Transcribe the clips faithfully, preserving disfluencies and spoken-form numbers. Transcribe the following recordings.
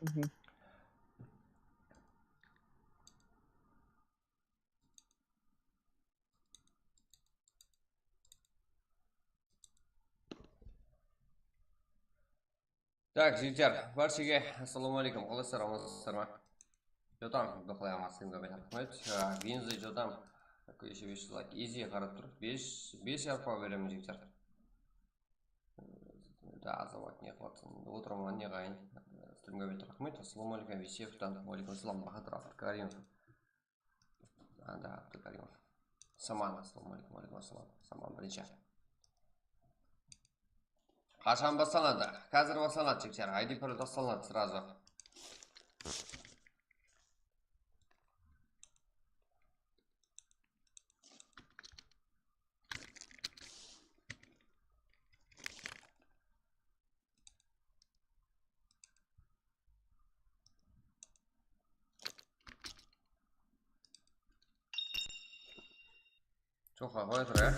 Mhm. Tak, jigitler, bárshege assalamu aleykum. Qalaysızlar, amansızlar ma? Jotam, Doqlay ama, sizge bet raxmet. Á, Genzi jotam. Kóshe bes júz lak. Easy qarap tur. Bes, bes yarpaq beremen, jigitler. Da, Azamat, ne qılatsın? Endi otıraman, ne qılayın? Streamge bet raxmet. Assalamu aleykum, Abisevtan. Wa aleykum assalam, Bahadır Abdukarimov. Anda Abdukarimov. Saman, assalamu aleykum, wa aleykum assalam. Saman birinshi. Qashan baslanadı? Házir baslanadı, jigitler. I D parol baslanadı srazu. Joq, qoya tur, ya.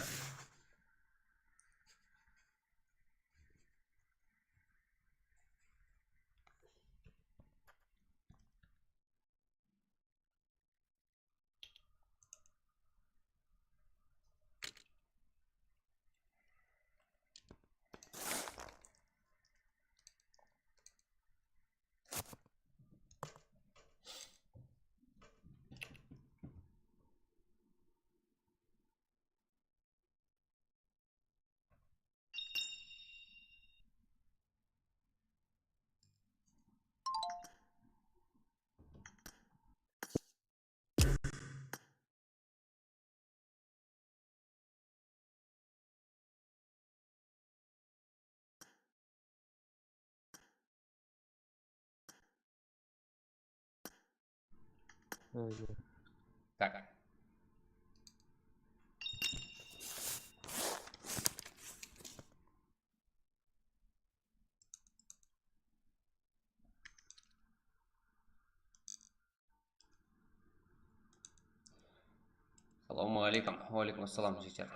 Öyle. Tak. Assalamu aleykum. Wa aleykum assalam, jigitler.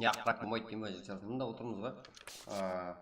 Ya, qıraq bolmaydı deymen ba, jigitler? Mında otırmız ba? Aa.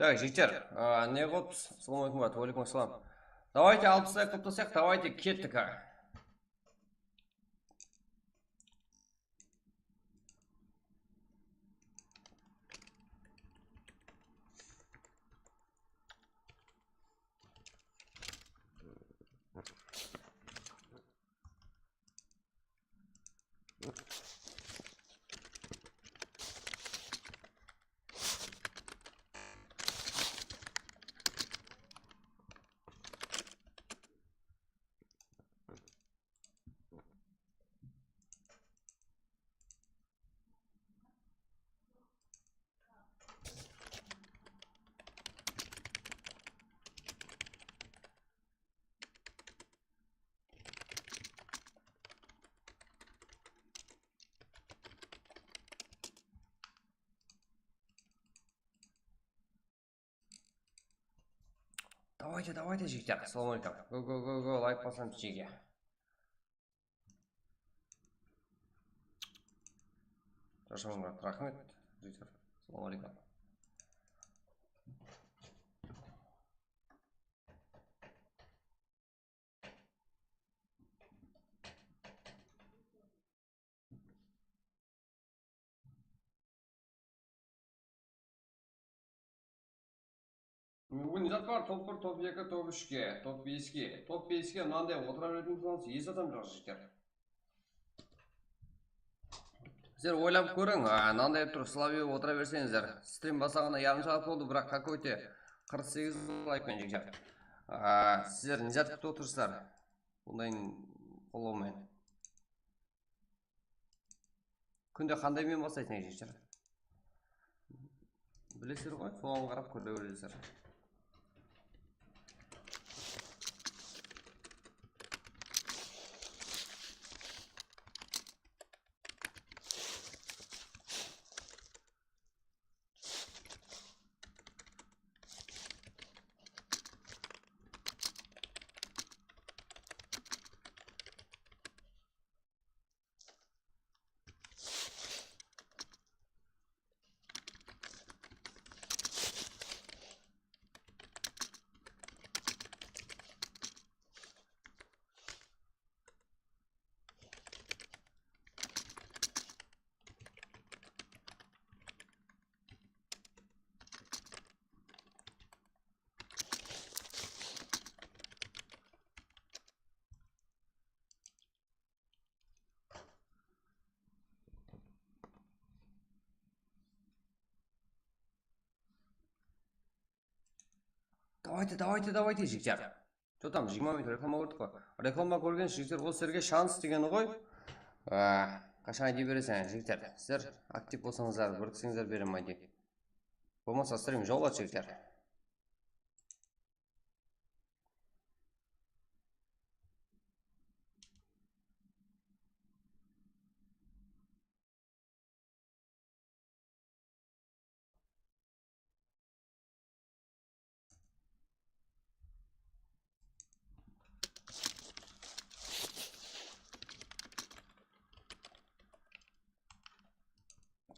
Так, jigitler, a, ne qılıpsız? Assalamu aleykum, brat. Wa aleykum assalam. Давайте, alpıs layk qılıp taslayıq, давайте, kettik, a. Давайте, давайте, jigitler. Assalamu aleykum. Go, go, go, go, layk basam jege. Jashań, raxmet, jigitler. Assalamu aleykum. Búgin ne zat bar? Top bir, top eki, top úshke, top beske. Top beske mınanday otıra beretin bolsańız, hesh adam joq, jigitler. Sizler oylap kóriń, a, mınanday etip turıp, slabıy bolıp otıra berseńizler. Strim baslaǵanına yarım saat boldı, biraq какой-то qırq segiz layk penen, jigitler. A, sizler ne zat kútip otırsızlar? Bunday qollaw menen. Kúnde qanday men baslaytın eken, jigitler? Bilesizler ǵoy, soǵan qarap kóre beresizler. Давайте, давайте, давайте, jigitler. Что там, jigirma minut reklama kórdik ǵoy. Reklama kórgen jigitler, ol sizlerge shans degeni ǵoy. Á, qashan ayta bereseń, jigitler. Sizler aktiv bolsańızlar, bir kiseńizler berem aytayın. Bolmasa, strim jawıladı, jigitler.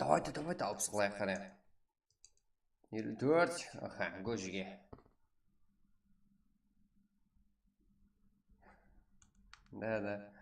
Давайте, давайте, алпыс qılayıq, qáne. Elli tórt. Aha, gójige. Da, da.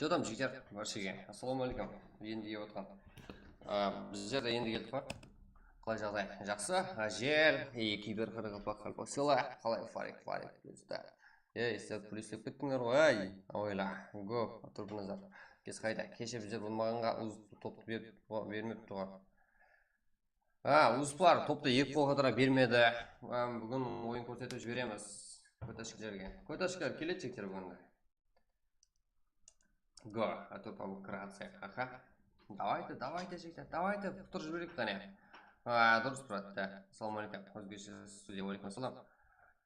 Jotam, jigitler, bárshege assalamu aleykum. Endi kelip atqan. A, bizler de endi keldik pa? Qalay jaǵday? Jaqsı. Ájel, ey, kiber qaraqalpaq, qalpaq, sela, qalay, Farik, Farik, bizde. Ey, sizler plyuslep kettińler ǵoy, áy, awayla, go, Turbinazar. Kes qayda? Keshe bizler bolmaǵanǵa uz toptı berip, bermepti ǵoy. Ha, uzplar topta eki qol qatara bermedi. Em, búgin oyın kórsetip jiberemiz. Kótashkilerge. Kótashkiler keledi jigitler búgin. Go, а то провокация, aha. Давайте, давайте, jigitler, давайте, qutıp jibereyik qáne. Ha, durıs, brat, da. Assalawma aleykum, ózgeshe studiya, aleykum assalam.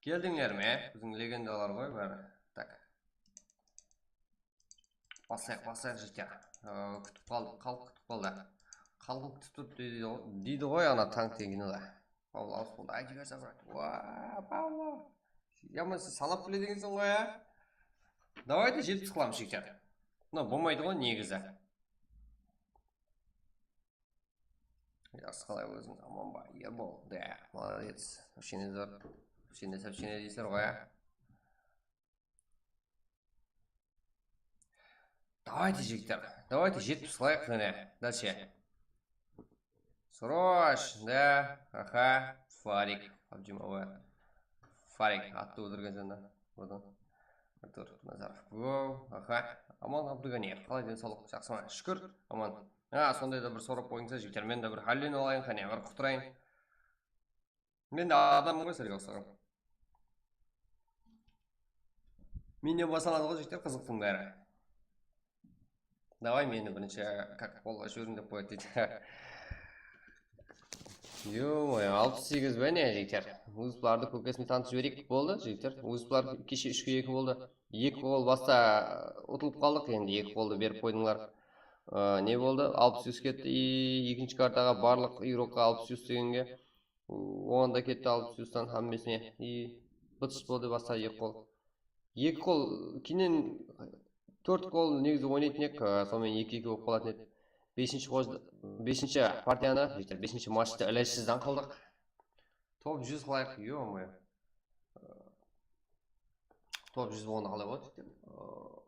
Keldińler me? Biziń legendalar ǵoy bári. Tak. Baslayıq, baslayıq, jigitler. Ee, kútip qaldıq, xalıq kútip qaldı. Xalıq kútip turıptı deydi, deydi ǵoy ana tank degeni da. Pavlo, alpıs boldı. Aytıp berse, brat. Waa, Pavlo. Yamasa sanap biledi ekenseń ǵoy, ya. Давайте, jetpis qılamız, jigitler. Mına bolmaydı ǵoy negizi. Jaqsı, qalay óziń? Aman ba? Iya, boldı. Молодец. Вообще не зор. Вообще не сообщение deysiler ǵoy, ya. Давайте, jigitler. Давайте, jetpis qılayıq, qáne. Дальше. Срочно. Aha. Farik. Abdimova. Farik. Attı óltirgen sen de. Buradan. Artur Nazarov. Go. Aha. Aman Abduganiyev. Qalay, densawlıq? Jaqsı ma? Shúkir. Aman. Ha, sonday da bir sorap qoyıńsa, jigitler. Men de bir hállenip alayın, qáne, bir qutırayın. Men de adamman ǵoy, sizlerge uqsaǵan. Menden baslanadı ǵoy, jigitler, qızıqtıń bári. Davay, meni birinshi, как, qolǵa jiberiń dep qoyadı deydi. Yo-moyo, alpıs segiz be ne, jigitler? Uzplardı kókesine tanıtıp jibereyik, boldı, jigitler. Uzplar keshe úshke eki boldı. Eki qol basta utılıp qaldıq, endi eki qoldı berip qoydıńlar. Aa, ne boldı? Alpıs yus ketti, i, ekinshi kartaǵa barlıq igrokqa alpıs yus degenge. Oǵan da ketti alpıs yustan hámmesine. I, bıtıs boldı basta eki qol. Eki qol, keyin tórt qol negizi oynaytın edik, aa, sonıman eki eki bolıp qalatın edi. Besinshi xozdı, besinshi partiyanı, jigitler, besinshi matchtı ilajsızdan qıldıq. Top júz qılayıq, yo-moyo. Top júz bolǵanda qalay boladı, jigitler? Aa,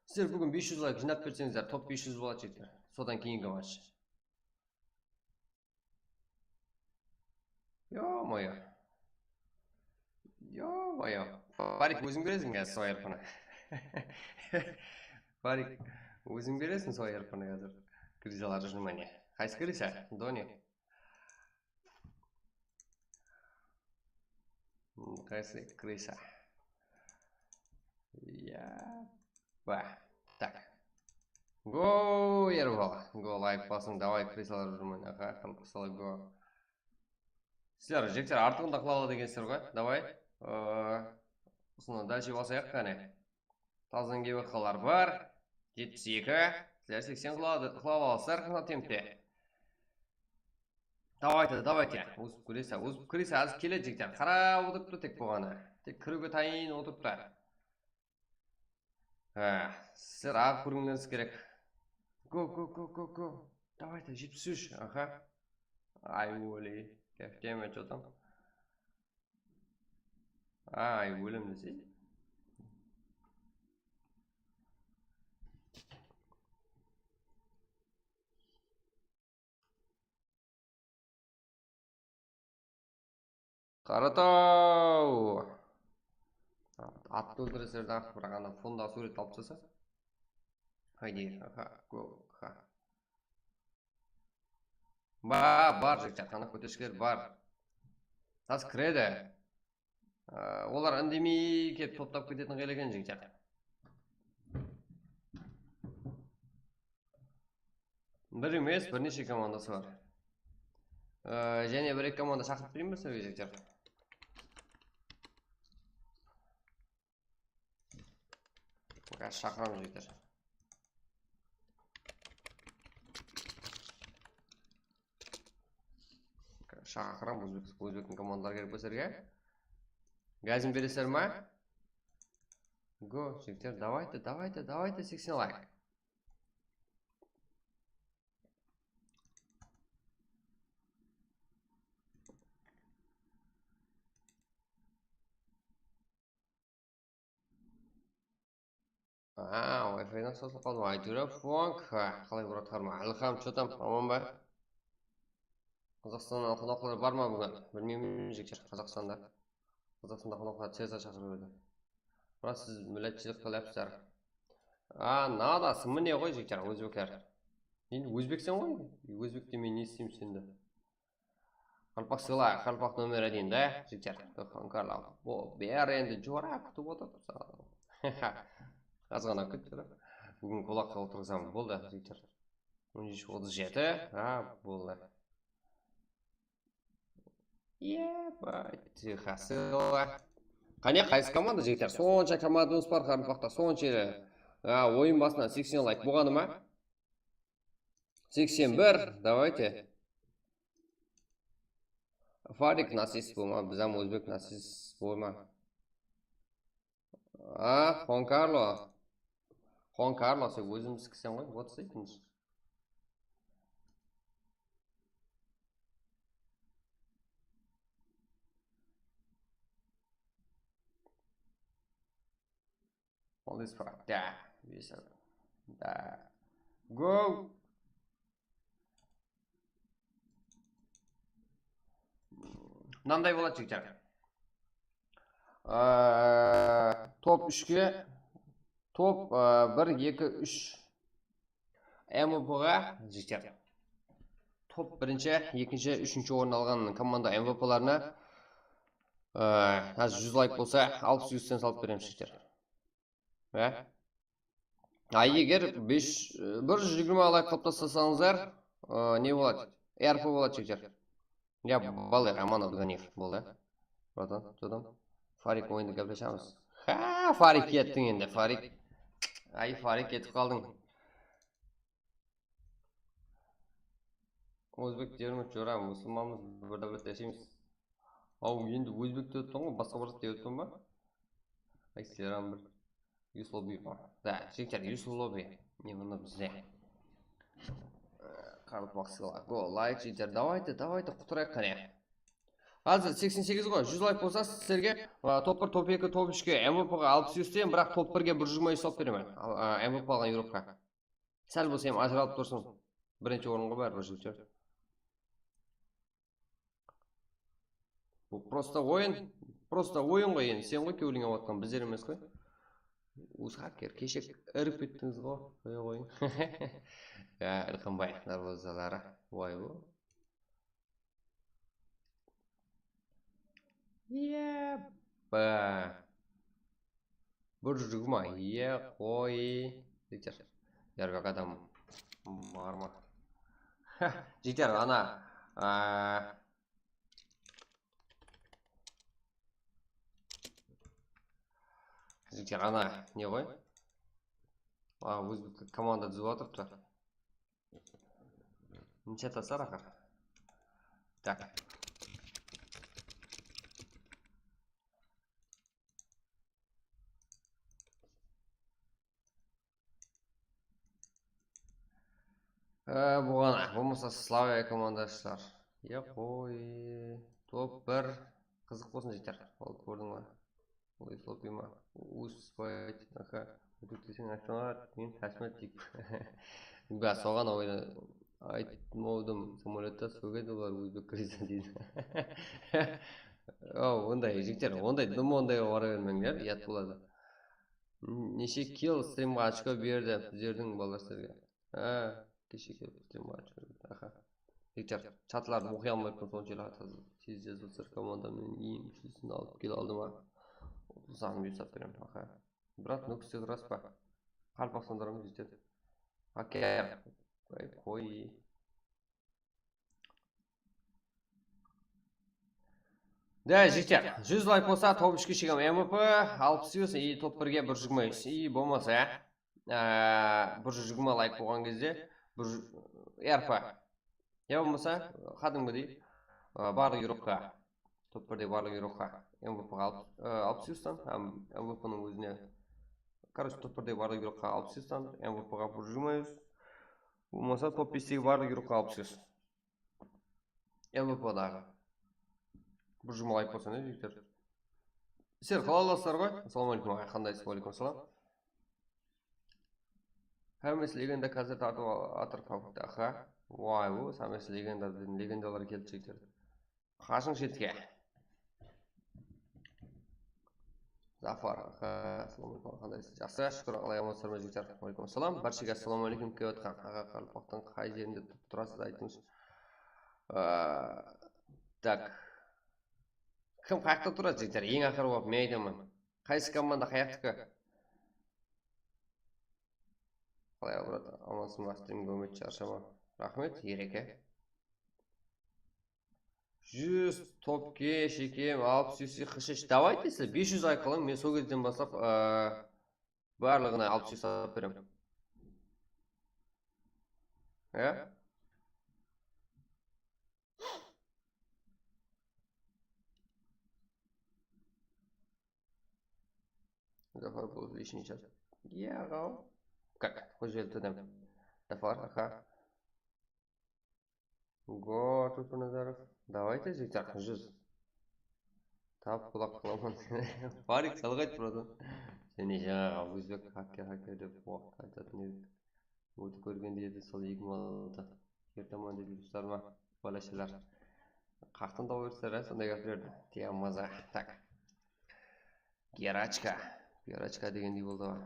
sizler búgin bes júz layk jıynap berseńizler, top bes júz boladı, jigitler. Sodan keyingi match. Yo-moyo. Yo-moyo. Farik, óziń beresiń házir sol R P-ni. Farik, óziń beresiń sol R P-ni házir. Krizalar júrmene. Qaysı kriza? Doni. Qaysı kriza? Ya. Ba. Tak. Go, Erol. Go, layk basıń. Davay, krizalar júrmen. Aha, qırq salay, go. Sizler, jigitler, artıǵın da qıla aladı ekensizler ǵoy. Davay. Ee, usını dálshe basayıq, qáne. Tazıdan kebe qılar bar. Jetpis eki. Sizler seksen qıla aladı, qıla alasızlar, qana tempte. Давайте, давайте. Uzıp kirese, uzıp kirese, házir keledi, jigitler. Qarap otırıptı tek bolǵanı. Tek kiriwge tayın otırıptı. Ha, sizler aǵıp kórgińlerińiz kerek. Go, go, go, go, go. Давайте, jetpis úsh. Aha. Ay, óle. Kefte me, что там? Ay, ólem desey. Qarataw! Attı óltiresizler de, biraq ana fondaǵı súwretti alıp taslasa. Haydi, ha, go, ha. Ba, bar, jigitler, qana kóterishkiler bar. Taz kiredi. Aa, olar indemey kelip toptap ketetin qıyal eken, jigitler. Bir emes, bir neshe komandası bar. Ee, jáne bir-eki komanda shaqırıp bereyin be sizlerge, jigitler? Házir shaqıramız, jigitler. Shaqıram, ózbek, ózbektiń komandaları kerek be sizlerge? Gazin beresizler ma? Go, jigitler, давайте, давайте, давайте, seksen layk. Aha, Wi-Fi-dan sozılıp qaldı. Aytura Fuang. Ha, qalay, Murat Harma? Ilham, что там, aman ba? Qazaqstannan qonaqlar bar ma búgin? Bilmeymen, jigitler, Qazaqstanda. Qazaqstanda qonaqlar tez shaqırıp edi. Murat, siz millatshılıq qılyapsızlar. A, nadası, mine ǵoy, jigitler, ózbekler. Endi ózbekseń ǵoy, ózbek demey ne isteymiz endi? Qaraqalpaq sıla, Qaraqalpaq nomer один, da, jigitler. Xon Karlo. O, beri endi jora kútip otır. Azǵana kútip tur. Búgin qulaqqa otırǵızaman. Boldı, jigitler. On úsh otız jeti. Ha, boldı. Eba, Texas. Qáne, qaysı komanda, jigitler? Sonsha komandamız bar Qaraqalpaqta, sonsha ele. Ha, oyın basınan seksen layk bolǵanı ma? Seksen bir, давайте. Farik nasist bolma, biz hám ózbek nasist bolma. A, Xon Karlo. Xon Karlo, sen ózimizdikisan ǵoy, вот sekin. Молодец, брат. Да, весело. Да. Гол. Mınanday boladı, jigitler. Aa, top úshke, top, aa, bir, eki, úsh. M V P-ǵa, jigitler. Top birinshi, ekinshi, úshinshi orın alǵan komanda M V P-larına, aa, házir júz layk bolsa, alpıs yústen salıp beremiz, jigitler. Ya. A, eger bes, bir júz jigirma layk qılıp taslasańızlar, ı, ne boladı? R P boladı, jigitler. Ya, balalar, Aman Abduganiyev boldı. Buradan, buradan. Farik oyındı gáplesemiz. Ha, Farik kettiń endi, Farik. Ay, Farik ketip qaldıń. Ózbek dermiz, jora, musılmanmız, bir dáwlette yashaymiz. Aw, endi ózbek dep otırman ǵoy, basqa bir zat dep otırman ba? Ay, sizler bir Yusuf Lobby ma? Da, jigitler, Yusuf Lobby. Ne, mına bizde. Qaraqalpaq sıla. Go, layk, jigitler. Давайте, давайте, qutırayıq qáne. Házir seksen segiz ǵoy, júz layk bolsa sizlerge, a, top bir, top eki, top úshke, M V P-ǵa alpıs yústen, biraq top birge bir júz jigirma yús salıp beremen. A, a, M V P alǵan igrokqa. Sál bolsa hám ajıralıp tursın. Birinshi orınǵa báribir júrip. Bul prosta oyın, prosta oyın ǵoy endi. Sen ǵoy kewliń awatqan, bizler emes ǵoy. Ózi haker, keshek irip kettińiz ǵoy, qoya qoyıń. Ya, Ilqanbay darwazaları. Vay bu. Eba. Bir júz jigirma, iye, qoy. Jigitler. Yarbek adam bar ma? Jigitler, ana, a, jigitler, ana, ne ǵoy? A, ózbek komanda dúzip atırıptı. Neshe taslar aqır? Tak. Ee, buǵan, bolmasa Slavia komandası shıǵar. Ya qoy. Top bir. Qızıq bolsın, jigitler. Ol, kórdiń ba? Ol Eflopima. Uspayt. Aka. Útikteseń aytsalar, men Tashmat deyip. Ba, soǵan oyla-, aytmawdım. Samolyotta sógedi olar, ózbek kiredi deydi. O, onday, jigitler, onday, dım onday bara bermeńler, uyat boladı. Neshe kill strimǵa ochko berdi, bizlerdiń balalar sizlerge. Ha, keshe kelip strimǵa ochko berdi. Aha. Jigitler, chatlardı oqıy almayıppan, sonshelli tez jazıp atır. Komandamnan eń kúshlisini alıp kele aldım, ha. Sanın buyırsap berem, aha. Brat, nókis ras pa? Qaraqalpaqstandaramız, jigitler. Aka. Ay, qoy. Da, jigitler, júz layk bolsa, top úshke shegem M V P, alpıs yúz, i top birge bir júz jigirma yúz. I bolmasa, á, bir júz jigirma layk bolǵan gezde bir júz R P. Ya bolmasa, qádimgidey, á, barlıq igrokqa, top birdegi barlıq igrokqa M V P-ǵa alp-, á, alpıs yúzden, hám M V P-niń ózine, короче, top birdegi barlıq igrokqa alpıs yúzden, M V P-ǵa bir júz jigirma yúz. Bolmasa, top bestegi barlıq igrokqa alpıs yúz. M V P-daǵı. Bir júz jigirma layk bolsa, ne, jigitler? Sizler qalalasızlar ǵoy? Assalamu aleykum, aǵa, qandaysız? Wa aleykum assalam. Hámmesi legenda kázir tartıp atır, Pavukta, axa. Way, bu, hámmesi legenda dedim, legendalar keldi, jigitler. Qashıń shetke. Zafar, axa, assalamu aleykum, qandaysız? Jaqsı, shúkir, qalay, amansızlar ma, jigitler? Wa aleykum assalam. Bárshege assalamu aleykum kelip atqan. Aǵa, Qaraqalpaqtıń qay jerinde turıp turasız, aytıńız. Aa, Tak. Kim qayaqta turadı, jigitler? Eń aqırı bolıp men aytaman. Qaysı komanda qayaqtiki? Qalay, brat? Amansın ba? Stream kórmedi, sharshama. Raxmet, Ereke. Júz, Topke, Shekem, alpıs, Yusi, Qıshish. Davayte sizler bes júz layk qılıń, men sol gezden baslap, ıı, barlıǵına alpıs júz salıp beremen. Ya? Zafar, bul lishniy chat. Ya, ǵaw. Kak, xosh keldi, dadam. Zafar, aha. Go, Turpinazarov. Davayte, jigitler, júz. Tap qulaq qılaman. Farik, salǵa ayt, bratан. Sen ne jańaǵı ózbek hacker, hacker dep waqıt aytatın edik. Ótip kórgen edi sol eki mıń altı. Ertaman dedi duslar ma? Balashalar. Qaqtın tawıp berdiler, ha, sonday gaplerdi. Tiya maza. Tak. Gerachka. Gerachka degendey boldı ǵoy.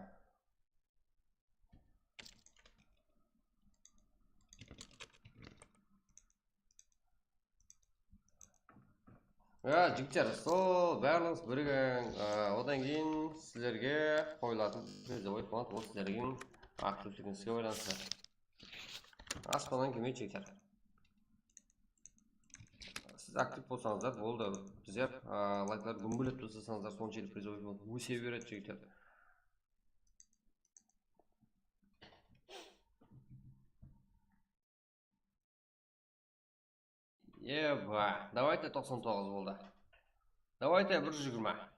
Ya, jigitler, sol barlıǵıńız birigiń, ı, odan keyin sizlerge qoyılatın prizovoy plant, ol sizlerge aktivligińizge baylanıslı. Aspanan kelmeydi, jigitler. Siz aktiv bolsańızlar, boldı. Bizler, ı, layklardı gúmbirlep taslasańızlar, sonshelli prizovoy plant óse beredi, jigitler. Eba, davayte, toqsan toǵız boldı. Davayte, bir júz jigirma.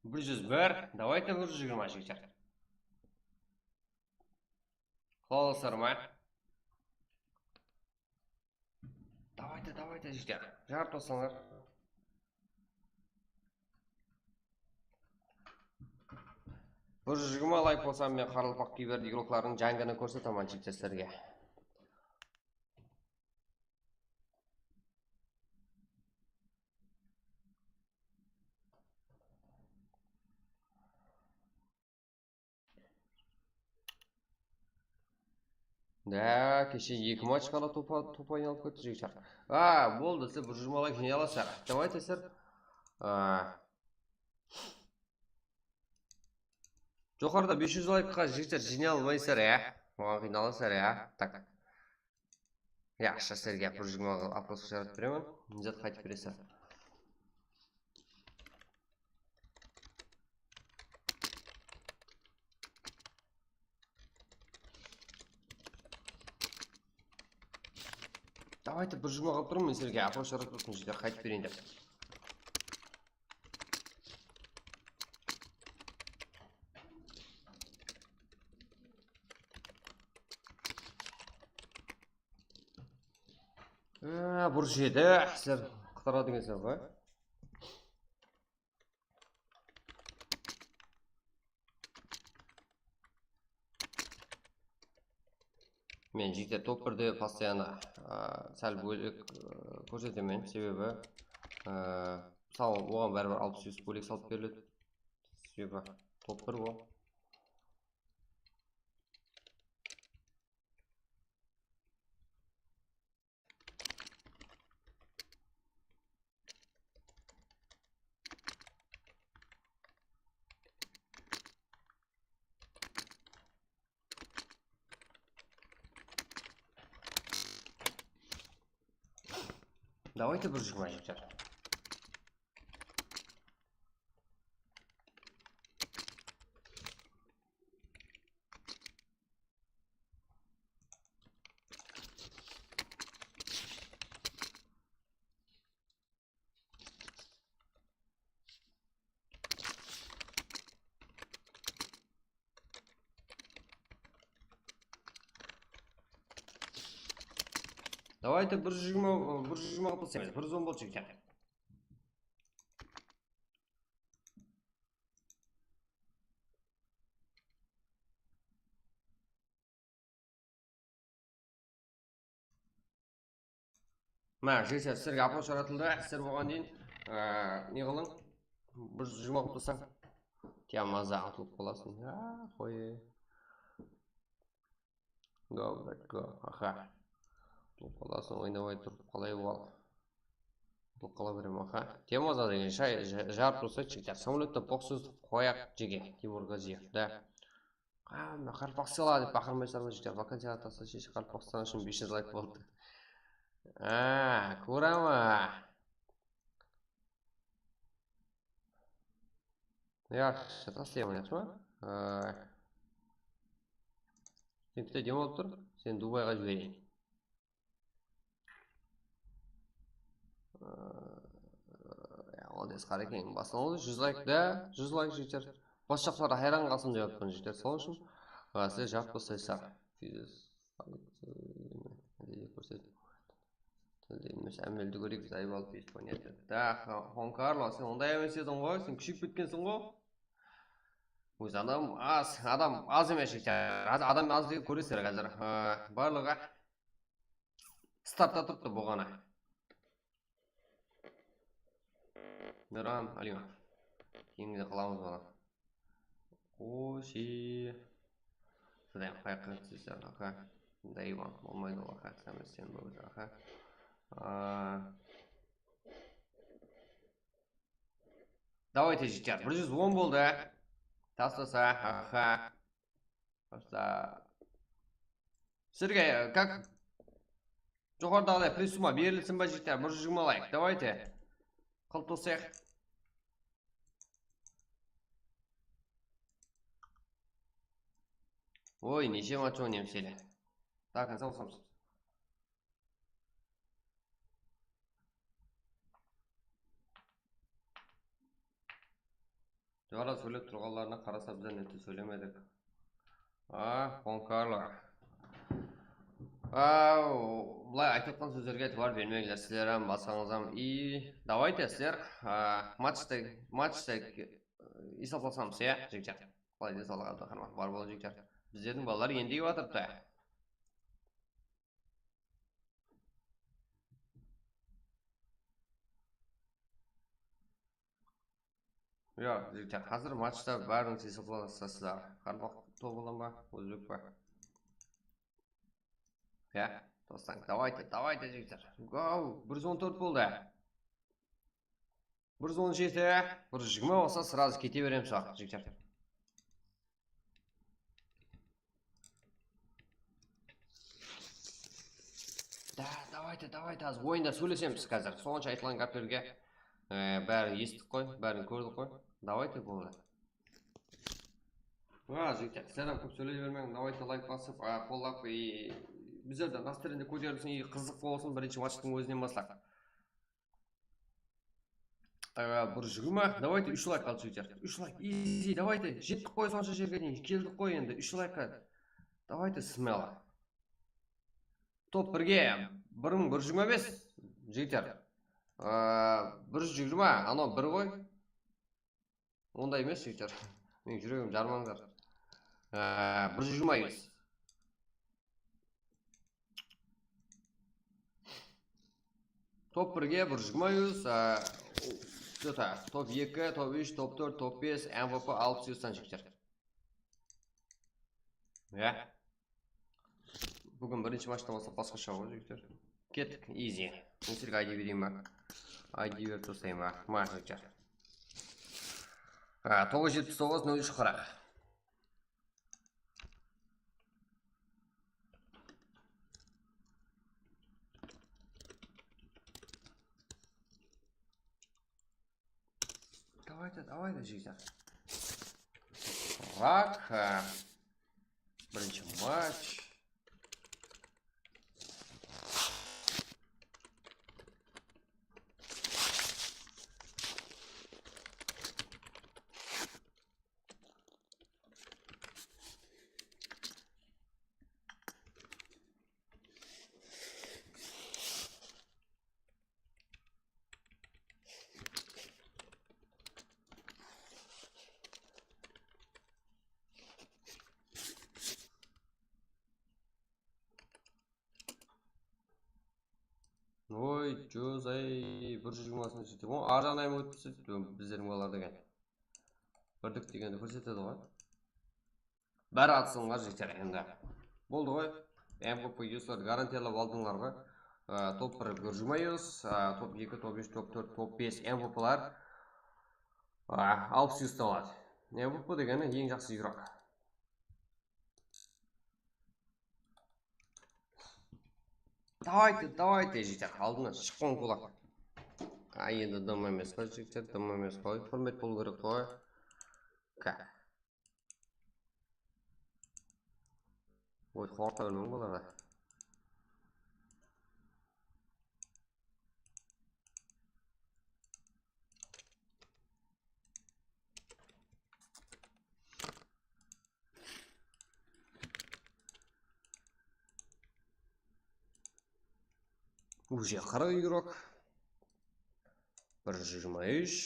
Bir júz bir, davayte, bir júz jigirma, jigitler. Qulalaslar ma? Davayte, davayte, jigitler. Jarıp taslańlar. Bir júz jigirma layk bolsa, men qaraqalpaq kiberd igroklarınıń jangını kórsetemen, jigitler, sizlerge. Da, keshe eki matchqa da topa, topa aynalıp ketti, jigitler. A, boldı, sizler bir júz jigirma layk jıynay alasızlar. Davayte, sizler. A. Joqarıda bes júz laykqa, jigitler, jıynay almaysızlar, ya. Maǵan qıynalasızlar, ya. Tak. Yaqshı, sizlerge bir júz jigirma oproska jaratıp beremen. Mine zat qaytıp beresizler. Davayte, bir júz jigirma qılıp turıń, men sizlerge oproska jaratıp turıppan, jigitler, qaytıp bereyin dep. Á, bir jedi, sizler qıtıradı ekensizler ǵoy. Men jigitler top birde постоянно, á, sál bólek, á, kórsetemen, sebebi, á, mısalı, oǵan báribir alpıs bes bólek salıp beriledi. Sebebi top bir ol. Давайте bir júz jigirma, jigitler. Давайте bir júz jigirma, bir júz jigirma qılıp taslaymiz. Bir júz on boldı, jigitler. Mine, jigitler, sizlerge oproska jaratıldı. Sizler oǵan deyin, e, ne qılıń? Bir júz jigirma qılıp tursań, tiya maza utılıp qalasıń. Ya, qoy. Go, go, aha. Bul qalasın oynamay turıp qalay bol. Bul qala berem, aha. Temaza degen shay, ja-, jarıp tursa, jigitler. Samolyotta boksız qoyaq jege, Timur Gaziyev, da. Hámme qaraqalpaqsılar dep baqırmaysızlar ma, jigitler? Vakansiyaǵa tasta sheshi Qaraqalpaqstan ushın bes júz layk boldı. A, kóreme. Yaqshı, taslayman, yaqshı ma? Ay. Sen bitta dem alıp tur, seni Dubayǵa jibereyin. Ay, ya, onday qara eken, baslanıwdı júz layk da, júz layk jigitler. Bas jaqları hayran qalsın dep atırman jigitler, sonıń ushın. A, sizler jawap taslaysızlar. Kórset. Tilde emes, ámeldi kóreyik, biz ayıp alıp, без понятия. Da, Juan Karlo, sen onday emes ediń ǵoy, sen kúsheyip ketkenseń ǵoy. Ózi adam az, adam az emes ekan. Házir adam az degen kóresizler házir. Á, barlıǵı startta turıptı bolǵanı. Miran Alimov. Keyingide qılamız bunı. Xoshi. Sizden qayqı sizler, aha. Dayvan, bolmaydı, aha. Sen, sen bolmaydı, aha. Aa. Давайте, jigitler, bir júz on boldı. Taslasa, aha. Просто. Sizlerge, как, joqarıdaǵıday, плюс summa berilsin ba, jigitler? Bir júz jigirma layk. Давайте. Qılıp tosayıq. Oy, neshe match oynaymiz ele? Так, saw bolsın. Joqarıda sóylep turǵanlarına qarasa, bizler nette sóylemedik. A, Juan Karlo. A, bılay aytıp atqan sózlerge itibar bermeńler, sizler hám, basqańız hám. I, давайте, sizler, a, matchta, matchta, e, esaplasamız, ya, jigitler? Qalay, densawlıq, Abdulqahar, bar bolıń, jigitler. Bizlerdiń balalar endi kiyip atırıptı. Ya, jigitler, házir matchta bárin esaplasasızlar. Qaraqalpaq tobılan ba, ózbek pa? Ya, dostlar, давайте, давайте, jigitler. Go, bir júz on tórt boldı. Bir júz on jeti, bir júz jigirma bolsa, сразу kete beremiz, jigitler. Da, давайте, давайте, házir oyında sóylesemiz házir. Sonsha aytılǵan gáplerge, e, bárin esittik ǵoy, bárin kórdik ǵoy. Давайте, boldı. A, jigitler, sizler hám kóp sóyley bermeń, давайте, layk basıp, a, qollap, e, bizlerdi настроение kóterilsin, e, qızıq bolsın, birinshi matchtıń ózinen baslap. Aa, bir júz jigirma, давайте, úsh layk qaldı, jigitler. Úsh layk, easy, давайте, jettik ǵoy, sonsha jerge deyin keldik ǵoy endi, úsh laykqa. Давайте, смело. Top birge, bir mıń bir júz jigirma bes, jigitler. Aa, bir júz jigirma, anaw bir ǵoy. Onday emes, jigitler. Meniń júregim jarmańlar. Aa, bir júz jigirma emes. Top birge bir júz jigirma yuz, a, o, что-то, top eki, top úsh, top tórt, top bes, M V P alpıs yuzdan, jigitler. Ya. Búgin birinshi matchtan baslap basqasha ǵoy, jigitler. Kettik, easy. Men sizlerge I D bereyin ba? I D berip taslayın ba? Ma, jigitler. A, toǵız jetpis toǵız, nol úsh qırq. Давайте, давайте, jigitler. Rak, e, birinshi match. Oy, Jozay, bir júz jigirmasınshı tip. Oń, arjaǵına ótip bizlerdiń balalar degen. Birdik degendi kórsetedi ǵoy. Bári atısıńlar jeter endi. Boldı ǵoy. M V P yuslar garantiyalap aldıńlar ǵoy. A, top bir Gurjumay Yunus, a, top eki, top úsh, top tórt, top bes M V Plar, a, alpıs yustaladı. M V P degeni eń jaqsı igrok. Давайте, давайте, jigitler, aldına shıqqın kulak. A, endi dım emes qoy, jigitler, dım emes qoy. Húrmet bolıw kerek qoy. Ka. Oy, qorqıta bermeń bularǵa. Уже qırq igrok. Bir júz jigirma úsh.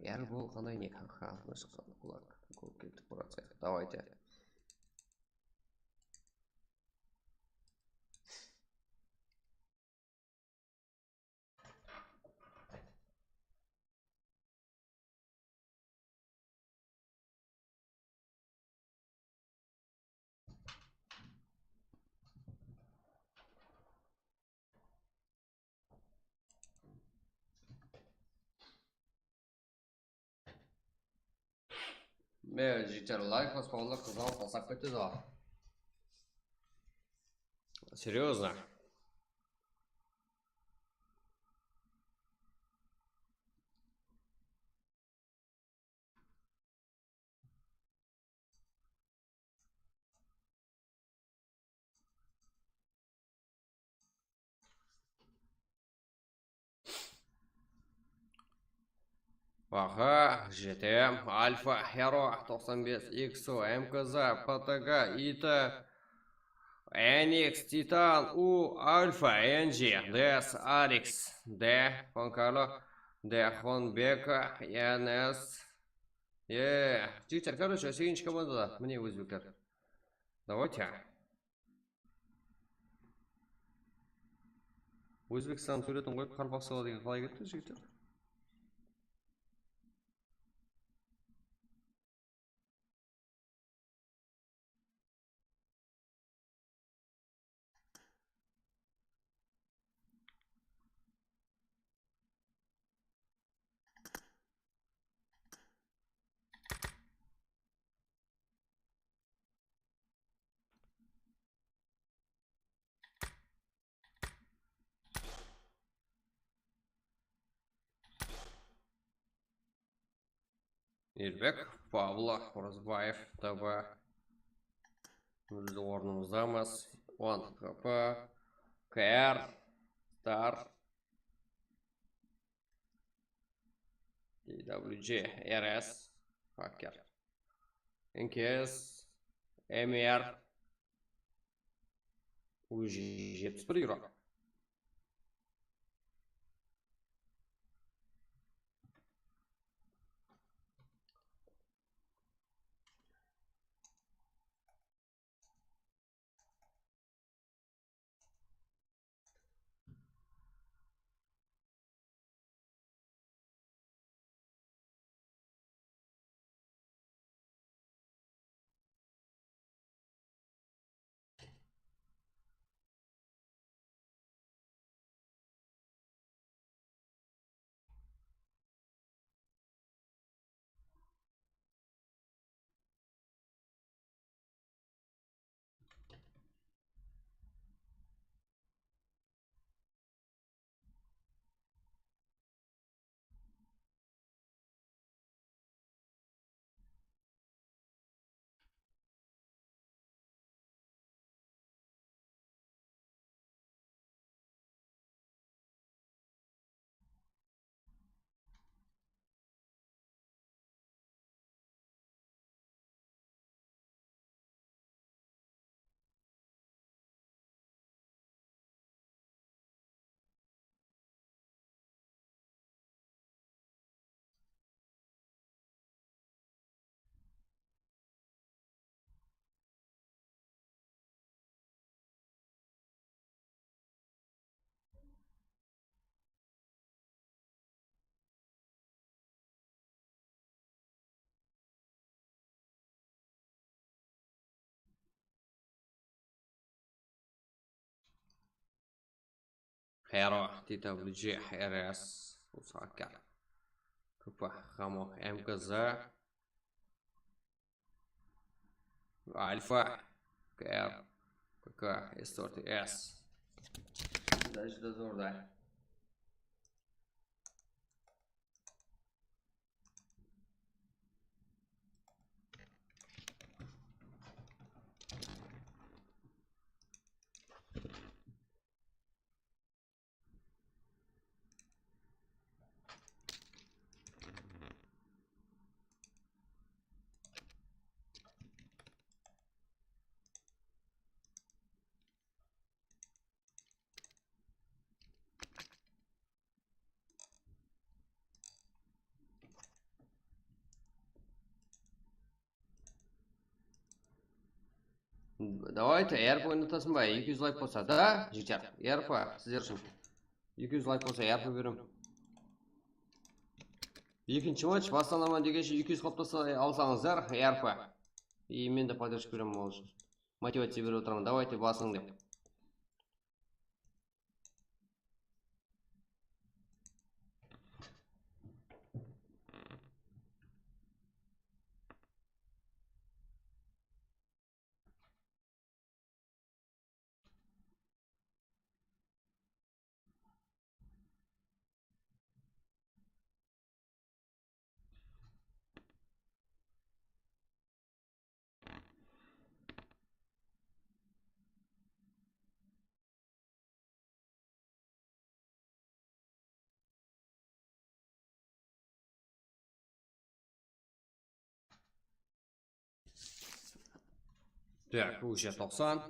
Yar, bul qanday ne, qanday kulak, kóp keltip baradı. Давайте. Mine, jigitler, layk baspaǵanlar qızǵanıp tasap ketedi ǵo. Серьёзно. Baha, G T M, Alfa, Hero, toqsan bes, X O, M K Z, P T G, Ita, Enix, Titan, U, Alfa, N G, Des, Arix, D, Juan Carlo, D, Juan Beka, N S. E, jigitler, короче, segizinshi komandada, mine, ózbekler. Давайте. Ózbekstannıń súwretin qoyıp, qaraqalpaqshalar degen qalay ketti, jigitler? Elbek, Pablo Orazbaev, T B. Biz ornımızdamız. One H P, K R, Star, D W G, R S, Hacker, N K S, M R, уже jetpis bir euro. Hero, T W G, R S, Usaka, K P, Hamo, M K Z, Alfa, K R, K K, S dört S. Júdá, júdá zor da. Давайте, R P oynatasın ba? Eki júz layk bolsa da, jigitler. R P, sizler ushın. Eki júz layk bolsa, R P beremen. Ekinshi match baslanaman degenshe eki júz qılıp tasa-, alsańızlar, R P. И men de поддержка beremen, ol ushın. Motivaciya berip otıraman, давайте, basıń dep. Так, уже toqsan.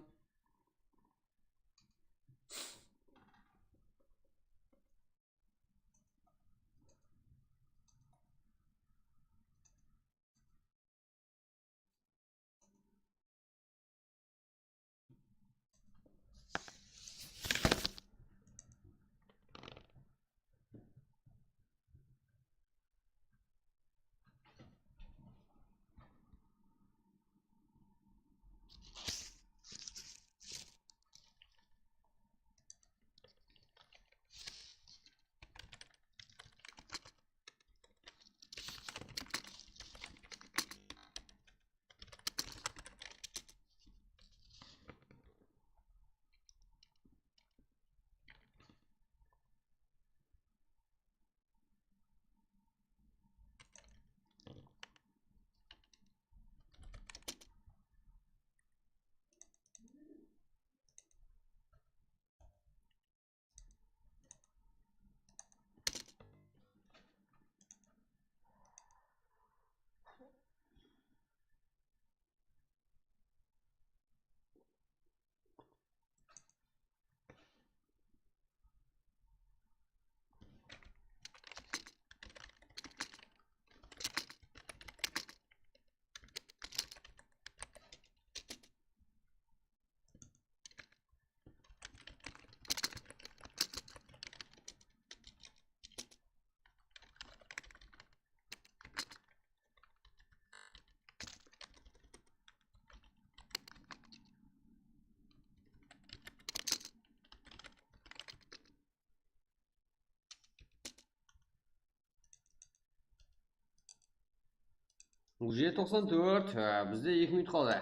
Уже toqsan tórt, e, bizde eki minut qaldı.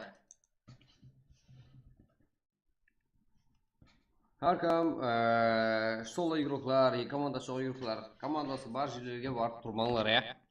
Hár kim, e, solo igroklar, e, komandası joq igroklar, komandası bar jerlerge barıp turmańlar, ya.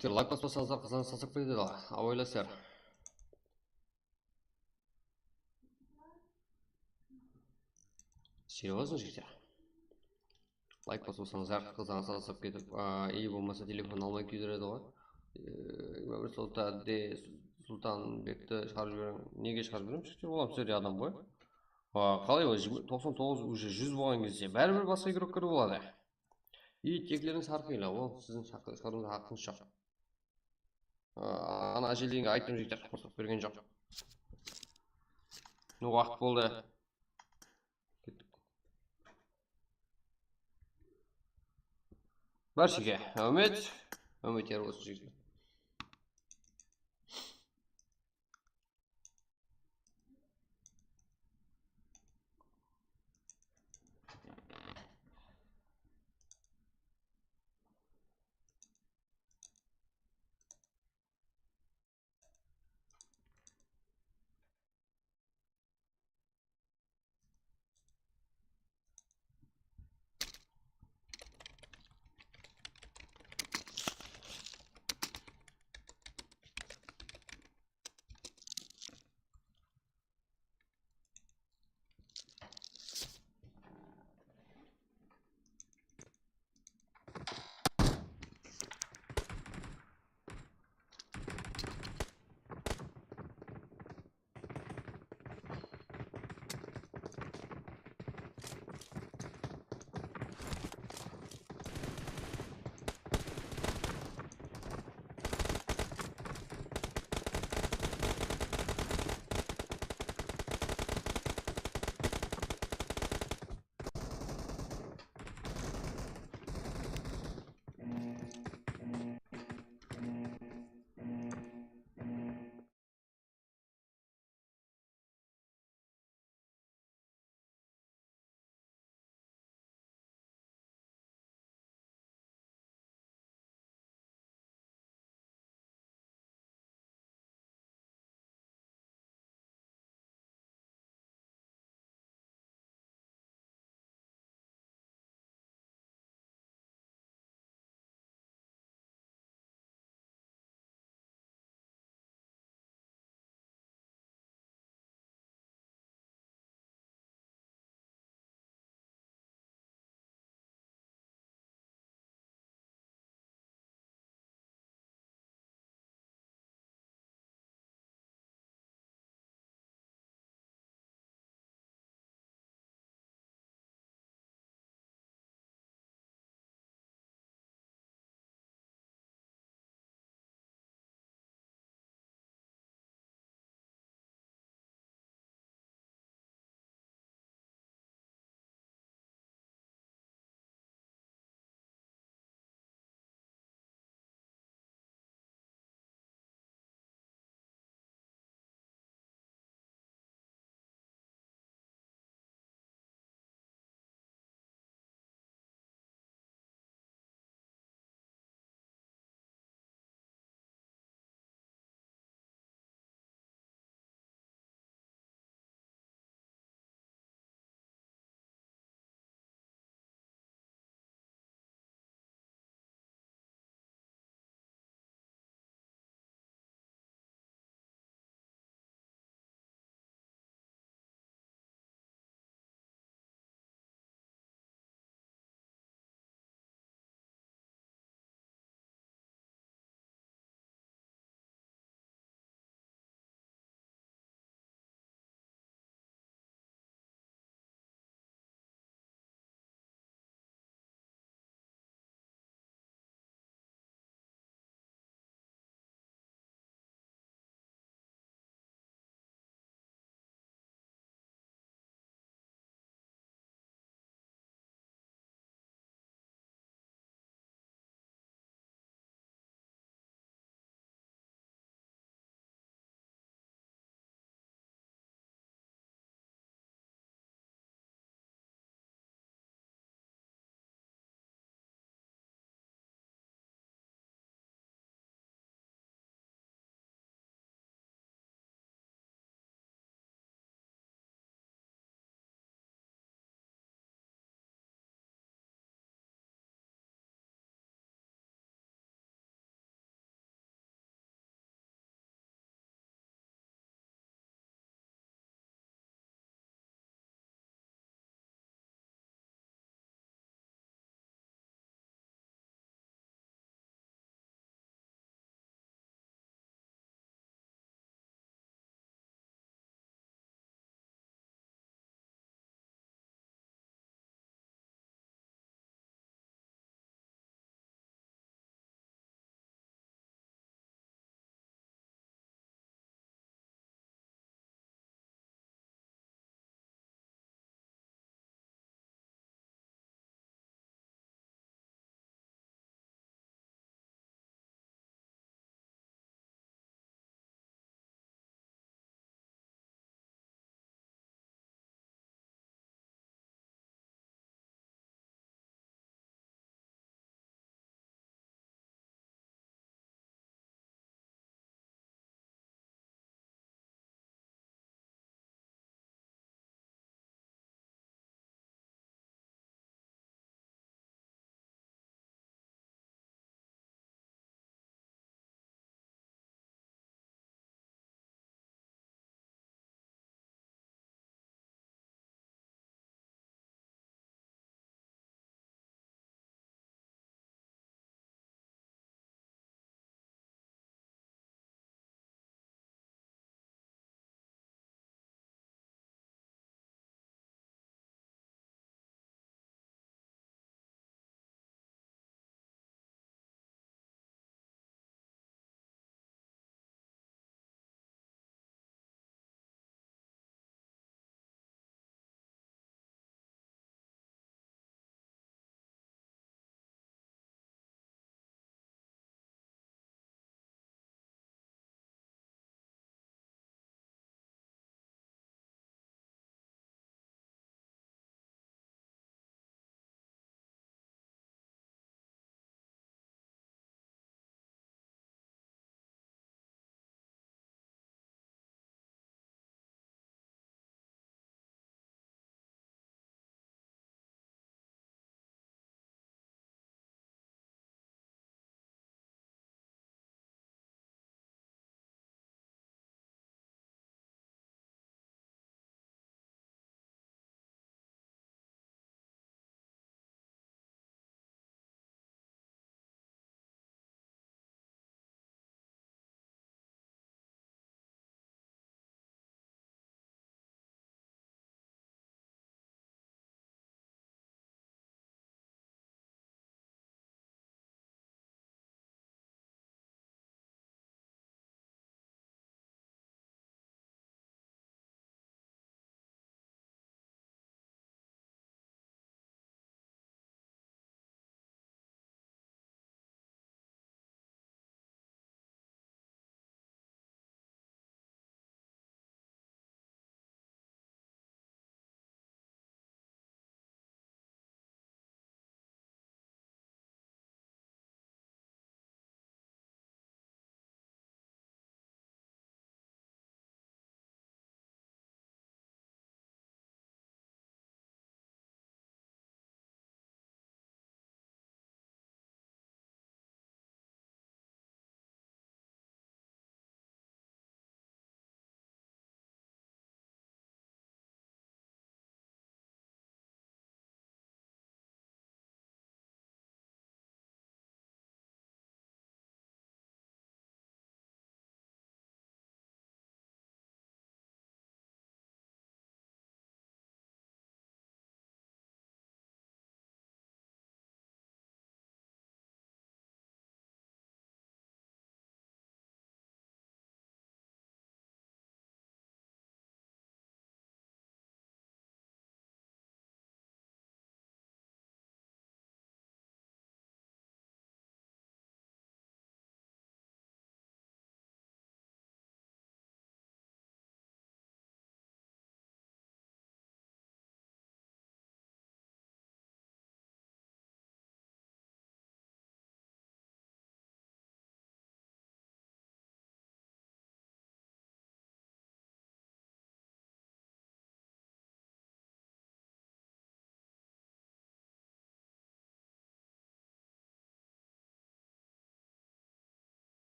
Jigitler, layk baspasańızlar, qızǵanısh tastap ketedi ǵo. Abaylasızlar. Seryoznıy, jigitler. Layk baspasańızlar, qızǵanısh tastap ketip, a, iyi bolmasa telefon almay kúydiredi ǵoy. E, jigirma bir Sultan de, Sultanbekti shıǵarıp jiberiń. Nege shıǵarıp jiberiń, jigitler? Ol hám sizlerdiń adam ǵoy. A, qalay ol, jigirma, toqsan toǵız, уже júz bolǵan gezde báribir basqa igroklar boladı. I teklerińiz hár qıylı, ol siziń shaqı-, shıǵarıwıńızǵa haqqıńız joq. A, ana ájeldenge ayttım, jigitler, ruxsat bergen joq. Mine, waqıt boldı. Kettik. Bárshege áwmet, áwmet yar bolsın, jigitler.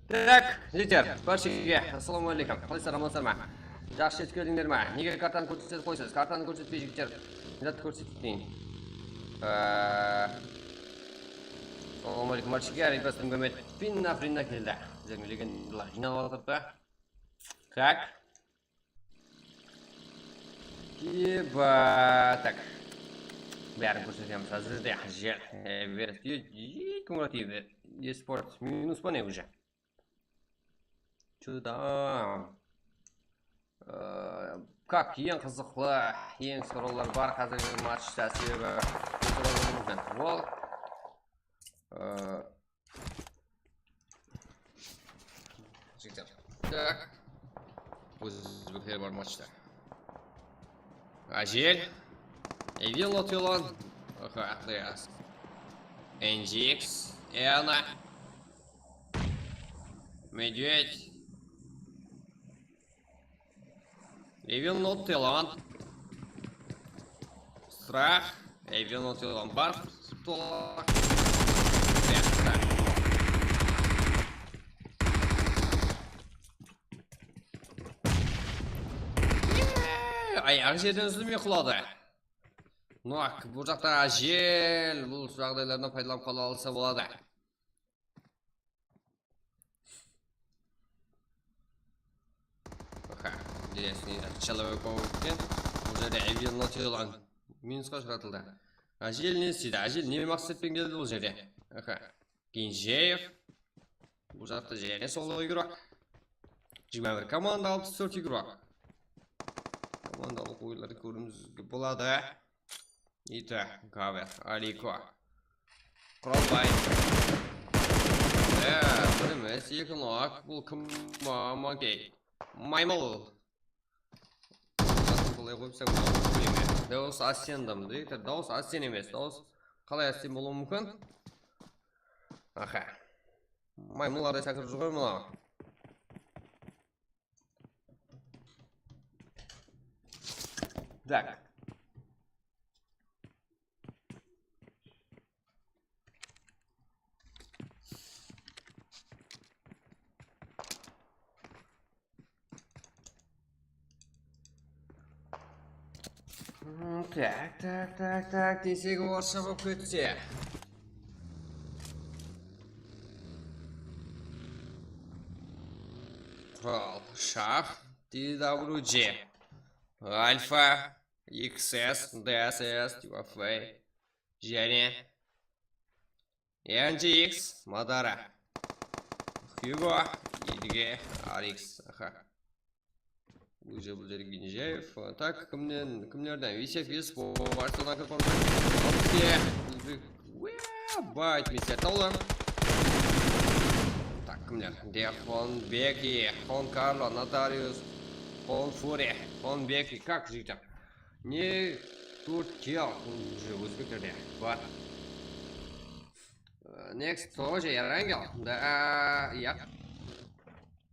Tak, jigitler, bárshege assalamu aleykum. Qalaysızlar, amansızlar ma? Jaqsı jetip keldińler ma? Nege kartanı kórsetip qoysız? Kartanı kórsetpey, jigitler, zat kórsetpeyin. Assalamu aleykum, bárshege, Alibastıń gómet. Pinna, pinna keldi. Bizlerge legendalar jıynalap atır da. Tak. Kiba, tak. Bárin kórsetemiz házir de. Jel, e, beredi. Ey, Murat, ey, esport minus pa ne уже? Чудо. E, как, eń qızıqlı, eń sorawlar bar házirgi matchta, sebebi sorawlar mumkin. Ol, e, Jigitler. Tak. Ózbekler bar matchta. Ájel. Evil Otelon. Oha, Atlas. N G X. Eana. Медведь. Evil Otelon. Страх. Evil Otelon bar. Tola. Ayaq jerden úzilmey quladı. Nok, bul jaqta Ájel, bul jaǵdaylardan paydalanıp qala alsa boladı. Aha, интересный, человек eken. Bul jerde Evil Otelon minusqa ushıratıldı. Ájel ne isteydi? Ájel ne maqset penen keldi bul jerde? Aha. Genjeev. Bul jaqta jáne solo igrok. Jigirma bir komanda, alpıs tórt igrok. Komandalıq oyınlardı kóriwimizge boladı. Ita, Gaver, Aliko. Quralbay. Ee, bir emes, eki nok. Bul kim? Ma-, Makey. Maymıl. Atın bılay qoyıpsań, dawıs Asendim, diktor. Dawıs Asen emes, dawıs qalay Asen bolıwı múmkin? Aha. Maymıllarday sákirip júr ǵoy mınaw. Так. Hmm, tak, tak, tak, tak, desek orısha bolıp ketse. Qural, shax, D W G, Alfa, X S, D S S, T F A, jáne N G X, Madara, Hugo, Edge, R X, aha. Уже bul jerge Genjeev. Tak, kimnen, kimlerden? Visef Esport, Barcelona Corporation. Okey. Ózbek. Wee, bayt, Mister Tawlan. Tak, kimler? Dehqon, Beki, Xon Karlo, Notarius, Xon Furi, Xon Beki. Как, jigitler? Ne, tórt kill уже ózbeklerde bar. Next тоже Erangel. Da, yaq.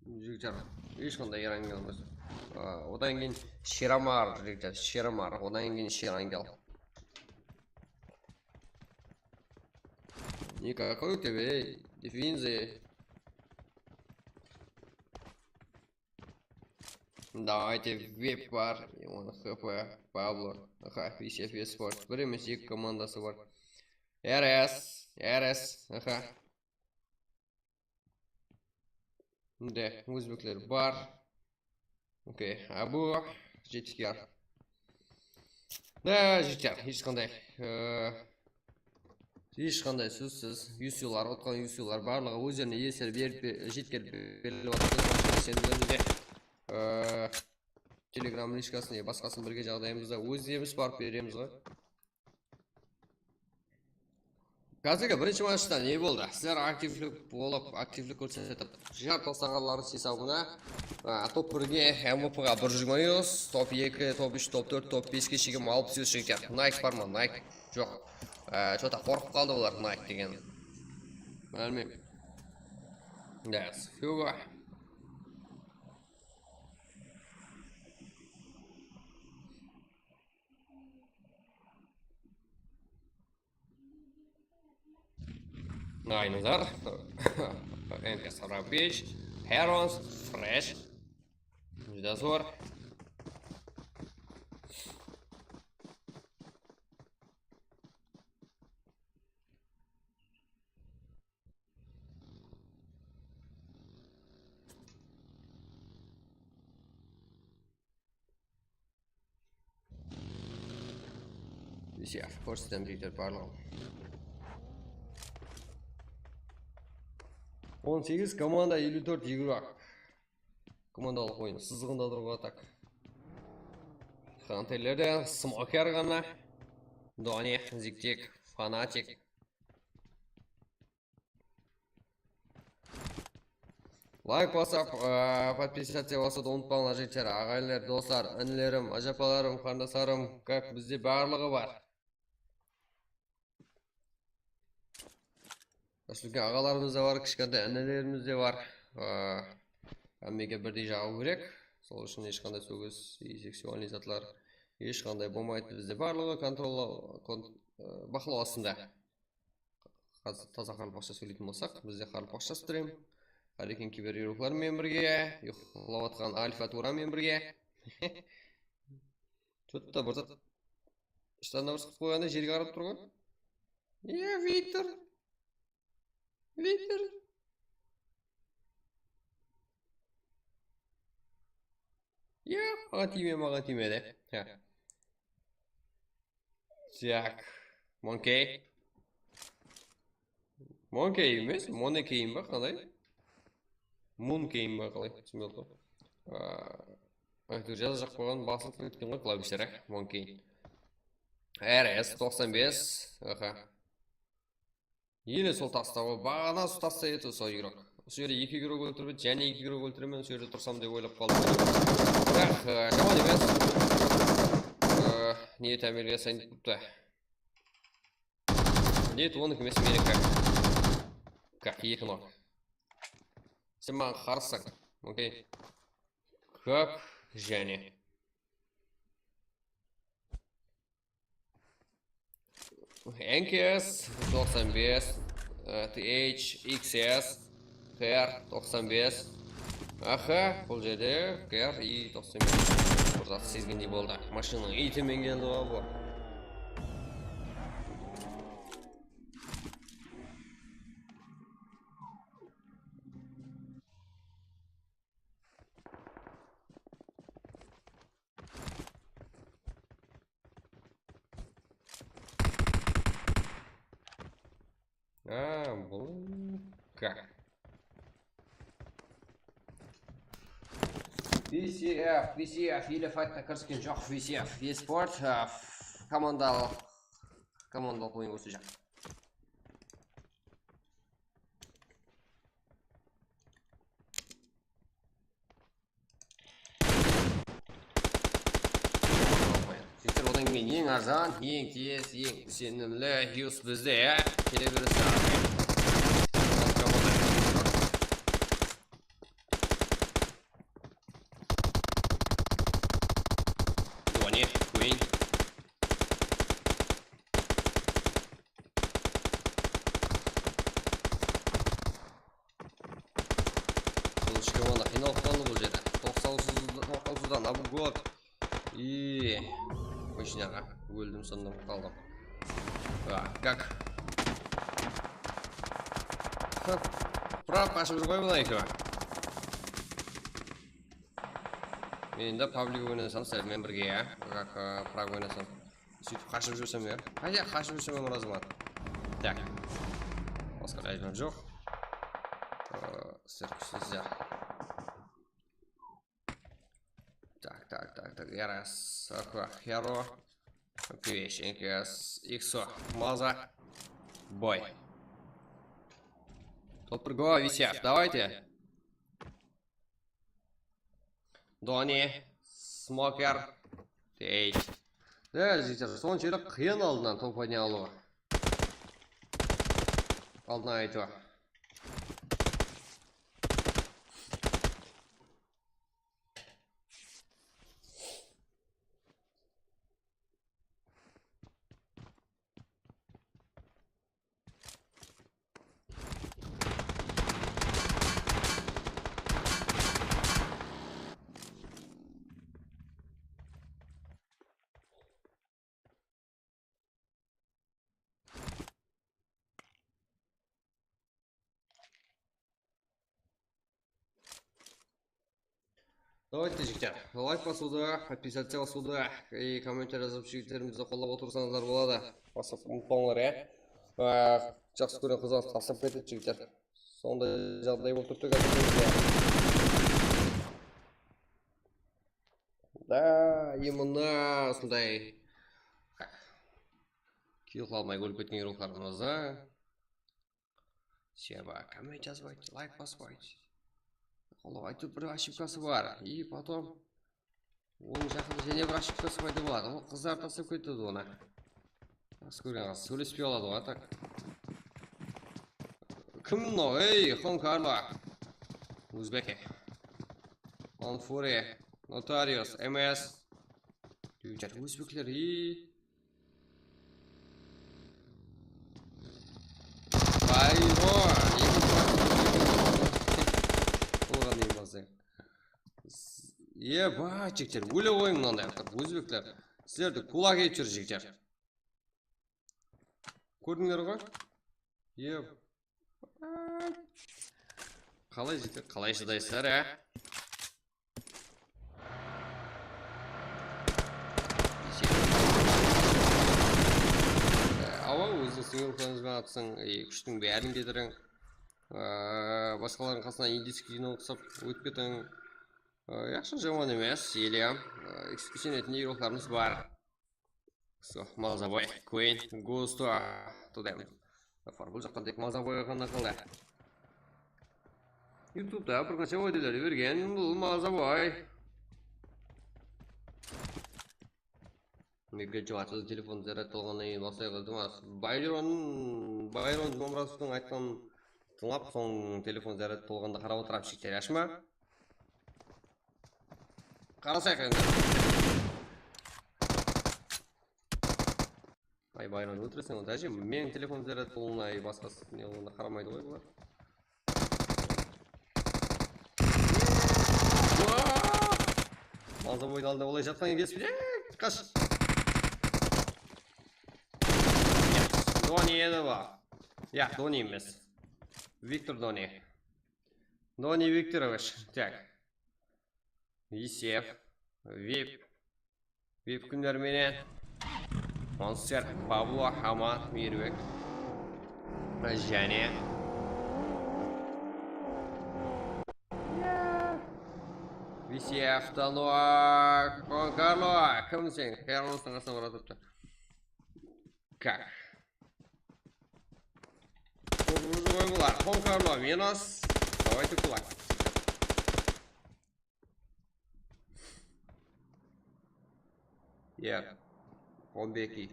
Jigitler, hesh qanday Erangel emes. A, odan keyin Sheramar, jigitler, Sheramar. Odan keyin Sherangel. Никакой у тебя дефинзы. Давайте веб бар, он Х П, Пабло, аха, Висев Спорт. Bir emes, eki komandası bar. R S, R S, aha. Mında ózbekler bar. Okey, Abu, Jetkar. Da, jigitler, hesh qanday, e, hesh qanday sózsiz, U C lar, utqan U C lar barlıǵı ózlerine esler berip, be-, jetkerip berilip atır. Sen bizlerge, e, Telegram lishkasın, e, basqasın birge jaǵdayımızda ózlerimiz barıp beremiz ǵoy. Házirgi birinshi matchta ne boldı? Sizler aktivlik bolıp, aktivlik kórsetip, jınar taslaǵanlarıńız esabına, a, top birge M V P ǵa bir júz jigirma, top eki, top úsh, top tórt, top beske shekem alpıs jigitler. Nike bar ma? Nike joq. A, что-то qorqıp qaldı olar Nike degen. Bilmeymen. Yes, Hugo. Aynazar. N K Rampage, Herons, Fresh. Júdá zor. Biz ya, kórsetem jigitler barlıǵın. On segiz komanda, eliw tórt igrok. Komandalıq oyın sızıǵında turǵan atak. Hunterlerden Smoker ǵana. Doni, Ziktik, Fanatik. Layk basıp, e, podpisaciya basıwdı umıtpańlar, jigitler, aǵayinler, doslar, inilerim, ájapalarım, qarındaslarım, kak bizde barlıǵı bar. Jası úlken aǵalarımız da bar, kishkentay inilerimiz de bar. E, hámmege birdey jaǵıw kerek. Sol ushın hesh qanday sógis, seksualnıy zatlar, hesh qanday bolmaydı. Bizde barlıǵı kontrolla-, kon-, e, baqlaw astında. Házir taza qaraqalpaqsha sóyleytuǵın bolsaq, bizde qaraqalpaqsha stream. Háreken kiber yurıqlar menen birge, uyıqlap atqan Alfa Tura menen birge. Что-то bir zat, shtanı bir sıqıp qoyǵanda jerge qarap tur ǵoy. Iya, Viktor. Viktor. Iya, maǵan tiyme, maǵan tiyme de. Ya. Tak. Monkey. Monkey emes, Monkey ba, qalay? Monkey ba, qalay? Túsinbey atırman. Aa, áytewir, jazajaq bolǵan, basılıp ketken ǵoy klavisha, Monkey. R S toqsan bes. Aha. Ele sol tasta ǵoy, baǵana usı tasta edi sol igrok. Usı jerde eki igrok óltirip edi, jáne eki igrok óltiremen, usı jerde tursam dep oylap qaldım. Biraq, e, jaman emes. E, ne etemen, Eliyas, ayttıptı. Нет, onıki emes, meniki. Kak, eki nok. Sen maǵan qarıssań. Okey. Kak, jáne. N K S toqsan bes, e, T H X S, K R toqsan bes. Aha, bul jerde K R i toqsan bes. Bir zat sezgendey boldı. Mashinanıń iytimen keldi ǵoy bul. A, bul kak. V C F, V C F, ele faytta kirisken joq, V C F, esport, a, komandalıq, komandalıq oyın ótip jaq. Jigitler, odan keyin eń arzan, eń tez, eń isenimli Yus bizde, ya. Kele beresiz. Doni, Queen. Qılısh komanda qıynalıp qaldı bul jerde. Toqtawsız, toqtawsızdan обгон. И, mashinaǵa óldim, sonda qaldım. A, kak. Prag qashıp júr ǵoy bunıń ekewi. Men endi public oynasam, sizler menen birge, ya. Kak, a, prag oynasam. Sóytip qashıp júrsem, ya. Qayda qashıp júrsem, ya, Murazman. Tak. Basqa ilajım joq. Aa, sizler kúshlisiz, ya. Tak, tak, tak, tak. Yaras. Aqua, Hero. Пивеченькес. Иксо. Маза. Бой. Топыр го, висяк. Давайте. Doni, Smoker, Teyj. Dál, jigitler, sonshelli qıyın aldınan topadne alıwı. Aldına aytıwı. Давайте, jigitler, layk basıwdı, podpisatsiya basıwdı, e, kommentariya jazıp, jigitlerimizdi qollap otırsańızlar boladı. Basıp umıtpańlar, ya. Á, jaqsı kóren qızlarıńızdı taslap ketedi, jigitler. Sonday jaǵday bolıp turıptı, házir bizde. Da, именно usınday. Kill qıla almay ólip ketken ruwxlarımızdı. Seba, komment jazbaydı, layk basbaydı. Qollap, áytewir bir oshibkası bar. И потом, onıń jaqında jáne bir oshibkası payda boladı. Ol qızlar taslap ketedi onı. Jaqsı kórgen qız sóylespey aladı ǵoy, tak. Kim mınaw? Ey, Juan Carlo. Ózbek. Onfuri, Notarius, M S. Jigitler, ózbekler, ey. Bayro, endi olǵan endi basayıq. Eba, jigitler, óle qoyıń mınanday qılıp, ózbekler. Sizlerdi kulak etip júr, jigitler. Kórdińler ǵoy? Eba. Qalay jigitler, qalay shıdaysızlar, á? Awa, ózińiz single playermen atsań, e, kúshtiń bárin ketiriń. E, basqalardıń qasına indiyskiy kúyine uqsap ótip ketiń. E, yaqshı, jaman emes, eliyam. E, is-, isenetindey ruwxlarımız bar. So, Mazaboy, Queen, Gusto, Tudem. Zafar, bul jaqtan tek Mazaboy ǵana qaldı. YouTube'da bir qansha videolar bergen bul Mazaboy. Mega Jumatı telefon zaryad bolǵannan keyin baslayıq, iltimas. Bayron, Bayron Jumamuratovtıń aytqanın tıńlap, soń telefon zaryad bolǵanda qarap otıramız, jigitler, yaqshı ma? Qarasayıq endi. Ay, Bayron, óltireseń ǵoy, dáje. Meniń telefonım zaryad bolıwına, ay, basqası ne bolıwına qaramaydı ǵoy bular. Mazaboydı aldında olay jatqan ekensiz be? Qash. Doni edi bu. Yaq, Doni emes. Viktor Doni. Doni Viktorovich. Tak. Visev, Vip, Vip kúnler menen. Monster, Pablo, Aman, Miyirbek. Jáne. Visev, Danua, Juan Carlo, kimseń? Juan Carlostıń qasına bara turıptı. Kak. Kórip ǵoy bular. Juan Carlo minus. Давайте kulak. Yer. Xonbeki.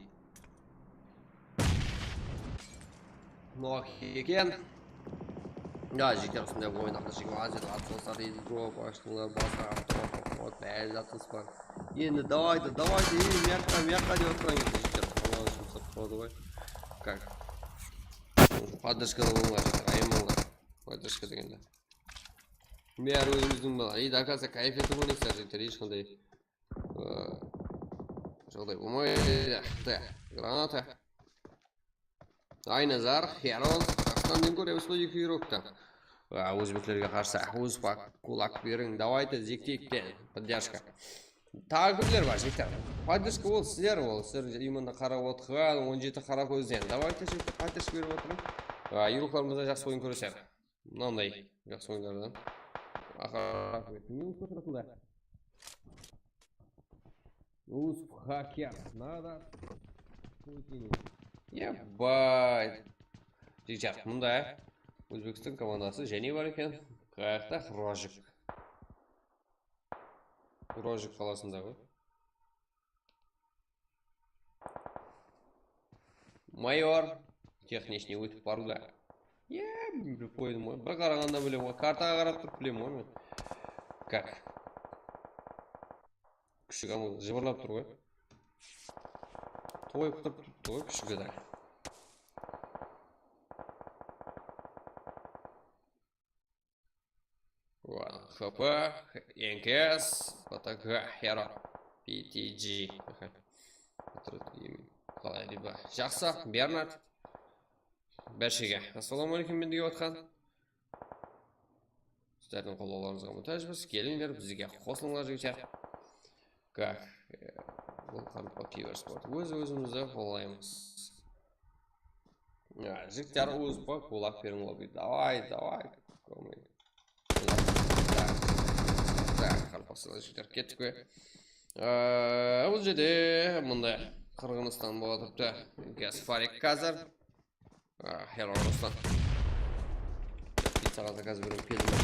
Nok eken. Ya, jigitler, usınday oyın haqta jigitler, aziyat atılıslar, drop ashtılar, basqa avto, bári zatıńız bar. Endi davaydı, davaydı, ey, mıyaqqa, mıyaqqa dep otırıń endi, jigitler. Allanı ushın uslap turadı ǵoy. Kak. Podderjkada bolıńlar, jigitler, ayamańlar. Podderjka degende. Bári ózimizdiń bala. Ey, до конца kayf etip oynaysızlar, jigitler, hesh qanday, ı, jaǵday bolmaydı. Da, granata. Aynazar, Yaroz, qastan den kóre usınday eki yurokta. A, ózbeklerge qarsı, óz pa-, kulak beriń, давайте, zekteyik te, поддержка. Taǵı kimler bar, jigitler? Podderjka ol, sizler ol, sizler именно qarap otırǵan, on jeti qara kózden. Давайте, jigitler, поддержка berip otırıń. A, yuroklarımızda jaqsı oyın kóreser. Mınanday jaqsı oyınlardan. Aha, ne qosıratında? Usp haker, надо. Ебать. Jigitler, mında Ózbekstan komandası jáne bar eken. Qayaqta? Rojik. Rojik qalasında ǵoy. Mayor. Texnichniy ótip barıwda. Ya, bilip qoydım ǵoy. Bir qaraǵanda bilem ǵoy. Kartaǵa qarap turıp bilem ǵoy men. Kak. Kúshik ama jıbırlap tur ǵoy. Toyıp turıp turıptı ǵoy kúshigi de. H P, N K S, P T G, Hero, P T G. Qalay deydi? Jaqsı, Bernard. Bárshege assalamu aleykum, mendege otqan. sizlerdiń qollawlarıńızǵa mútájbiz. Kelińler, bizge qosılıńlar, jigitler. Как? E, bul qanday kibersport? Óz-ózimizdi qollaymız. Ya, jigitler, óz pa, kulak beriń, lobby. Davay, davay. Komay. Tak, tak, qaraqalpaqstan jigitler, kettik pe? Ee, bul jerde mınday Qırǵızstan bolıp atırıptı. Gasparik házir. Aa, Herman Ruslan. Pizzaǵa zakaz berip keldim.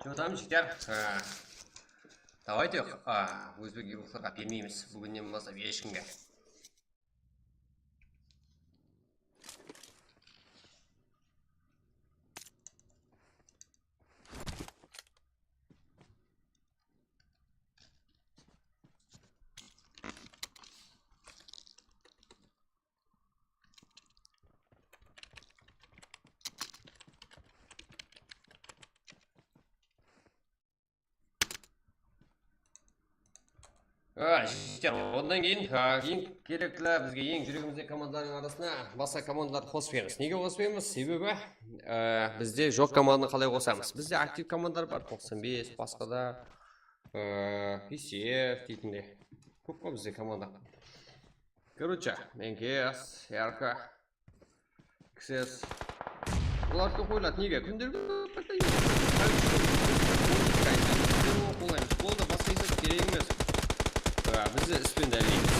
Jotamız jigitler. Davayte, ózbek yurtlarǵa bermeymiz. Búginnen baslap hesh kimge. A, jigitler, onnan keyin, a, eń kerekli bizge, eń júregimizdegi komandalardıń arasına basqa komandalardı qosıp beremiz. Nege qospaymiz? Sebebi, a, bizde joq komandanı qalay qosamız? Bizde aktiv komandalar bar, toqsan bes, basqa da, a, P C F deytindey. Kóp ǵoy bizde komanda. Короче, N K S, R K, X S. Olar toq oyladı, nege? Kúndeligi qolaymız. Boldı, basqa esap kerek emes. Bizde ispin dáliymiz.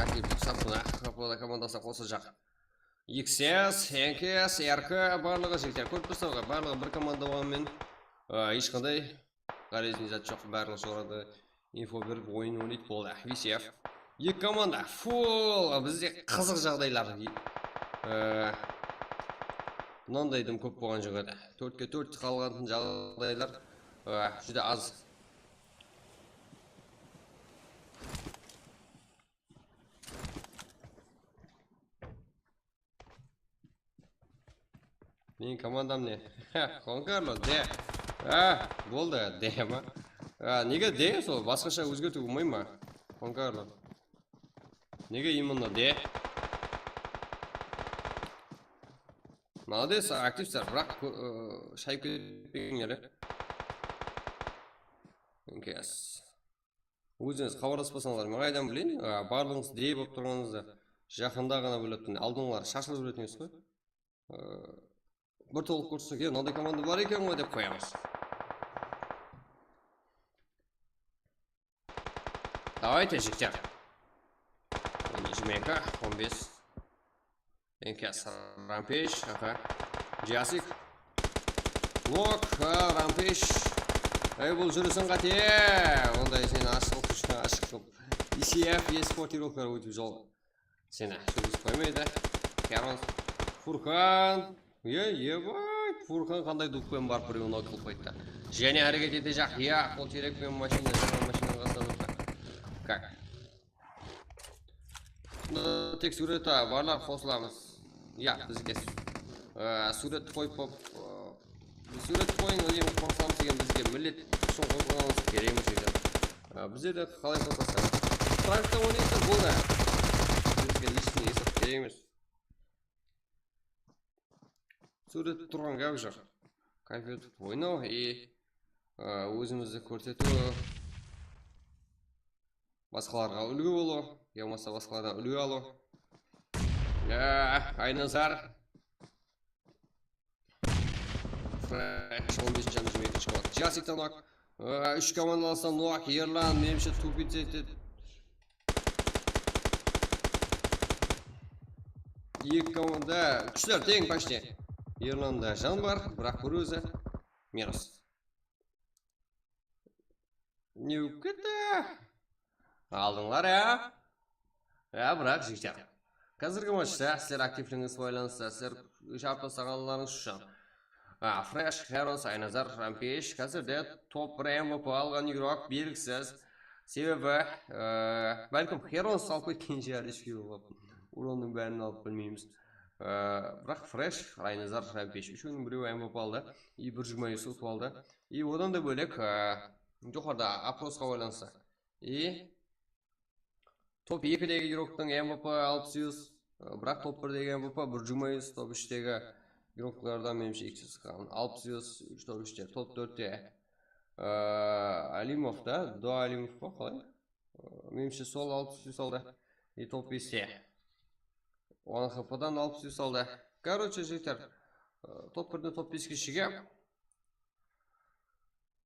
Aktiv safına, komandasına qosılajaq. X S, N K S, R K, barlıǵı jigitler. Kórip tursańızlar, barlıǵı bir komanda bolǵanı menen, a, hesh qanday ǵárezli zat joq, barlıǵı soradı. Info berip, oyın oynaydı, boldı. V C F. Eki komanda, full, bizde qızıq jaǵdaylar. E, mınanday dım kóp bolǵan joq edi. Tórtke tórt qalǵan jaǵdaylar, e, júdá az. Meniń komandam ne? Juan Karlos, D. A, boldı, D ma? A, nege D sol? Basqasha ózgertiw bolmay ma? Juan Karlos. Nege именно D? Молодец, aktivsizler, biraq, ı, shayıp ketpeńler, e. N K S. Ózińiz xabarlaspasańlar, men qaydan bileyin? A, barlıǵıńız D bolıp turǵanıńızdı jaqında ǵana bilip turdım. Aldınlar shashılıp júretin edińiz ǵoy. A, bir tolıq kórseseńiz, e, mınaday komanda bar eken ǵoy dep qoyamız. Давайте, jigitler. On eki, on bes. Enkas, Rampage, aha. Jasik. Nok, ha, Rampage. Ey, bul júrisiń qáte. Onday sen ashıqlıq ushın ashıqlıq. E C F, esport herolar ótip jol. Seni júrgizip qoymaydı. Heron. Furkan. Ye, ye, bay. Furkan qanday dupken barıp birewin nok qılıp qoydı. Jáne háreket etejaq. Ya, qol terek penen mashina, jańa mashina qasına. Kak. Bunda tek súwret, a, barlar qosılamız. Ya, bizge s-, a, súwretti qoyıp bolıp, a, súwretti qoyıń, endi qosamız degen bizge millet ushın qosılǵanımız kerek emes eken. A, bizde de qalay qosasız? Frankta oynaysań, boldı. Bizge eshkimge esap kerek emes. Súwret turǵan gáp joq. Kompyuter oynaw и, a, ózimizdi kórsetiw. Basqalarǵa úlgi bolıw, yamasa basqalardan úlgi alıw. Ya, Aynazar. Fresh, on besinshi janı, jigirma ekinshi qabat. Jasik tanlak. Á, úsh komandalastan nok, Erlan, menimshe, tupit etedi. Eki komanda, kúshler teń почти. Erlanda jan bar, biraq bir ózi minus. Ne bolıp ketti? Aldıńlar, ya? Ya, biraq, jigitler. Házirgi matchta sizler aktivligińiz baylanıslı, sizler jawap taslaǵanlarıńız ushın. A, Fresh, Herons, Aynazar, Rampage. Házirde top bir M V P alǵan igrok belgisiz. Sebebi, e, bálkim Herons alıp ketken shıǵar, ishki bolıp. Uronnıń bárin alıp bilmeymiz. E, biraq Fresh, Aynazar, Rampage. Úshewiniń birewi M V P aldı. И bir jigirma utıp aldı. И odan da bólek, e, joqarıda oprosqa baylanıslı. И top ekidegi igroktıń M V P alpıs ús, e, biraq top birdegi M V P bir jigirma úsh, top úshtegi igroklardan menimshe ekisi sıqqan alpıs ús, top úshte, top tórtte, e, Alimov da, Do Alimov pa, qalay? E, menimshe sol alpıs ús aldı. И top beste. Oǵan H P dan alpıs ús aldı. Короче, jigitler, e, top birden top beske shege.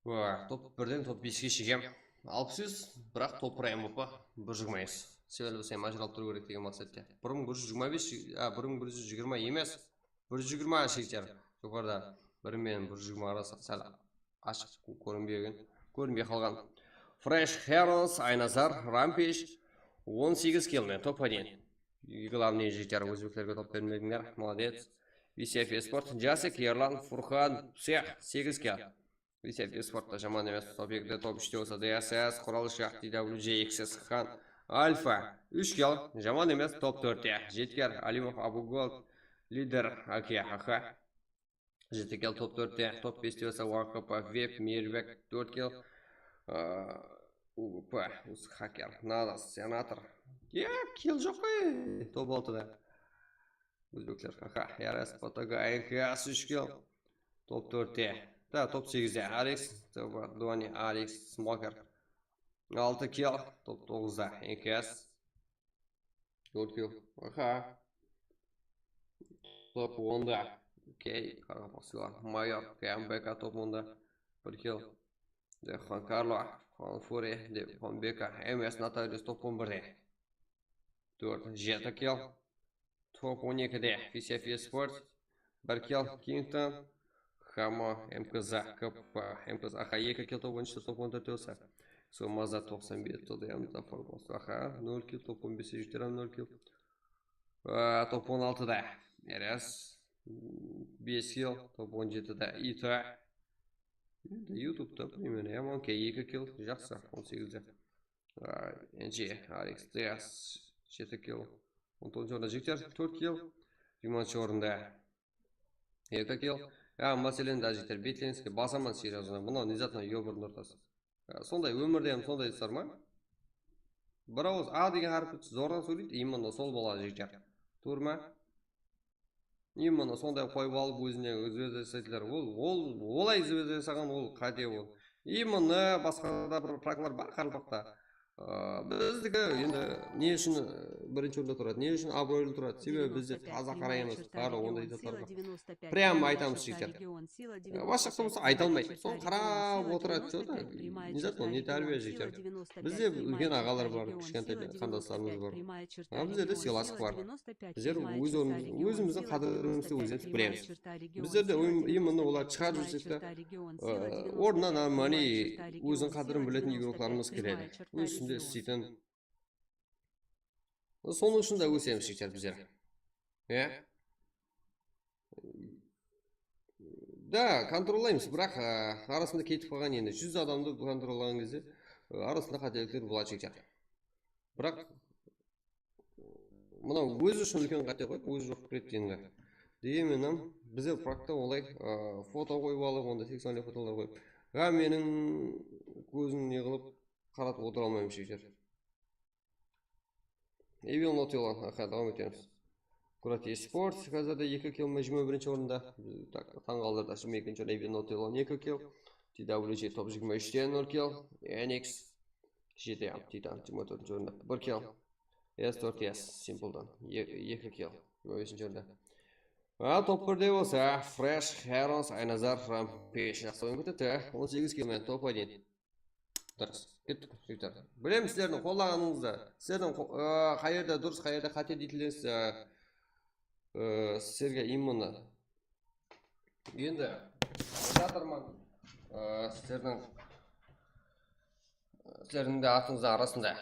Wa, top birden top beske shegem. Alpıs ús, biraq top bir M V P, bir jigirma ús. Sebebi sen ajıralıp turıw kerek degen maqsette. Bir mıń bir júz jigirma bes, a, bir mıń bir júz jigirma emes, bir júz jigirma shekter. Joqarıda bir menen bir júz jigirma arası sál ashıq kó-, kórinbegen, kórinbey qalǵan. Fresh, Herons, Aynazar, Rampage, on segiz kill men, top один. Главный jigitler ózbeklerge top bermedińler, молодец. V C F Esport, Jasik, Erlan, Furqan, Psix, segiz kill. V C F Esportta jaman emes, top ekide, top úshte bolsa D S S, Quralshaq, T W J, X S Xan, Alfa, úsh kill, jaman emes, top tórtte, Jetker, Alimov, Abugold, Lider, A K, A K, jeti kill, top tórtte, top beste bolsa Wang K P, Veb, Meyirbek, tórt kill, a, U G P, Us Hacker, Nadas, Senator, ya, kill joq qoy, top altıda. Ózbekler, A K, R S, Potoga, N K S, úsh kill. Top tórtte. Da, top segizde Alex, T V, Doni, Alex, Smoker. Altı kill, top toǵızda N K S. Tórt kill. A K. Top onda. Okey, qaraqalpaqsılar. Mayor, K M B K top onda. Bir kill. Dehqan Karlo, Xan Furi, Dehqan Beka, M S Notarius top on birde. Tórt, jeti kill. Top on ekide V C F Esport, bir kill, Kington, Hamo, M K Z, K P, M K Z, A H, eki kill, top on úshte, top on tórtte bolsa. Sol Mazda toqsan bes, T D M, Zafor, A H, nol kill, top on beste Júteram, nol kill. Aa, top on altıda R S, bes kill, top on jetide Ita. Endi YouTubeta, примерно, ya, Monkey, eki kill, jaqsı, on segizde. Aa, N J, Alex, Dias, jeti kill. On toǵızınshı orında Jigiter, tórt kill. Jigirmanshı orında eki kill. Ya, máselen, da, Jigiter, Betlenskiy, basaman, серьёзно. Mınaw ne zatına ёбаный в рот. Á, sonday, ómirde hám sonday zar ma? Bir awız A degen háripti zordan sóyleydi, именно sol boladı, jigitler. Tuwrı ma? Именно sonday qoyıp alıp, ózine zvezda jasaydılar. Ol, ol, olay zvezda jasaǵan, ol qáte ol. Именно basqa da bir praklar bar qaraqalpaqta. Aa, bizdiki endi ne ushın, e, birinshi orında turadı, ne ushın abıroylı turadı? Sebebi bizde taza qaraymız, barlıq onday zatlarǵa. Прям aytamız, jigitler. Basqa bolsa ayta almaydı. Sonı qarap otıradı, что-то, ne zat ol, ne tárbiya, jigitler. Bizde úlken aǵalar bar, kishkentay qandaslarımız bar. A, bizlerde sıylaslıq bar. Bizler óz ornımız, ózimizdiń qádirimizdi ózimiz bilemiz. Bizlerde im-, именно olar shıǵarıp júrsek te, e, ornına нормальный óziniń qádirin biletin igroklarımız keledi. Óz ústinde isleytin. Sonıń ushın da ósemiz, jigitler, bizler. Iya. Da, kontrollaymız, biraq, e, arasında ketip qalǵan endi. Júz adamdı kontrollaǵan gezde, e, arasında qátelikler boladı, jigitler. Biraq, mınaw ózi ushın úlken qáte ǵoy, ózi joq kiredi endi. Degen menen bizler prakta olay, ı, foto qoyıp alıp, onda seksualnıy fotolar qoyıp, hámmeniń kózin ne qılıp qaratıp otıra almaymız, jigitler. Evil Not Alone, aha, dawam etemiz. Kurat Esport házirde eki kill menen jigirma birinshi orında. Tak, tań qaldırdı, jigirma ekinshi orın Evil Not Alone, eki kill. T W J top jigirma úshten nol kill. Enix G T A Titan jigirma tórtinshi orında bir kill. S dört S Simpledan e-, eki kill, jigirma besinshi orında. Al, top birde bolsa Fresh, Herons, Aynazar, Rampage. Jaqsı oyın kútipti. On segiz kill menen top один. Durıs. Kettik, jigitler. Bilemiz sizlerdiń qollaǵanıńızdı. Sizlerdiń qo-, ıı, qayerde durıs, qayerde qáte deytileriniz, ıı, ıı, sizlerge именно. Endi jatırman, ıı, sizlerdiń, sizlerdiń de atıńızdıń arasında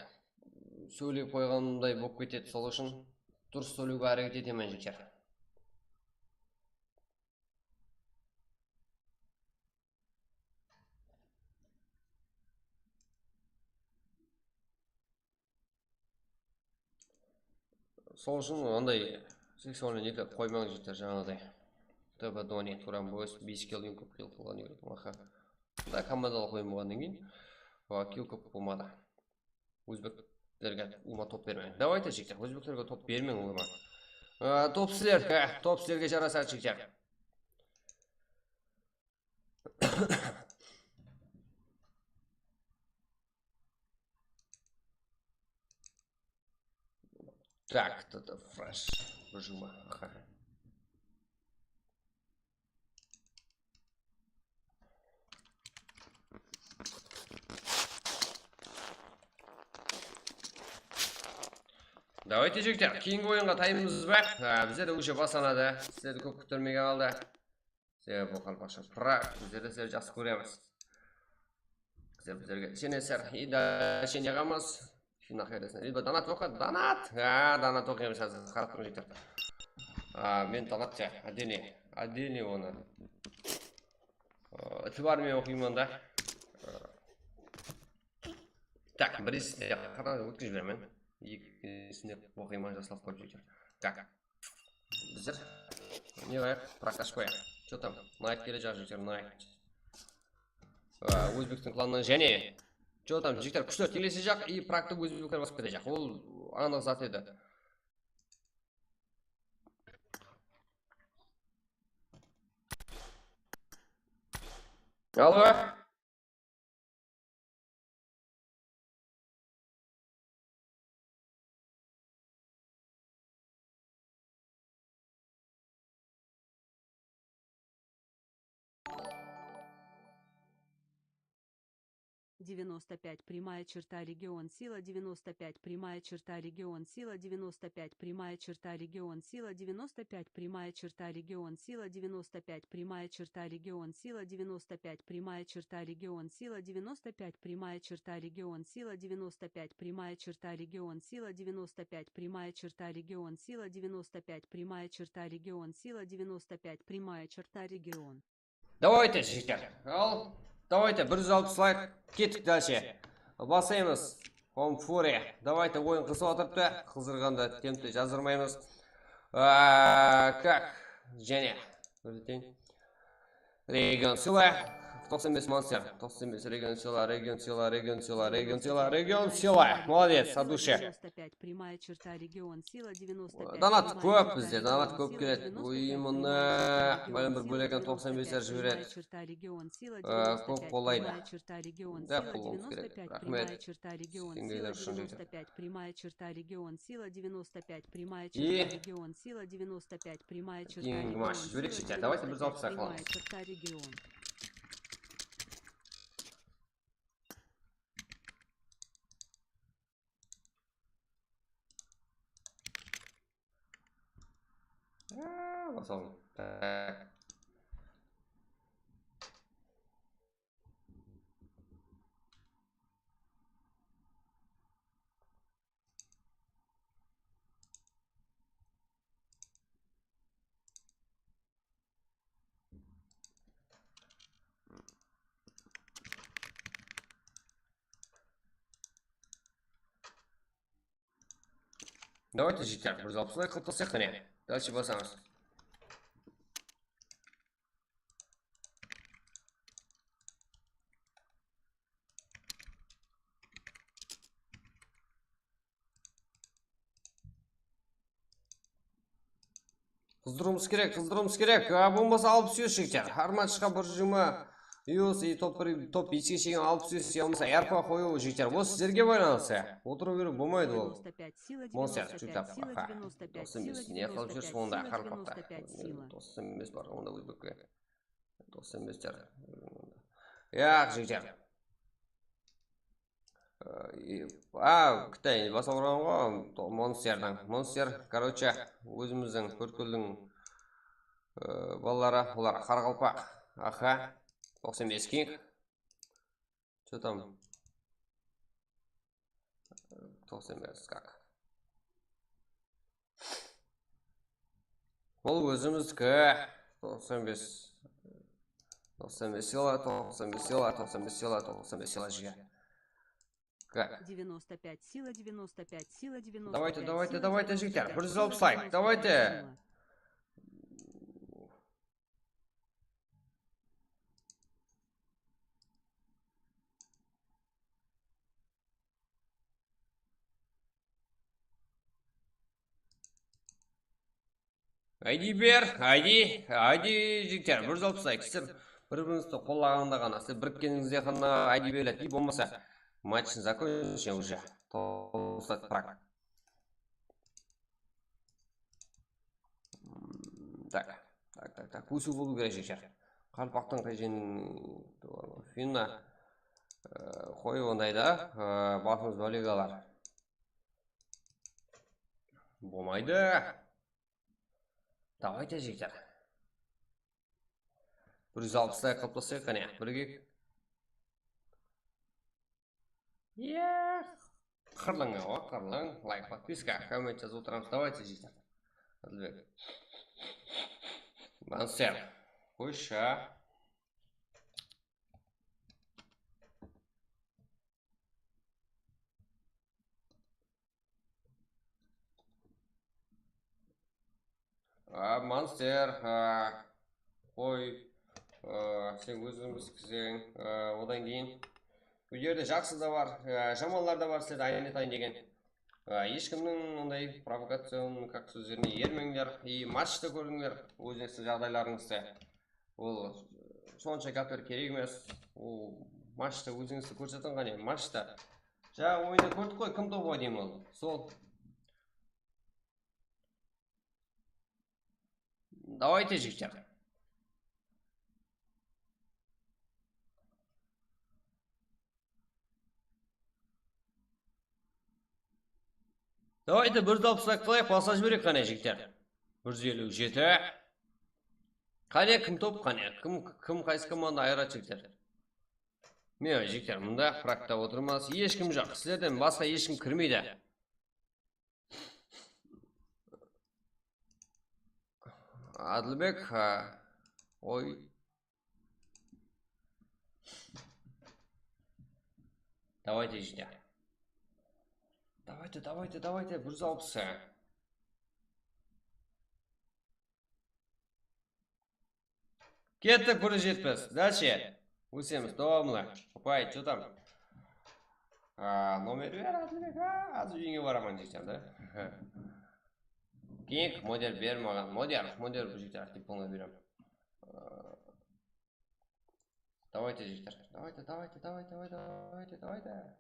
sóylep qoyǵanımday bolıp ketedi. Sol ushın durıs sóylewge háreket etemen, jigitler. Sol ushın anday seksualnıy neklep qoymań, jigitler, jańaǵıday. T B Doni, Turan Boys, bes kill, eń kóp kill qılǵan jigit, aha. Bunday komandalıq oyın bolǵannan keyin, a, kill kóp bolmadı. Ózbeklerge ulıwma top bermeń. Davayte, jigitler, ózbeklerge top bermeń ulıwma. A, top sizlerge, top sizlerge jarasadı, jigitler. Так, это fresh. Выжима. Aha. Давайте, jigitler, keyingi oyınǵa tayınbız ba? Ha, bizde de уже baslanadı. Sizlerdi kóp kúttirmege qaldı. Sebebi bul qaraqalpaqsha prak, bizler de sizlerdi jaqsı kóremiz. Sizler bizlerge isenesizler. И дальше ne qılamız? Final qaydasan? Libо donat oqı, donat. Ha, donat oqıymız házir. Qarap turıń, jigitler. A, men donat ya, отдельный, отдельный onı. A, itibarımen oqıyman da. Tak, birinshisi qara ótkizip jiberemen. Ekinsine oqıyman, jaslap qoyıp júr. Tak. Bizler ne qoyayıq? Prakta ashıp qoyayıq. Что там? Knight kele jaq, jigitler, Knight. A, Ózbektiń klanan jáne. Что там, jigitler, kúshler teńlese jaq, и praktı ózbekler basıp kete jaq. Ol anıq zat edi. Allo. Девяносто пять прямая черта регион сила, девяносто пять прямая черта регион сила, девяносто пять прямая черта регион сила, девяносто пять прямая черта регион сила, девяносто пять прямая черта регион сила, девяносто пять прямая черта регион сила, девяносто пять прямая черта регион сила, девяносто пять прямая черта регион сила, девяносто пять прямая черта регион сила, девяносто пять прямая черта регион сила, девяносто пять прямая черта регион. Давайте, jigitler. Al, давайте, bir júz alpıs layk, kettik дальше. Baslaymız. Home Fury. Давайте, oyın qızıp atırıptı. Qızdırǵanda tempte jazdırmaymız. Aa, как? Jáne. Bir aytayın. Region Sila. Toqsan bes monster. Toqsan bes region sila, region sila, region sila, region sila, region sila. Молодец, от души. Девяносто пять, прямая черта, регион сила, девяносто пять, Donat прямая kóp черта, bizde, donat rегион kóp сила, keledi. девяносто пять, Uyımını прямая черта, bálem bir регион bólegen сила, toqsan beser девяносто пять, jiberedi. прямая черта, регион сила, Á, kóp девяносто пять, qollайды. прямая черта, регион Да, сила, qollawımız девяносто kerek. пять, Raxmet. прямая черта, регион сила, Sizlerge ushın девяносто пять, прямая черта, регион сила, девяносто пять, прямая И черта, регион сила, девяносто пять, прямая черта, keyingi регион match. Júrek сила, shekter. Давайте девяносто пять, bir zalıp прямая черта, регион. Á, basalım. Tak. Давайте, jigitler, bir zalıp sılay qılıp taslayıq, qáne. Дальше basamız. Qızdırıwımız kerek, qızdırıwımız kerek. A, bolmasa alpıs ús, jigitler. Hár matchqa bir júz jigirma ús, e, top bir, top eske shekem alpıs ús, ya bolmasa R P qoyıw, jigitler. Bul sizlerge baylanıslı. Otırıw beriw bolmaydı ol. Monster, чё там, aha. Toqsan bes, ne qılıp júrsiz onda, qaraqalpaqta? Toqsan bes bar onda ózbekke. Toqsan bes jar. Yaq, jigitler. A, Qıtay, basa urǵan ǵoy, to-, Monsterdiń. Monster, короче, ózimizdiń Tórtkúldiń, e, balaları, olar qaraqalpaq. Aha, toqsan bes king. Что там? Toqsan bes, как? Ol ózimizdiki. Toqsan bes. Toqsan bes sila, toqsan bes sila, toqsan bes sila, toqsan bes sila, jigitler. Как? Девяносто пять сила, девяносто пять сила, девяносто пять сила, девяносто пять сила. Давайте, давайте, давайте, jigitler. Bir júz alpıs layk. Давайте. Aydi ber, aydi, aydi, jigitler, bir júz alpıs layk. Sizler bir-birińizdi qollaǵanda ǵana, sizler birikkenińizde ǵana aydi beriledi. I bolmasa, matchın закончим уже. Toqtat prak. Hmm, tak, tak, tak, tak. Kósiw bolıw kerek, jigitler. Qaraqalpaqtıń qay jerin, Finna, e, qoy onday da, e, basımız bálegalar. Bolmaydı. Давайте, jigitler. Bir júz alpıs layk qılıp taslayıq, qáne, birge. Iya. Qırlıń, awa, qırlıń. Layk, podpiska, komment jazıp otıramız. Давайте, jigitler. Adilbek. Monster. Qoyshı. A, Monster, a, qoy, a, sen ózińiz kiseń, a, odan keyin bul jerde jaqsı da bar, a, jamanlar da bar, sizlerdi aynatayın degen. A, hesh kimniń onday provokacion, как, sózlerine ermeńler, и matchta kórińler, ózlerińizdiń jaǵdaylarıńızdı. Ol sonsha gápler kerek emes. Ol matchta ózińizdi kórsetiń, qáne, matchta. Jańa oyında kórdik ǵoy, kim top oynaydı ol. Sol. Давайте, jigitler. Давайте, bir júz alpıs layk qılayıq, basıp jibereyik, qáne, jigitler. Bir júz eliw jeti. Qáne, kim top, qáne? Kim, kim qaysı komanda ayıradı, jigitler? Mine, jigitler, mında prakta otırmaz. Hesh kim joq. Sizlerden basqa hesh kim kirmeydi. Adilbek, ha, oy. Давайте, jigitler. Давайте, давайте, давайте, bir júz alpıs. Kettik, bir júz jetpis. Дальше. Ósemiz, davamlı. Apay, что там? A, nomer ber, Adilbek, a, házir úyińe baraman, jigitler, da. Keng model ber maǵan. Model, model, jigitler, aktiv bolmay berem. A, Давайте, jigitler. Давайте, давайте, давайте, давайте, давайте, давайте.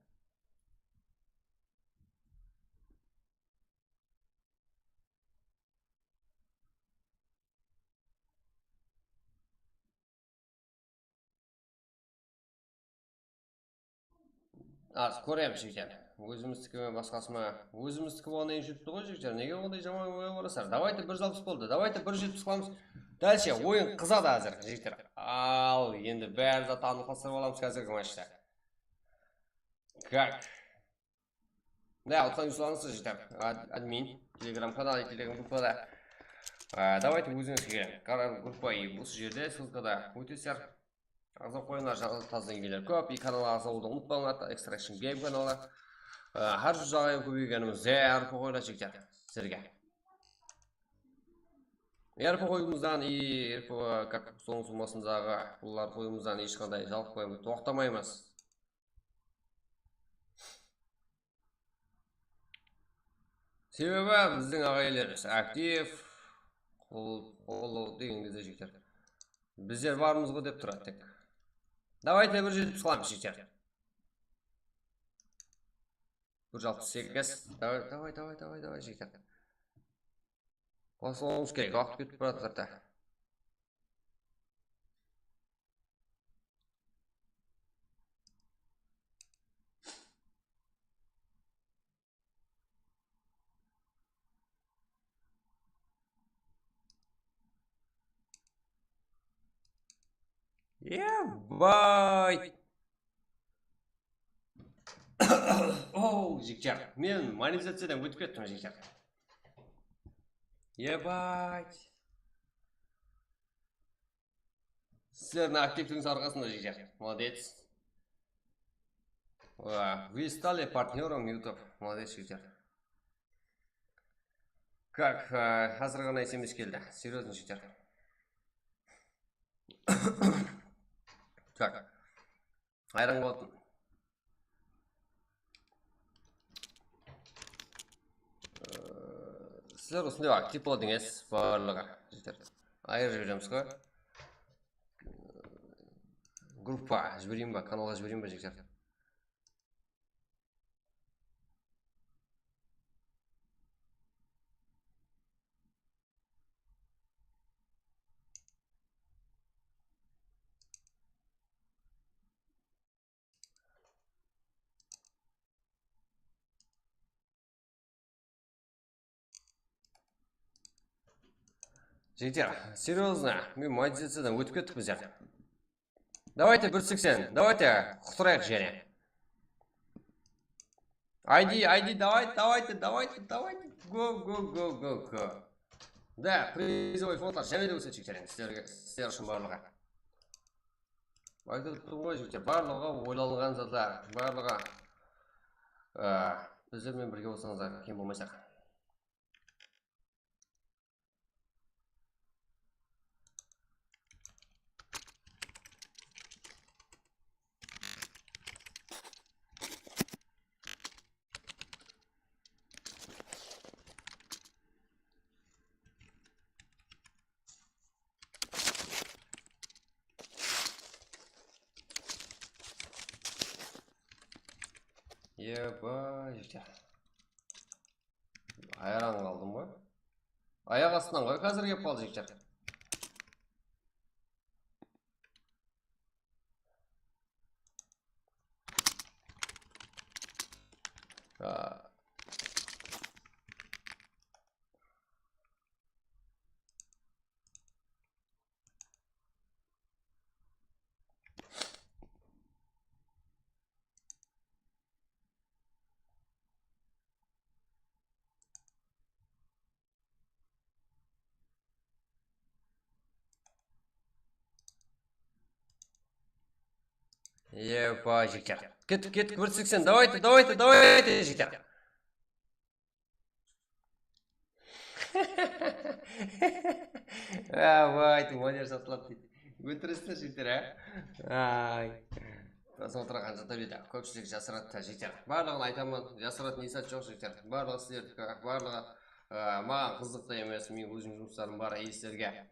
Az kóremiz, jigitler. Ózimizdiki me, basqası ma? Ózimizdiki bolǵannan keyin júripti ǵoy, jigitler. Nege onday jaman oyǵa barasızlar? Давайте, bir júz alpıs boldı. Давайте, bir júz jetpis qılamız. Дальше oyın qızadı házir, jigitler. Al, endi bári zat anıqlastırıp alamız házirgi matchta. Как? Да, Utqan Yuslansız, jigitler. Ad-, admin, Telegram kanalı, Telegram gruppada. A, давайте, ózińiz kelgen. Kanal, gruppa, и usı jerde, ссылкада ótesizler. Aǵza qoyıńlar, jańa tazdan kelgenler kóp. И kanalǵa aǵza bolıwdı umıtpańlar, Extraction Game kanalı. A, hár júz jaǵa kóbeygenimiz zárúr qoyıńlar, jigitler, sizlerge. R P qoyıwımızdan, и R P, как, soń sumasındaǵı pullar qoyıwımızdan hesh qanday jalıqpaymız, toqtamaymız. Sebebi bizdiń aǵayinlerimiz aktiv, qol, qollap degen gezde jigitler. Bizler barmız ǵo dep turadı tek. Давайте, bir jetpis qılamız, jigitler. Bir júz alpıs segiz. Давай, давай, давай, давай, давай, jigitler. Baslawımız kerek, waqıt ketip baratır da. Ебать! Ow, jigitler, men monetizaciyadan ótip kettim, jigitler. Ебать! Sizlerdiń aktivligińiz arqasında, jigitler. Молодец. Вы стали партнёром YouTube. Молодец, jigitler. Как, e, házir ǵana S M S keldi. Серьёзно, jigitler. Как? Hayran qaldım. Ee, sizler usınday aktiv boldıńız, barlıǵı, jigitler. Ayırıp jiberemiz ǵoy. Gruppa jibereyin ba, kanalǵa jibereyin ba, jigitler? Jigitler, серьёзно, men monetizaciyadan ótip kettik bizler. Давайте bir seksen, давайте qutırayıq jáne. Aydı, aydı, давай, давайте, давайте, давайте, go, go, go, go, go. Да, призовой fondlar jáne de ósedi, jigitler, endi sizlerge, sizler ushın barlıǵı. Aytıp turdım ǵoy, jigitler, barlıǵı oylanılǵan zatlar, barlıǵı, e, bizler menen birge bolsańızlar, kem bolmaysaq. Eba, jigitler. Hayran qaldım ǵoy. Ayaq astınan ǵoy, házir kelip qaldı, jigitler. Ha. Epa, jigitler. Kettik, kettik, bir seksen. Давайте, давайте, давайте, jigitler. Давайте, молодец, atlap deydi. Ótiresizler, jigitler, á? Ay. Biz otırǵan jata berde kópshilik jasıradı, jigitler. Barlıǵın aytaman, jasıratın hesh zat joq, jigitler. Barlıǵı sizlerdiki, barlıǵı, e, maǵan qızıqtı emes, men ózim jumıslarım bar, ey, sizlerge.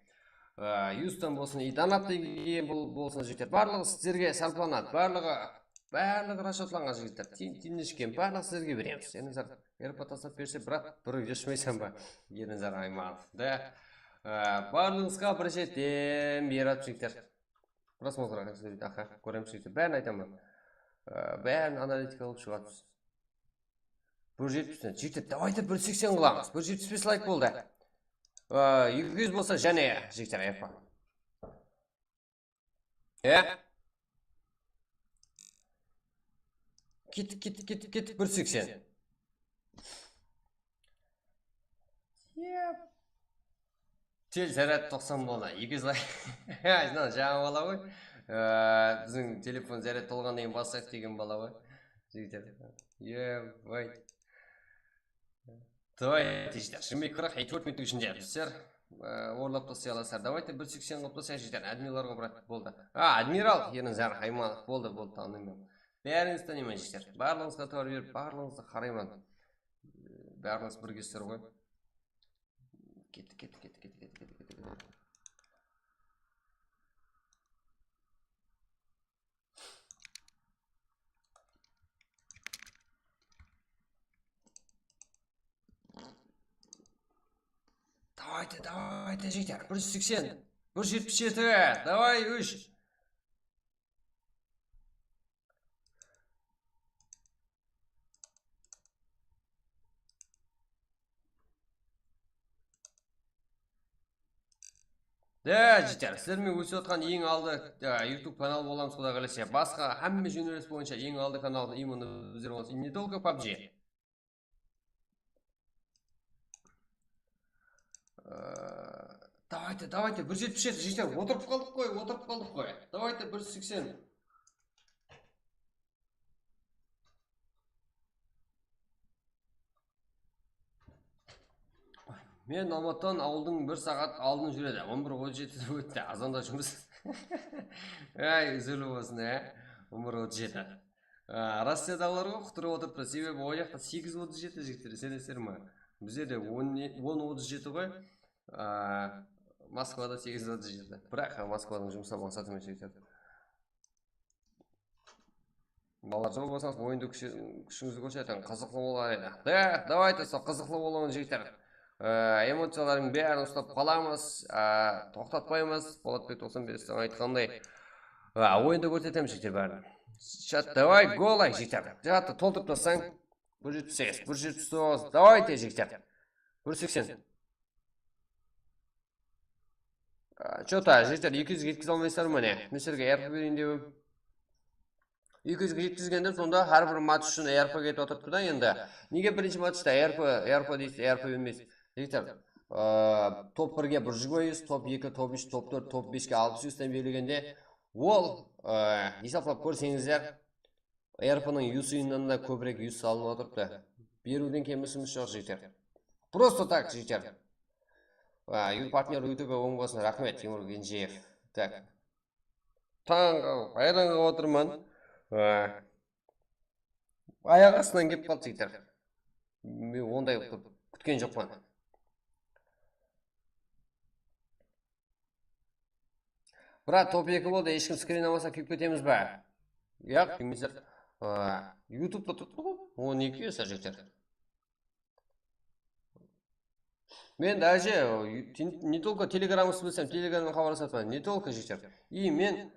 E, Yustan bolsın, i donat degen bol-, bolsın, jigitler. Barlıǵı sizlerge sarplanadı, barlıǵı, barlıǵı rashatlanǵan, jigitler. Tiyin, tiyinleshken, barlıǵı sizlerge beremiz. Sen nazar, erpa taslap berse, biraq bir úy ashpaysań ba? Ernazar Aymanov. Da, e, barlıǵıńızǵa bir jetem berip, jigitler. Prosmotr, aha, kóremiz, jigitler. Bárin aytaman. E, bárin analitika qılıp shıǵamız. Bir jetpis, jigitler, давайте bir seksen qılamız. Bir jetpis bes layk boldı. E, eki júz bolsa jáne, jigitler, erpa. E? Kettik, kettik, kettik, kettik, bir seksen. Yep. Tel zarad toqsan boldı. Eki júz lay-, mınaw jańa bala ǵoy. Ee, biziń telefon zarad tolǵannan keyin baslayıq degen bala ǵoy. Jigitler. Yep, vay. Давайте, jigitler, shımbay qırıq, tórt minut ishinde bizler, e, orlap taslay alasızlar. Давайте bir seksen qılıp taslayıq, jigitler. Admiralǵa brat, boldı. A, admiral, Ernazar Aymanov, boldı, boldı, tanıyman. Bárińizdi tanıyman, jigitler. Barlıǵıńızǵa itibar berip, barlıǵıńızdı qarayman. E, bárimiz birgesizler ǵoy. Kettik, kettik, kettik. Давайте, давайте, jigitler, bir júz seksen, bir júz jetpis jeti, давай, úsh. Da, jigitler, sizler menen ósip atqan eń aldı, e, YouTube kanal bolamız, Quday qálese. Basqa hámme jónelis boyınsha eń aldı kanal именно bizler bolamız. И не только PUBG. Ee, давайте, давайте, bir jetpis jeti, jigitler, otırıp qaldıq ǵoy, otırıp qaldıq ǵoy. Давайте, bir seksen. Men Almatıdan awıldıń bir saat aldın júredi. On bir otız jeti ótti. Azanda jumıs. Áy, úzili bolsın, á. On bir otız jeti. Á, Rossiyadaǵılar ǵoy qutırıp otırıptı. Sebebi o jaqta segiz otız jeti, jigitler, isenesizler ma? Bizde de on, on otız jeti ǵoy. Á, Moskvada segiz otız jeti. Biraq Moskvadıń jumısına maqsatım jigitler. Balalar, zor bolsańız, oyındı kúshi-, kúshińizdi kórsetiń, qızıqlı bolar edi. Da, давайте, sol qızıqlı bolıwın, jigitler. Ee, emociyalardıń bárin uslap qalamız, ee, toqtatpaymız. Polatbek toqsan bes aytqanday, ee, oyındı kórsetemiz, jigitler, bárin. Chat, давай, голый, jigitler. Chattı toltırıp taslań. Bir jetpis segiz, bir jetpis toǵız, давайте, jigitler. Bir seksen. Чё-то, jigitler, eki júz jetkize almaysızlar ma ne? Men sizlerge erpa bereyin dep edim. Eki júz jetkizgende sonda hár bir match ushın erpa ketip atırıptı da endi. Nege birinshi matchta erpa, erpa deysiz, erpa emes? Jigitler, aa, top birge bir júz qoyıńız, top eki, top úsh, top tórt, top beshke alpıs júz dep belgilegende, ol, aa, esaplap kórseńizler, erpınıń yusıyınan da kóbirek yus salınıp atırıptı. Beriwden kemishimiz joq, jigitler. Просто так, jigitler. A, YouTube partner, YouTube oń bolsın, raxmet, Timur Genjeev. Так. Tań, hayran qalıp otırman. A, ayaq astınan kelip qaldı, jigitler. Men onday qılıp kútken joqpan. Brat, top eki boldı, hesh kim skrin almasa kúyip ketemiz ba? Yaq, kúymesler. A, YouTube'da turıptı ǵoy. On eki esa jeter. Men даже, e, не только Telegramımızdı bilsem, Telegramnan xabarlasatpan. Не только jeter. И men,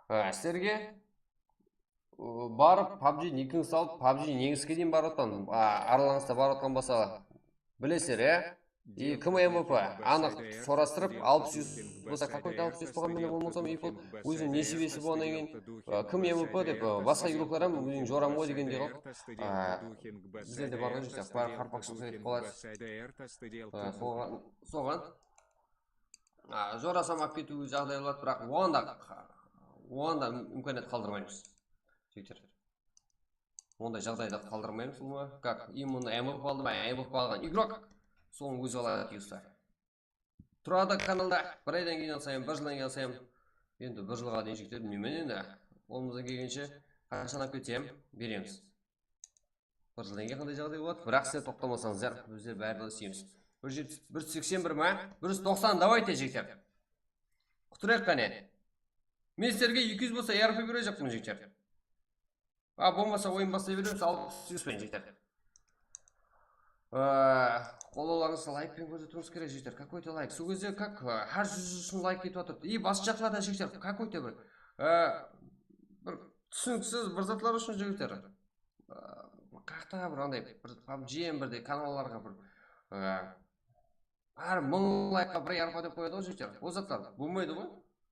a, sizlerge Barıp, PUBG nikińdi salıp, PUBG neńiske deyin barıp atqan, a, aralańızda barıp atqan bolsa, bilesizler, ya? И kim MVP? Anıq sorastırıp, alpıs júz bolsa, какой-то alpıs júz bolǵan, men bolmasam, iPhone, óziniń nesibesi bolǵannan keyin, a, kim MVP dep, a, basqa игрокlar hám óziniń joram ǵoy degendey qılıp, a, bizlerde bar ǵoy, júrse, bari qarpaqshılıq etip qaladı. A, soǵan, soǵan. A, jorasam alıp ketiw jaǵdayı boladı, biraq oǵan da, oǵan da imkaniyat qaldırmaymız. Jigitler. Onday jaǵdayda qaldırmaymız, ulıwma. Как, именно MVP aldı ma, MVP alǵan игрок, sonı ózi aladı, usta. Turadı kanalda, bir aydan keyin alsayam, bir jıldan keyin alsayam, Endi bir jılǵa deyin jigitler, bilmeymen endi. Qolımızdan kelgenshe qashan alıp ketsem, beremiz. Bir jıldan keyin qanday jaǵday boladı? Biraq sizler toqtamasańızlar, bizler bári de isleymiz. Bir jetpis, bir seksen bir ma? Bir júz toqsan, davayte, jigitler. Quttırayıq qáne. Men sizlerge eki júz bolsa, yarpı berejaqpan, jigitler. A, bolmasa, oyın baslay beremiz, alpıs úsh penen, jigitler. Ee, qollawlarıńızdı layk penen kórsetiwińiz kerek, jigitler. Какой-то лайк. Sol gezde как, e, hár júz ushın layk ketip atırıptı. И basqa jaqlarda, jigitler, какой-то bir, e, bir túsiniksiz bir zatlar ushın, jigitler. Ee, qayaqta bir anday bir PUBG em birdey kanallarǵa bir, e, hár mıń laykqa bir yarpı dep qoyadı ǵoy, jigitler. Ol zatlar bolmaydı ǵoy.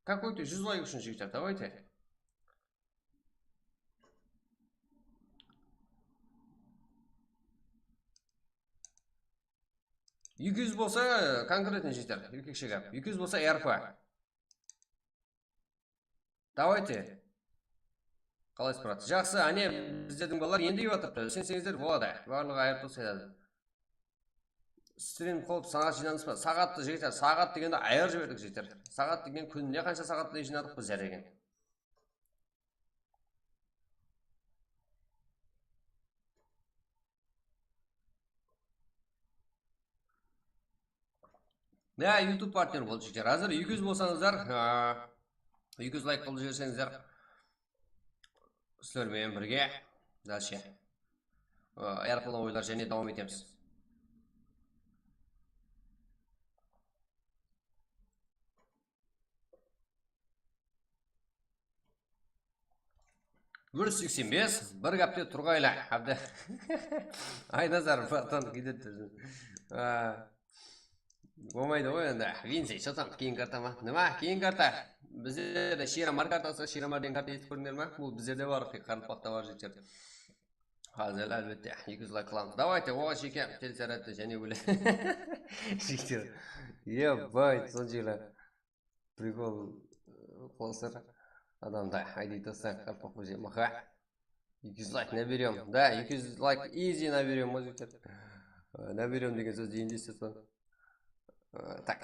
Какой-то júz layk ushın, jigitler, давайте. Eki júz bolsa, e, конкретно, jigitler, erkekshe gáp. Eki júz bolsa, yarpı. Давайте. Qalaysız, brat? Jaqsı, áne, bizlerdiń balalar endi kiyip atırıptı. Úsenseńizler boladı. Barlıǵı ayırıp taslaydı. Strim qılıp, saǵat jıynadınız ba? Saǵattı, jigitler, saǵat degende ayırıp jiberdik, jigitler. Saǵat degen kúnine qansha saǵattay jıynadıq bizler degen. Ya, YouTube partner boldı, jigitler. Házir eki júz bolsańızlar, a, eki júz layk qılıp jiberseńizler, sizler menen birge дальше, a, ayarqılǵan oyınlar jáne dawam etemiz. Bir júz seksen bes, bir gápte turǵaylı, ábde. Aynazar, bratan, ketedi. A, bolmaydı ǵoy endi. Vinci, что там, keyin karta ma? Nima, keyin karta? Bizlerde Shiromar kartası, Shiromar degen karta esitip kórdińler ma? Bul bizlerde bar, tek qaraqalpaqta bar, jigitler. Házir, álbette, eki júz layk qılamız. Давайте, oǵan shekem, tel sárette jáne óle. Jigitler. Ебать, sonshayla. Прикол, ı, qosır adamda, ayday tassań, qartmaq boje, maxa. Eki júz layk naberem. Da, eki júz layk easy naberem, ǵoy, jigitler. I, naberem degen sóz deyinshi, естественно. I, так.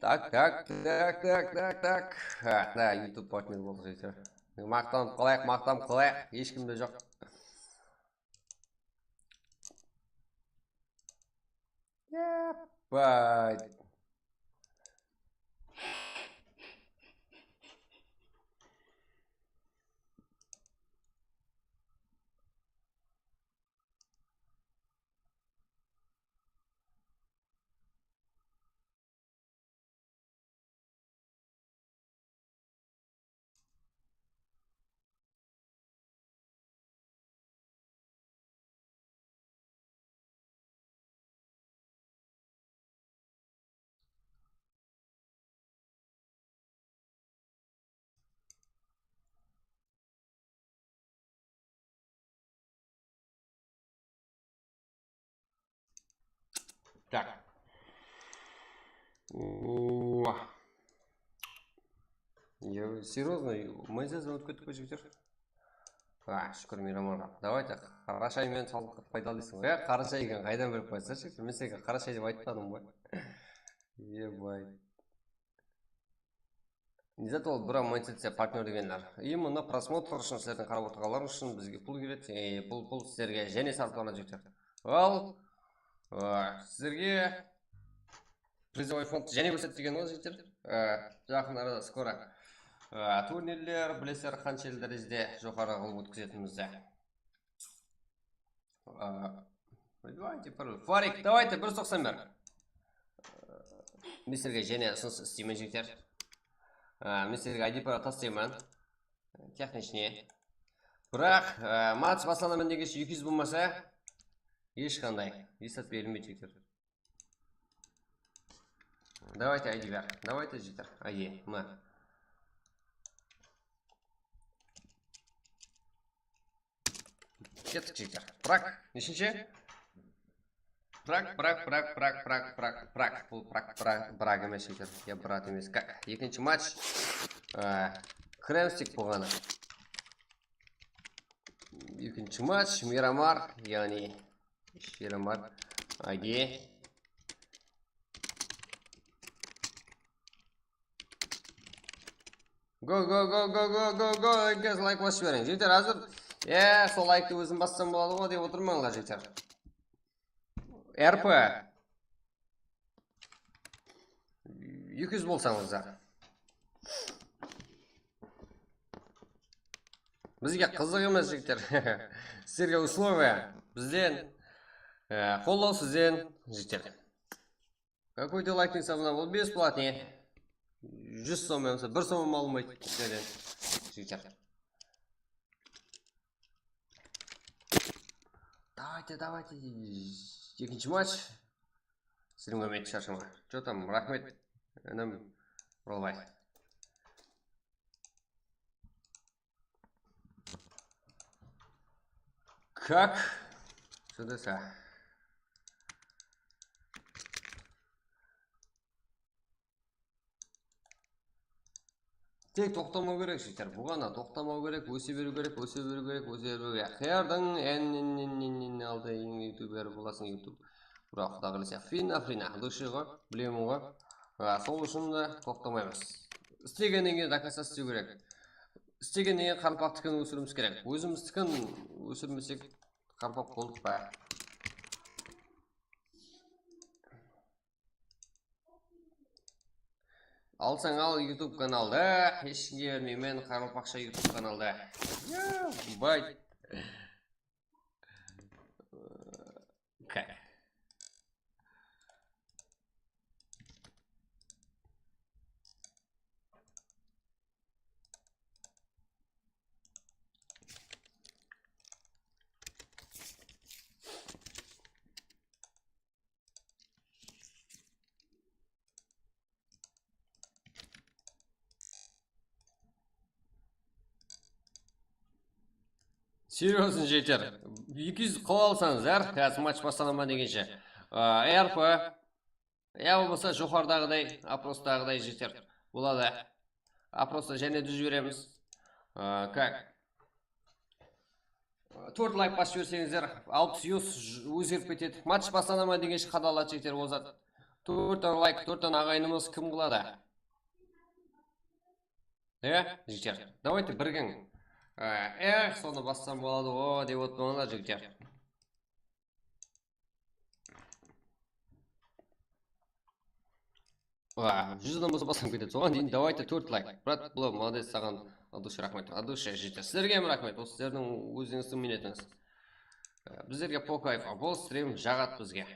Так, так, так, так, так, так. Ha, da, YouTube partner boldıq, jigitler. Maqtanıp qalayıq, maqtanıp qalayıq. Hesh kimde joq. Yapay. Так. О. Yo, серьёзно, Moisesden ótip kettik pe, jigitler? A, shúkir, Meyramarǵa. Давайте, qarashay menen salqıt paydalaysın. Ya, qarashay eken, qaydan bilip qoyasızlar, jigitler? Men sizlerge qarashay dep aytpadım ǵoy. Ебать. Nizat ol, bura monetizaciya partnyor degenler. И mına просмотр ushın, sizlerdiń qarap otırǵanlar ushın bizge pul keledi. E, bul pul sizlerge jáne sarıplanadı, jigitler. Al, a, sizlerge призовой fondtı jáne kórset degen ǵoy, jigitler. A, jaqın arada, скоро, a, turnirler, bilesizler, qanshelli dárejede joqarı qılıp ótkizetinimizdi. A, давайте, bir, Farik, давайте, bir júz toqsan bir. Men sizlerge jáne usınıs isteymen, jigitler. A, men sizlerge I D para taslayman. Texnichne. Biraq, a, match baslanaman degenshe eki júz bolmasa, hesh qanday esap berilmeydi, jigitler. Давайте, I D ber. Давайте, jigitler. I D, mına. Kettik, jigitler. Brak. Neshinshi? Brak, brak, brak, brak, brak, brak, brak. Bul brak, brak, brak emes, jigitler. Ya, brat emes. Kak. Ekinshi match. Aa, Kremstik bolǵanı. Ekinshi match. Miramar, yaǵnıy Miramar. I D. Go, go, go, go, go, go, go, like basıp jiberiń. Jigitler, házir, e, sol laykti ózim bassam boladı ǵo dep otırmańlar, jigitler. R P. Eki júz bolsańızlar. Bizge qızıq emes, jigitler. Sizlerge usloviya bizden, e, qollov sizden, jigitler. Какой-то лайктың есабына, ol бесплатный. Júz som, yamasa bir som ham alınbaydı sizlerden, jigitler. Давайте, давайте. Ekinshi match. Sizlerge men sharshama. Что там, raxmet, inim Oralbay. Как? Что-то sa. Tek toqtamaw kerek, jigitler. Bul ǵana toqtamaw kerek, óse beriw kerek, óse beriw kerek, óse beriw kerek. Qıyardıń en, en, en, en, en aldı eń youtuber bolasıń, YouTube. Bura, Quda qálese, fina, fina, dushiǵo, bilemen ǵo. A, sol ushın da toqtamaymız. Istegennen keyin do konsca islew kerek. Istegennen keyin qaraqalpaq tikin ósiriwimiz kerek. Ózimiz tikin ósirmesek, qaraqalpaq boldıq pa? Alsań al YouTube kanaldı, hesh kimge bermeymen qaraqalpaqsha YouTube kanaldı. Yo, bay. Как? Серьёзно, jigitler. Eki júz qılıp alsańızlar, házir match baslanaman degenshe. A, R P. Ya bolmasa joqarıdaǵıday, oprostaǵıday, jigitler. Boladı. Oprosta jáne dúz jiberemiz. A, как? Tórt layk basıp jiberseńizler, alpıs yus ózgerip ketedi. Match baslanaman degenshe qadaladı, jigitler, ol zat. Tórt dana layk, tórt dana aǵayinimiz kim qıladı? E, jigitler, давайте birgiń. E, eh, sonı bassam boladı ǵo dep otırmańlar, jigitler. Wa, júz adam bolsa baslam ketedi. Soǵan deyin давайте tórt layk. Brat, bula, молодец, saǵan, Adush, raxmet. Adush, jigitler, sizlerge hám raxmet. Ol sizlerdiń ózińizdiń miynetińiz. E, bizlerge po kayfı, bul strim jaǵadı bizge.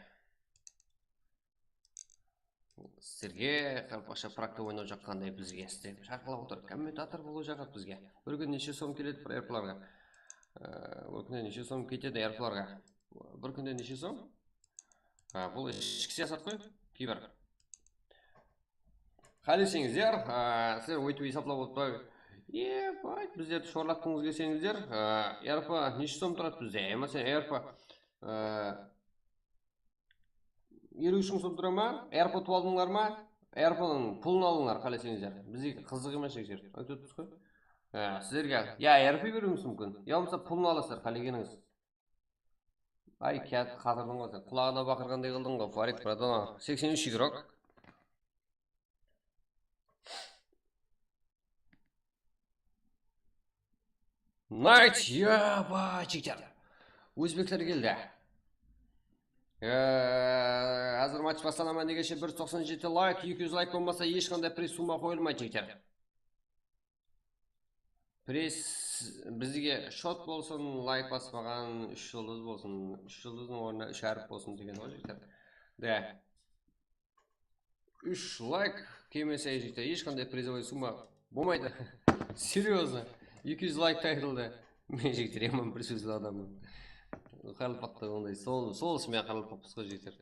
Sizlerge qaraqalpaqsha prakta oynap jaqqanday bizge sizlerdi sharqalap otır. Kommentator bolıw jaǵadı bizge. Bir kúnde neshe som keledi bir R P larǵa? E, bir kúnde neshe som ketedi R P larǵa? Bir kúnde neshe som? Ha, bul ishki siyasat ǵoy, keyber. Qáleseńizler, a, sizler óytip esaplap otpay, e, bay, bizlerdi shorlatqıńız kelseńizler, a, R P neshe som turadı bizde? Ya bolmasa R P, a, eliw úsh mıń som tura ma? R P utıp aldıńlar ma? R P-niń pulın alıńlar, qáleseńizler. Bizge qızıq emes, jigitler. Aytıp atırmız ǵoy. A, sizlerge ya R P beriwimiz múmkin, ya bolmasa pulın alasızlar, qálegenińiz. Ay, kiyat qatırdıń ǵoy sen. Qulaǵına baqırǵanday qıldıń ǵoy, Farid, bratano. Seksen úsh igrok. Night, yaba, jigitler. Ózbekler keldi. Eee, házir match baslanaman degenshe bir júz toqsan jeti layk, eki júz layk bolmasa, hesh qanday priz summa qoyılmaydı, jigitler. Priz bizge shot bolsın, layk baspaǵan úsh juldız bolsın, úsh juldızdıń ornına úsh hárip bolsın degen ǵoy, jigitler. De. Úsh layk kelmese, jigitler, hesh qanday prizovoy summa bolmaydı. Серьёзно. Eki júz layk aytıldı. Men, jigitler, yaman bir sózli adamman. Qaraqalpaqta onday, sol, sol ushın men qaraqalpaqpız ǵoy, jigitler.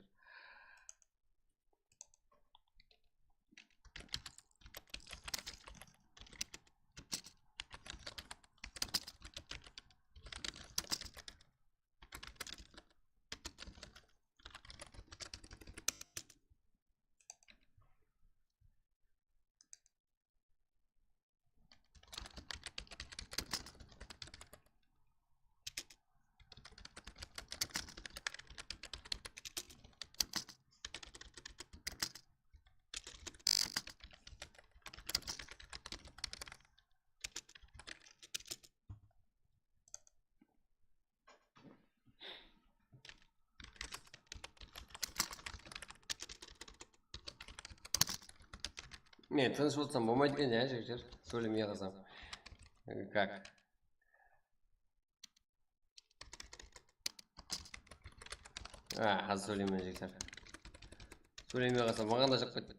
Men tınısh otırsam bolmaydı eken ya, jigitler. Sóylemey qalsam. Kak? A, házir sóyleymen, jigitler. Sóylemey qalsam, maǵan da jaqpaydı.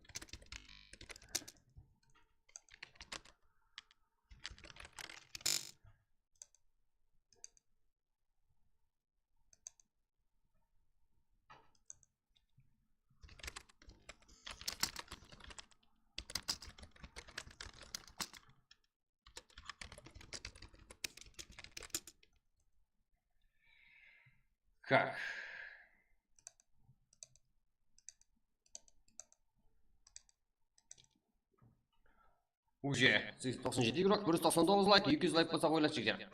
Kak? Uje toqsan jeti igrok, bir júz toqsan toǵız layk, eki júz layk bolsa qoyıladı, jigitler.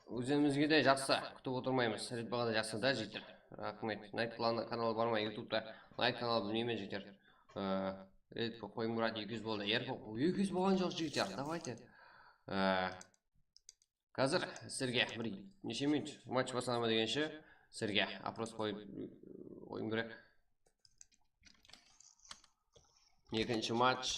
Ózimizge de jaqsı, kútip otırmaymız. Red baǵa da jaqsı da, jigitler. Raxmet. Nayt kanalı bar ma YouTubeta? Nayt kanalı bilmeymen, jigitler. Red Qoymurat eki júz boldı. Er, eki júz bolǵan joq, jigitler. Davayte. Házir sizlerge bir neshe minut match baslana ma degenshe sizlerge opros qoyıp qoyıwım kerek. Ekinshi match.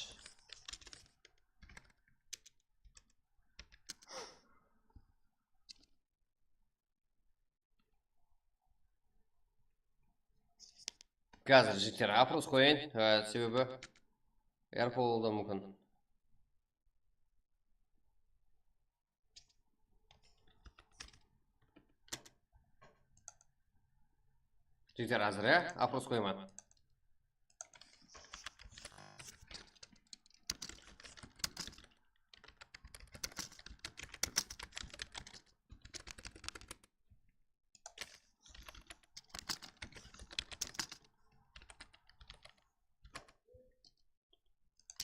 Házir, jigitler, opros qoyayın, e, sebebi er bolıwı da múmkin. Jigitler, házir, e, opros qoyaman.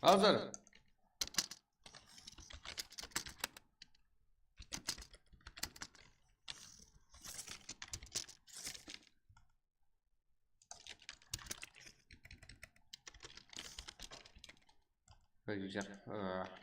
Házir. Qoyıp jiber. Ee.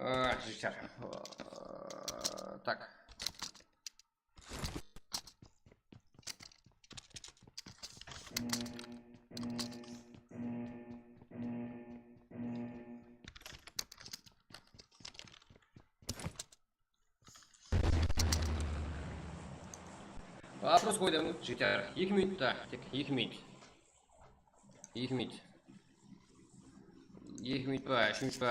Ee, jigitler. Ee, tak. Вопрос qoydım, jigitler. Eki minutta, tek eki minut. Eki minut. Eki minut pa, úsh minut pa,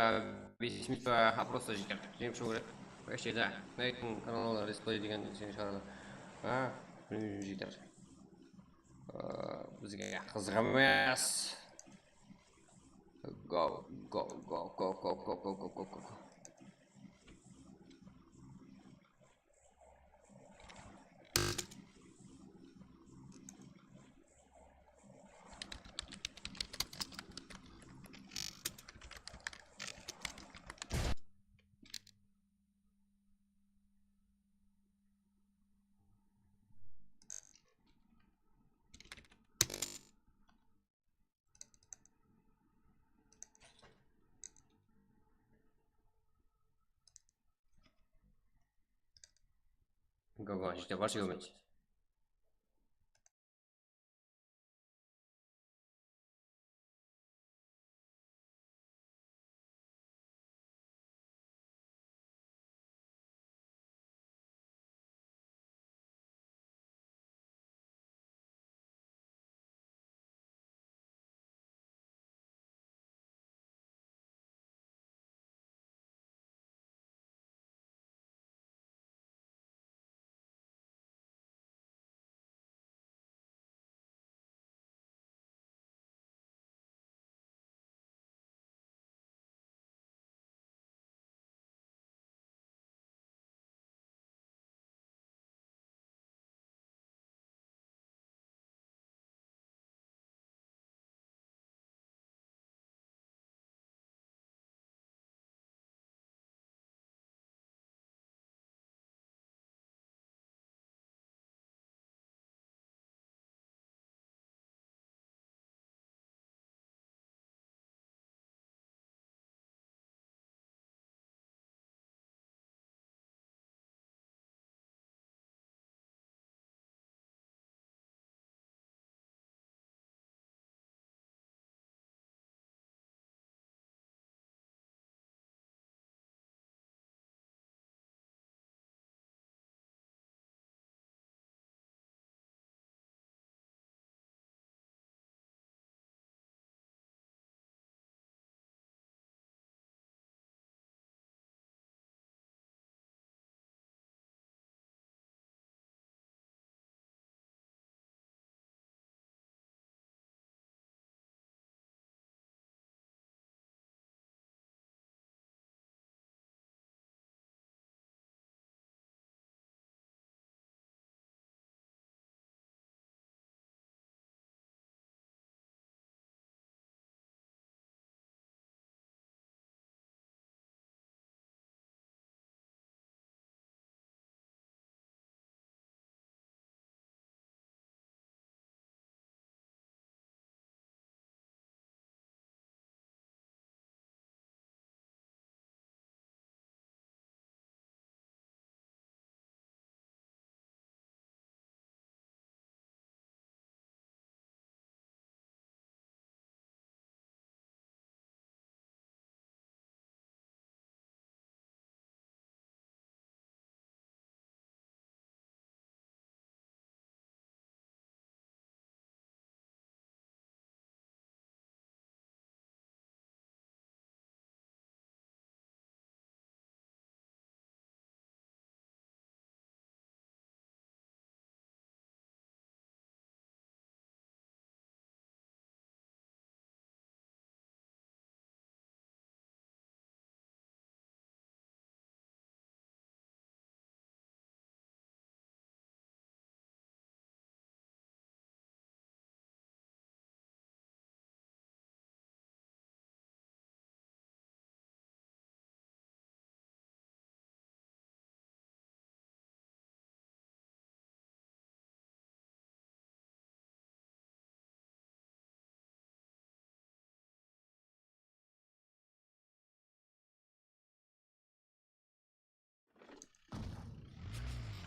bes minut pa, a, просто jigitler. Jeńip shıǵıw kerek. Вообще, da. Nayttıń kanalı Resplay degen neseni shıǵaradı. A, bilmeymen, jigitler. A, bizge qızıq emes. Go, go, go. Yoq, jete barsa yoq.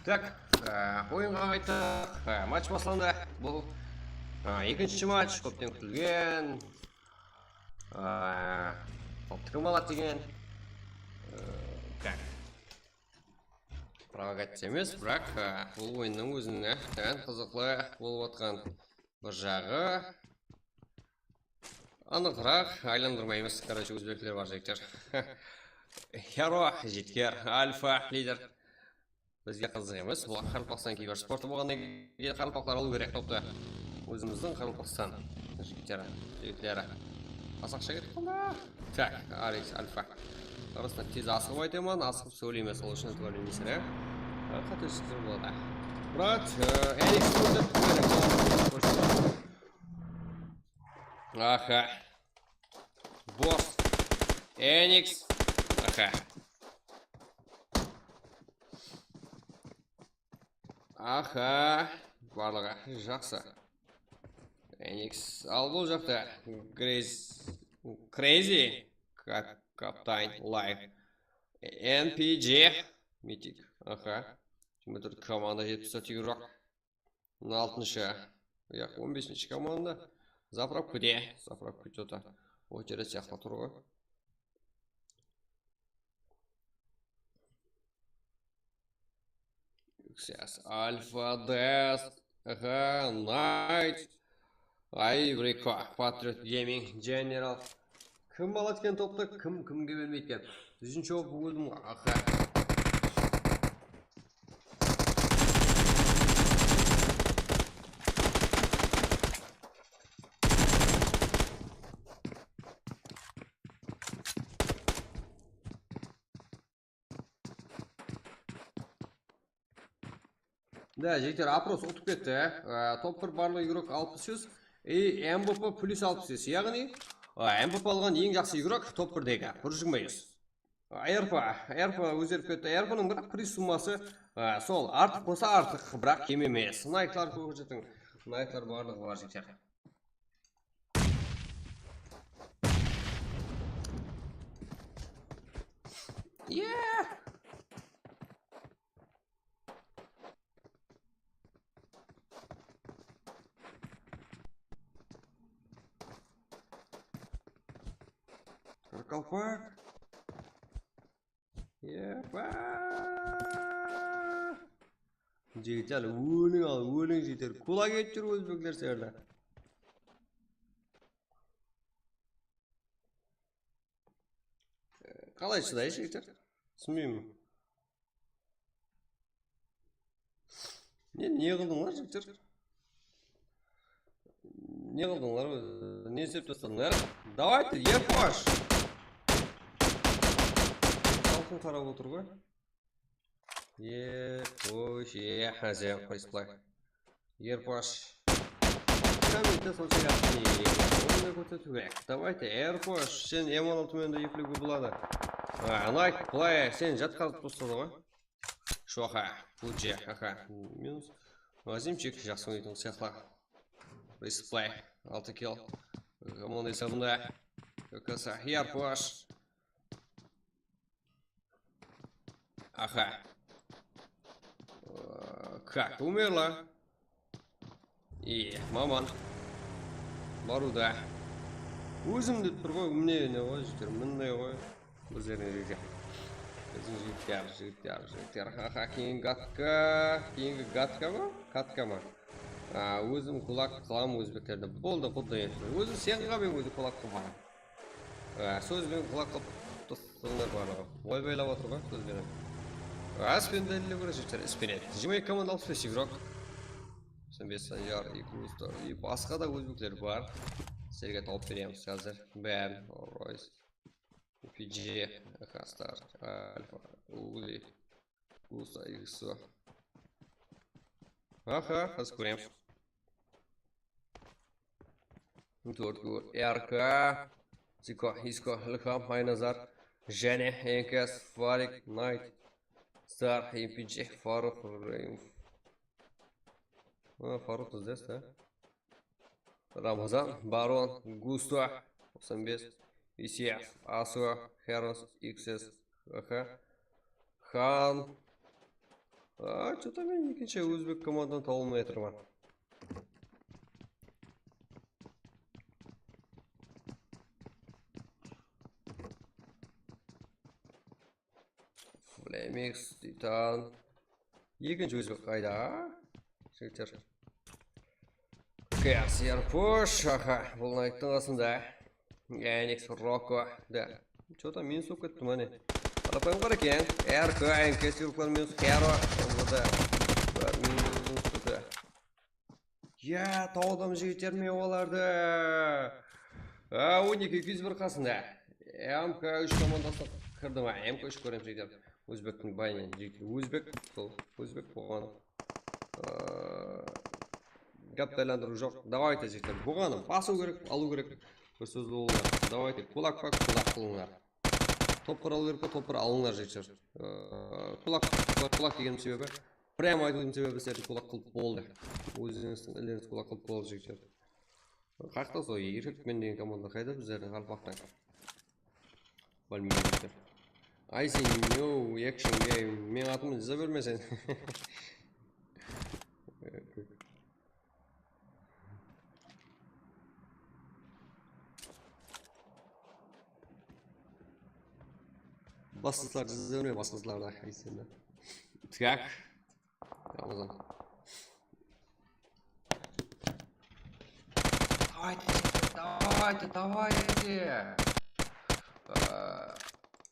Tak, e, oyınǵa qayttıq. E, match baslandı. Bul, e, ekinshi match, kópten kútilgen. E, kim aladı degen. E, tak. Provokaciya emes, biraq, e, bul oyınnıń ózine tán qızıqlı bolıp atqan bir jaǵı. Anıqıraq aylandırmaymız. Короче, ózbekler bar, jigitler. Yaro, Jitkar, Alfa, lider. Bizge qızıq emes. Bular Qaraqalpaqstan kibersportı bolǵannan keyin qaraqalpaqlar alıw kerek toptı. Ózimizdiń Qaraqalpaqstan jigitleri, jigitleri. Az aqsha ketip qaldı. Tak, Alex, Alfa. Arasında tez asıǵıp aytaman, asıǵıp sóyleymen, sol ushın itibar bermeysizler, ya. Qáteleslikler boladı. Brat, e, Alex, kórsetip qoyayın. Aha. Boss. Enix. Aha. Aha. Barlıǵı jaqsı. Enix. Al bul jaqta. Crazy. Crazy. Kap-, Captain Life. N P G. Mythic. Aha. Jigirma tórt komanda, jetpis tórt igrok. On altınshı. Yaq, on besinshi komanda. Zapravkada. Zapravka что-то. Очередь sıyaqlı tur ǵoy. Xeas, Alfa, Dest, aha, Knight, Ivory, Patriot Gaming, General. Kim aladı eken toptı, kim kimge bermeydi eken? Úzinshi bolıp óldim ǵoy, aha. Da, jigitler, oпрос utıp ketti, e. E, top bir barlıq igrok alpıs úsh, e, M V P plus alpıs úsh, yaǵnıy, e, M V P alǵan eń jaqsı igrok top birdegi, bir jigirma úsh. E, R P, R P ózgerip ketti. R P nıń biraq priz summası, e, sol, artıq bolsa artıq, biraq kem emes. Knightlar kórseting. Knightlar barlıǵı bar, jigitler. Yeah! Qaraqalpaq. Epa! Jigitler, óliń al, óliń, jigitler. Kulag etip júr ózbekler seni. Qalay shıdaydı, jigitler? Túsinbeymen. Ne, ne qıldıńlar, jigitler? Ne qıldıńlar ózi? Ne islep tasladıńlar? Давайте, Ерпош! Salqın qarap otır ǵoy. Ерпош, e, házir, replay. Ерпош. Kommentte sonsha jaqsı, onday kórsetip berek. Давайте, Erposh, sen M on altı menen de eplewge boladı. A, Knight, Player, sen jatqarıp tasladı ǵoy. Shoqa, Puji, aha, minus. Azimchik, jaqsı oynaytuǵın sıyaqlı. Replay, altı kill. Komanda esabında. K K S, Erposh. Aha. Ee, Kak, Umerla. I, Maman. Barıwda. Ózim dep tur ǵoy, mine, ne ǵoy, jigitler, mine ǵoy. Bizlerdiń jigitler. Biziń jigitler, jigitler, jigitler. Aha, keyingi gatka. Keyingi gatka ma? Katka ma? A, ózim kulak qılam ózbeklerdi. Boldı, quddı endi. Ózi sen ǵa men ózi kulak qılmaǵan. A, sóz benen kulak qılıp tastıńlar barlıǵı. Oy baylap atır ǵoy sóz benen. Aspen dálille kóre jigitler, ispenen. Jigirma eki komanda, alpıs bes igrok. Toqsan bes Sanjar, Ikusta, i basqa da ózbekler bar. Sizlerge tawıp beremiz házir. Bárin, Royce, P G, Kastar, Alfa, Uli, Kusta, Ikusta. Aha, házir kóremiz. Tórt R K, Ziko, Isko, Ilham, Aynazar, jáne N K S, Farik, Knight, Star, M P G, Faruk, Raimov. A, Faruk bizde, da. Ramazan, Baron, Gusto, toqsan bes, Isiev, Aso, Heros, X S, H H, Xan. A, что-то men ekinshi ózbek komandanı taba almay atırman. Flamix, Titan. Ekinshi ózbek qayda? Jigitler. K S R Push, aha, bul Knighttıń qasında. Yanix, Roko, da. Что-то minus bolıp ketti, mine. Qarapayım qara eken. R K, N K S, Silver minus, Hero, onda da. Minus, что-то. Ya, tawdım jigitler, men olardı. A, on eki, eki júz bir qasında. M K úsh komandasına kirdi ma? M K úsh kóremiz, jigitler. Ózbektiń bayınan, jigitler. Ózbek, sol, ózbek bolǵanı. A, gáp aylandırıw joq. Давайте, jigitler. Bolǵanı basıw kerek, alıw kerek. Bir sóz boldı. Давайте, kulak pa, kulak qılıńlar. Top bir alıw kerek pa, top bir alıńlar, jigitler. A, kulak, kulak, kulak degenim sebebi. Прям aytıwdıń sebebi, sizlerdi kulak qılıp boldı. Ózińizdiń illerińizdi kulak qılıp boldı, jigitler. Qaqta sol, Erkekmen degen komanda qayda bizlerdiń Qaraqalpaqtań? Bilmeymen, jigitler. Ay sen, no, action game. Meniń atımdı jaza berme sen. Basqızlar, jaza berme basqızlardı. Ay sen de. Так. Ramazan. Давайте, давайте, давайте. Aa,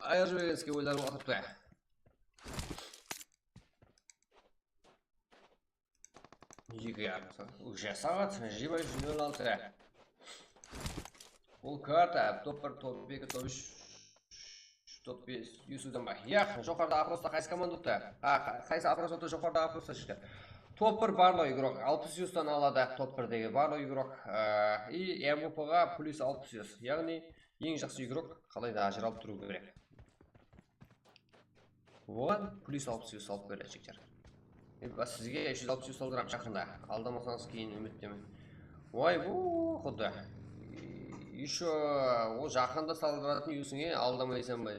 ayırıp jiberigenske oylanıp atırıptı. Eki yarım saat. Уже saat jigirma úsh nol altı. Bul karta top bir, top eki, top úsh, top bes, Yusufdan bar. Yaq, joqarıda опроста qaysı komanda uttı? A, qa-, qaysı опроsta uttı? Joqarıda опроста shıqtı. Top bir barlıq igrok alpıs yustan aladı, top birdegi barlıq igrok. Aa, и M V P ǵa plus alpıs yus. Yaǵnıy, eń jaqsı igrok qalayda ajıralıp turıw kerek. Oǵan plus alpıs yus salıp beredi, jigitler. E, sizge úsh júz alpıs yus saldıram jaqında. Aldamasańız, keyin úmittemen. Oy, bu, Quda. Ещё, o jaqında saldıratın yusıńe aldamaysań ba?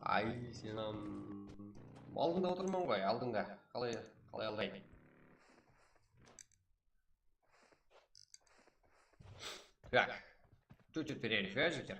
Ay, sen am, aldıńda otırman ǵoy, aldıńda. Qalay, qalay aldayın? Так. Чуть-чуть перерыв, ya, jigitler.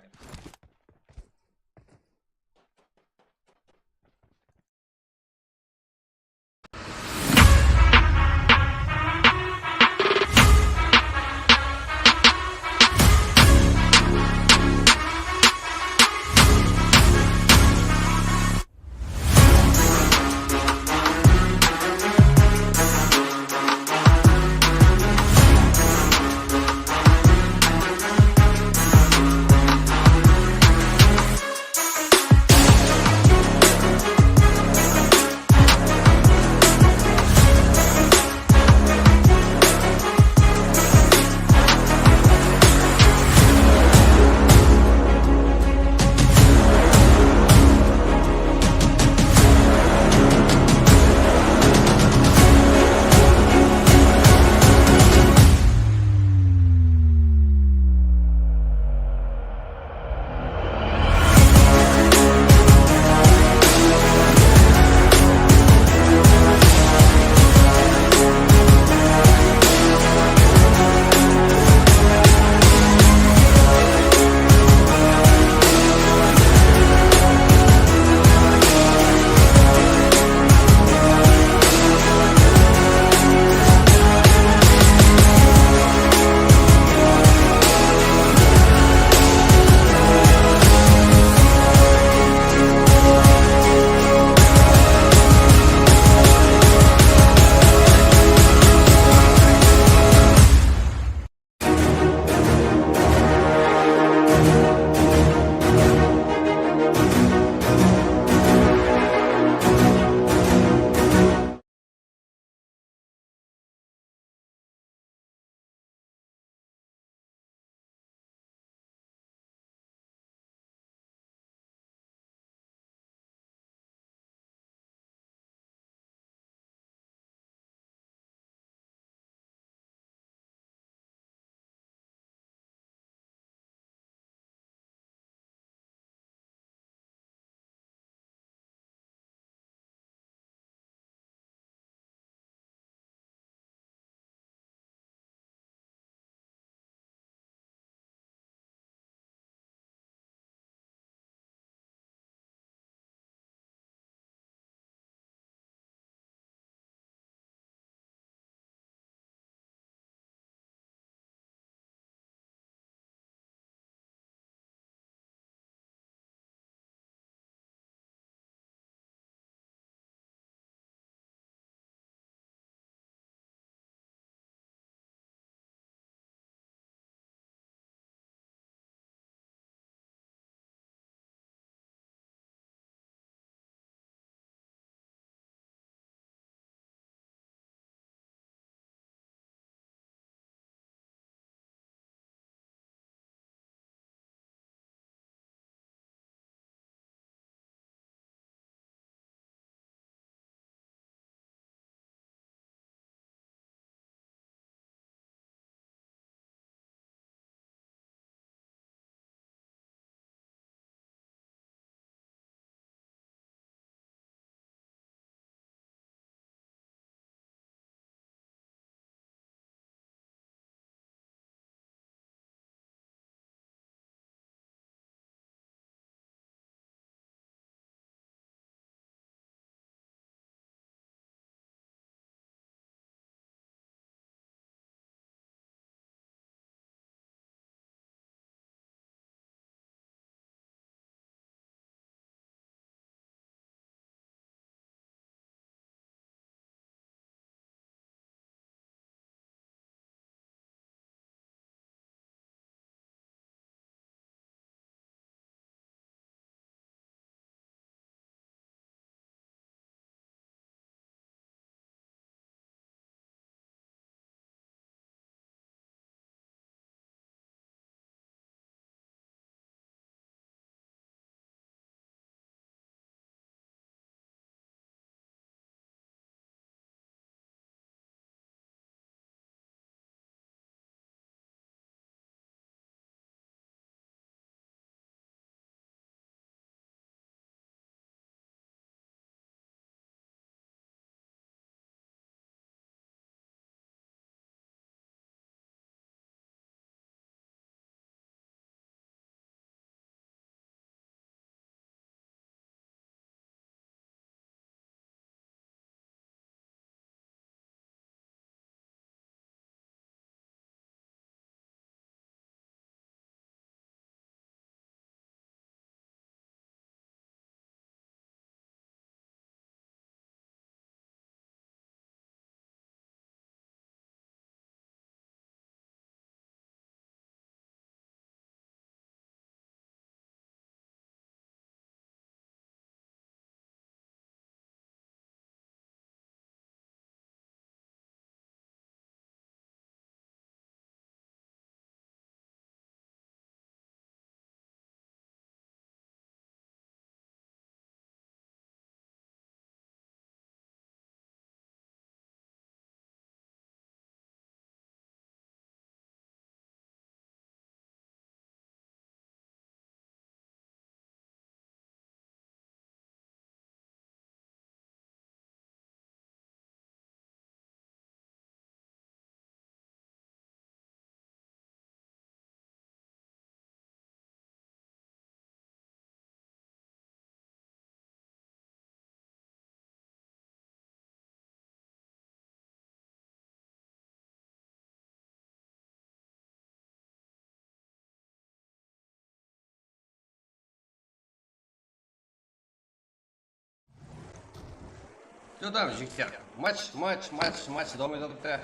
Что там, жігіттер? Матч, матч, матч, матч, давай, давай, давай.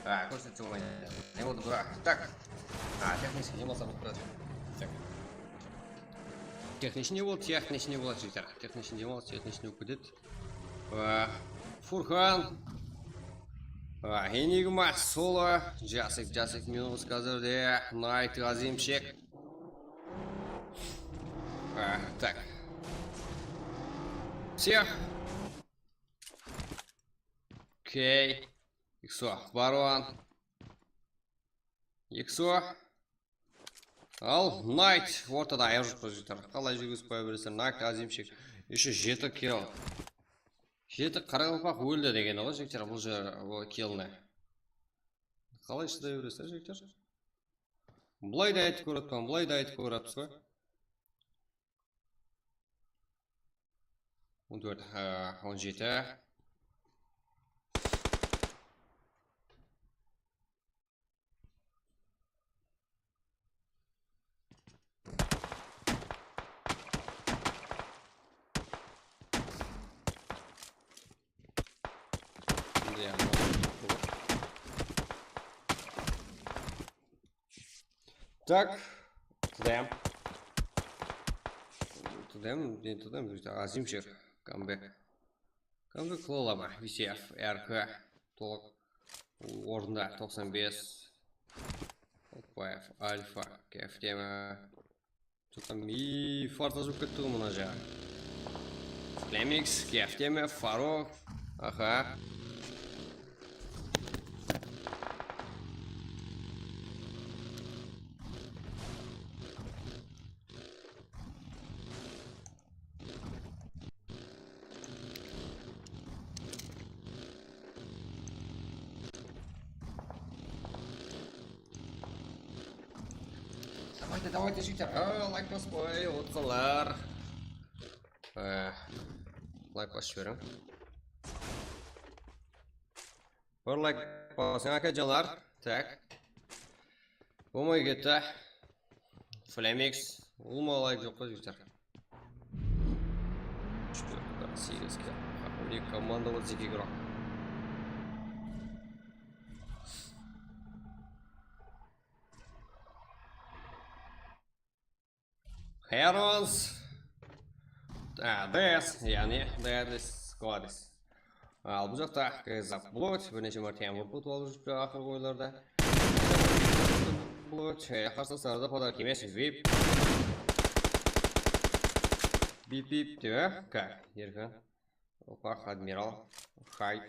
А, кórsetсе болмайды. Не boldı, bura? Так. А, технический не bolsa, bura. Так. Техничный ne boldı? Техничный ne boldı, jigitler? Техничный ne boldı? Техничный bolıp ketedi. А, Furkan. А, Enigma, Solo. Jasik, Jasik, minus házirde. Knight, Azimchik. А, так. Всех. Okey. Ikso, Baron. Ikso. Al, Knight ortada ayaq joq, jigitler. Qalay júrgizip qoya beresizler? Knight, Azimchik. Еще jeti kill. Jeti qaraqalpaq óldi degeni ǵoy, jigitler, bul jer, bul killne. Qalay shıday beresizler, jigitler? Bılay da aytıp kórip atpan, bılay da aytıp kórip atpız ǵoy. On tórt, e, on jeti. Şimdi yani. Tak. T D M. T D M, ne T D M, Azimchik. Comeback. Comeback qıla ala ma? V C F, R K, tolıq. Orında toqsan bes. Otbaev, Alfa, Kefteme. Что там, и фарт azıp ketti ǵoy mına jaǵı. Flemix, Kefteme, Farok. Aha. Давайте, давайте, jigitler. A, layk basıp qoyıp otırsalar. E, layk basıp jiberiń. Bir layk basıń, akajanlar. Tak. Bolmay ketti. Flemix. Ulıwma layk joq pa, jigitler? Úsh, tórt, segiz, eki komanda, otız eki igrok. Herons. A, D S, yaǵnıy Deadly Squadis. Al, bul jaqta Kaiser Blood, bir neshe márte M V P utıp alıp júripti aqırǵı oyınlarda. Blood, e, qarsılaslarda podarki emes, vip. Bip, bip, dep, a? Kak, Erkin. Opa, Admiral. Hayt.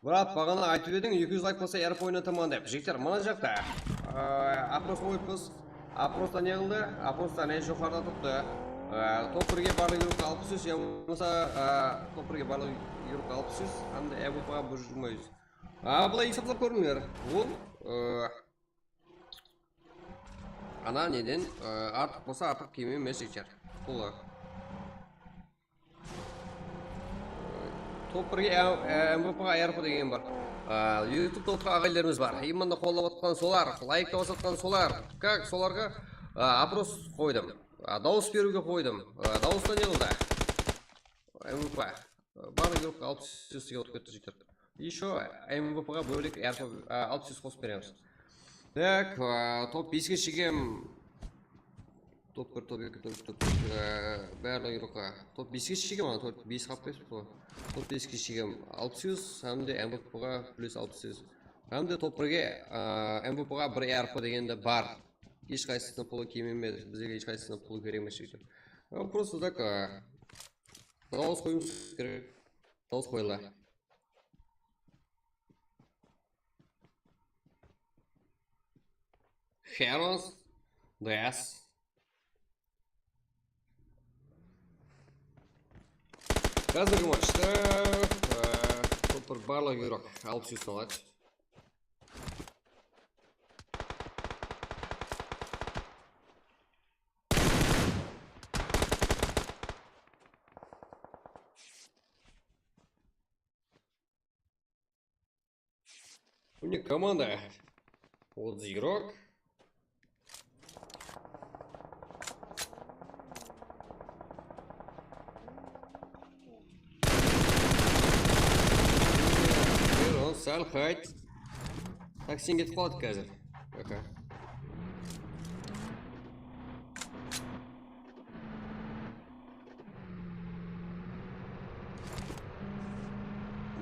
Brat, baǵana aytıp ediń, eki júz layk bolsa R P oynataman dep. Jigitler, mına jaqta, aa, oпрос qoyıppız. Oprosta ne qıldı? Oprosta ne joqarıda turıptı. Aa, top birge barlıq igrokqa alpıs júz, ya bolmasa, aa, top birge barlıq igrokqa alpıs júz, hám de M V P ǵa bir júz jigirma júz. Aa, bılay esaplap kórińler. Ol, aa, Ana neden, e, artıq bolsa artıq kiyim emes, jigitler. Pulı. Top birge, e, M V P ǵa R P degen bar. E, YouTube'da otırǵan aǵayinlerimiz bar. Imanda qollap atqan solar, layk basıp atqan solar. Kak, solarǵa, e, oпрос qoydım. E, dawıs beriwge qoydım. E, dawısta ne qıldı? M V P. Barlıq igrokqa alpıs júz degen otıp ketti, jigitler. Еще M V P ǵa bólek R P, a, alpıs júz qosıp beremiz. Tak, a, top beske shekem. Top bir, top eki, top úsh, top tórt, a, barlıq igrokqa. Top beske shekem, ana, top bes qalıp ketipti ǵoy. Top beske shekem alpıs júz, hám de M V P ǵa plus alpıs júz. Hám de top birge, a, M V P ǵa bir R P degen de bar. Hesh qaysısına pulı kem emes, bizlerge hesh qaysısına pulı kerek emes, jigitler. A, просто так, a, Dawıs qoyıwımız kerek. Dawıs qoyıla. Herons, D S. Házirgi matchta, e, top bir barlıq igrok alpıs júz aladı. Mine komanda. Otız igrok. Sál qayt. Taksing ketip qaldı házir. Aka.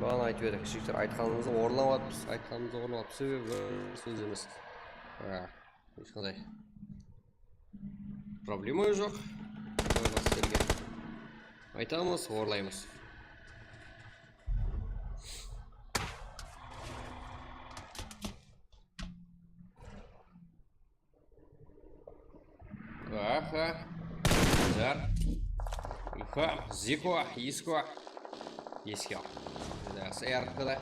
Baǵana aytıp edik, jigitler, aytqanımızdı orınlap atırmız, aytqanımızdı orınlap atırmız, sebebi bir sóz emes. Ha, hesh qanday problema joq. Sizlerge aytamız, orınlaymız. Aha. Zar. Ilham, Ziko, Isko. Isko. Da, S R P da.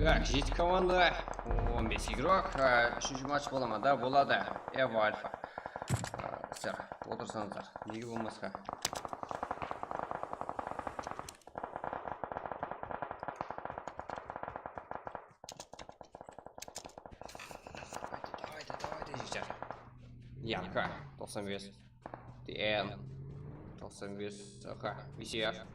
Tak, jeti komanda, on bes igrok, á, úshinshi match bola ma? Da, boladı. Evo Alfa. Á, sizler otırsańızlar. Nege bolmasqa? Давайте, давайте, давайте, jigitler. Yanka, toqsan bes. T N, toqsan bes, V C R.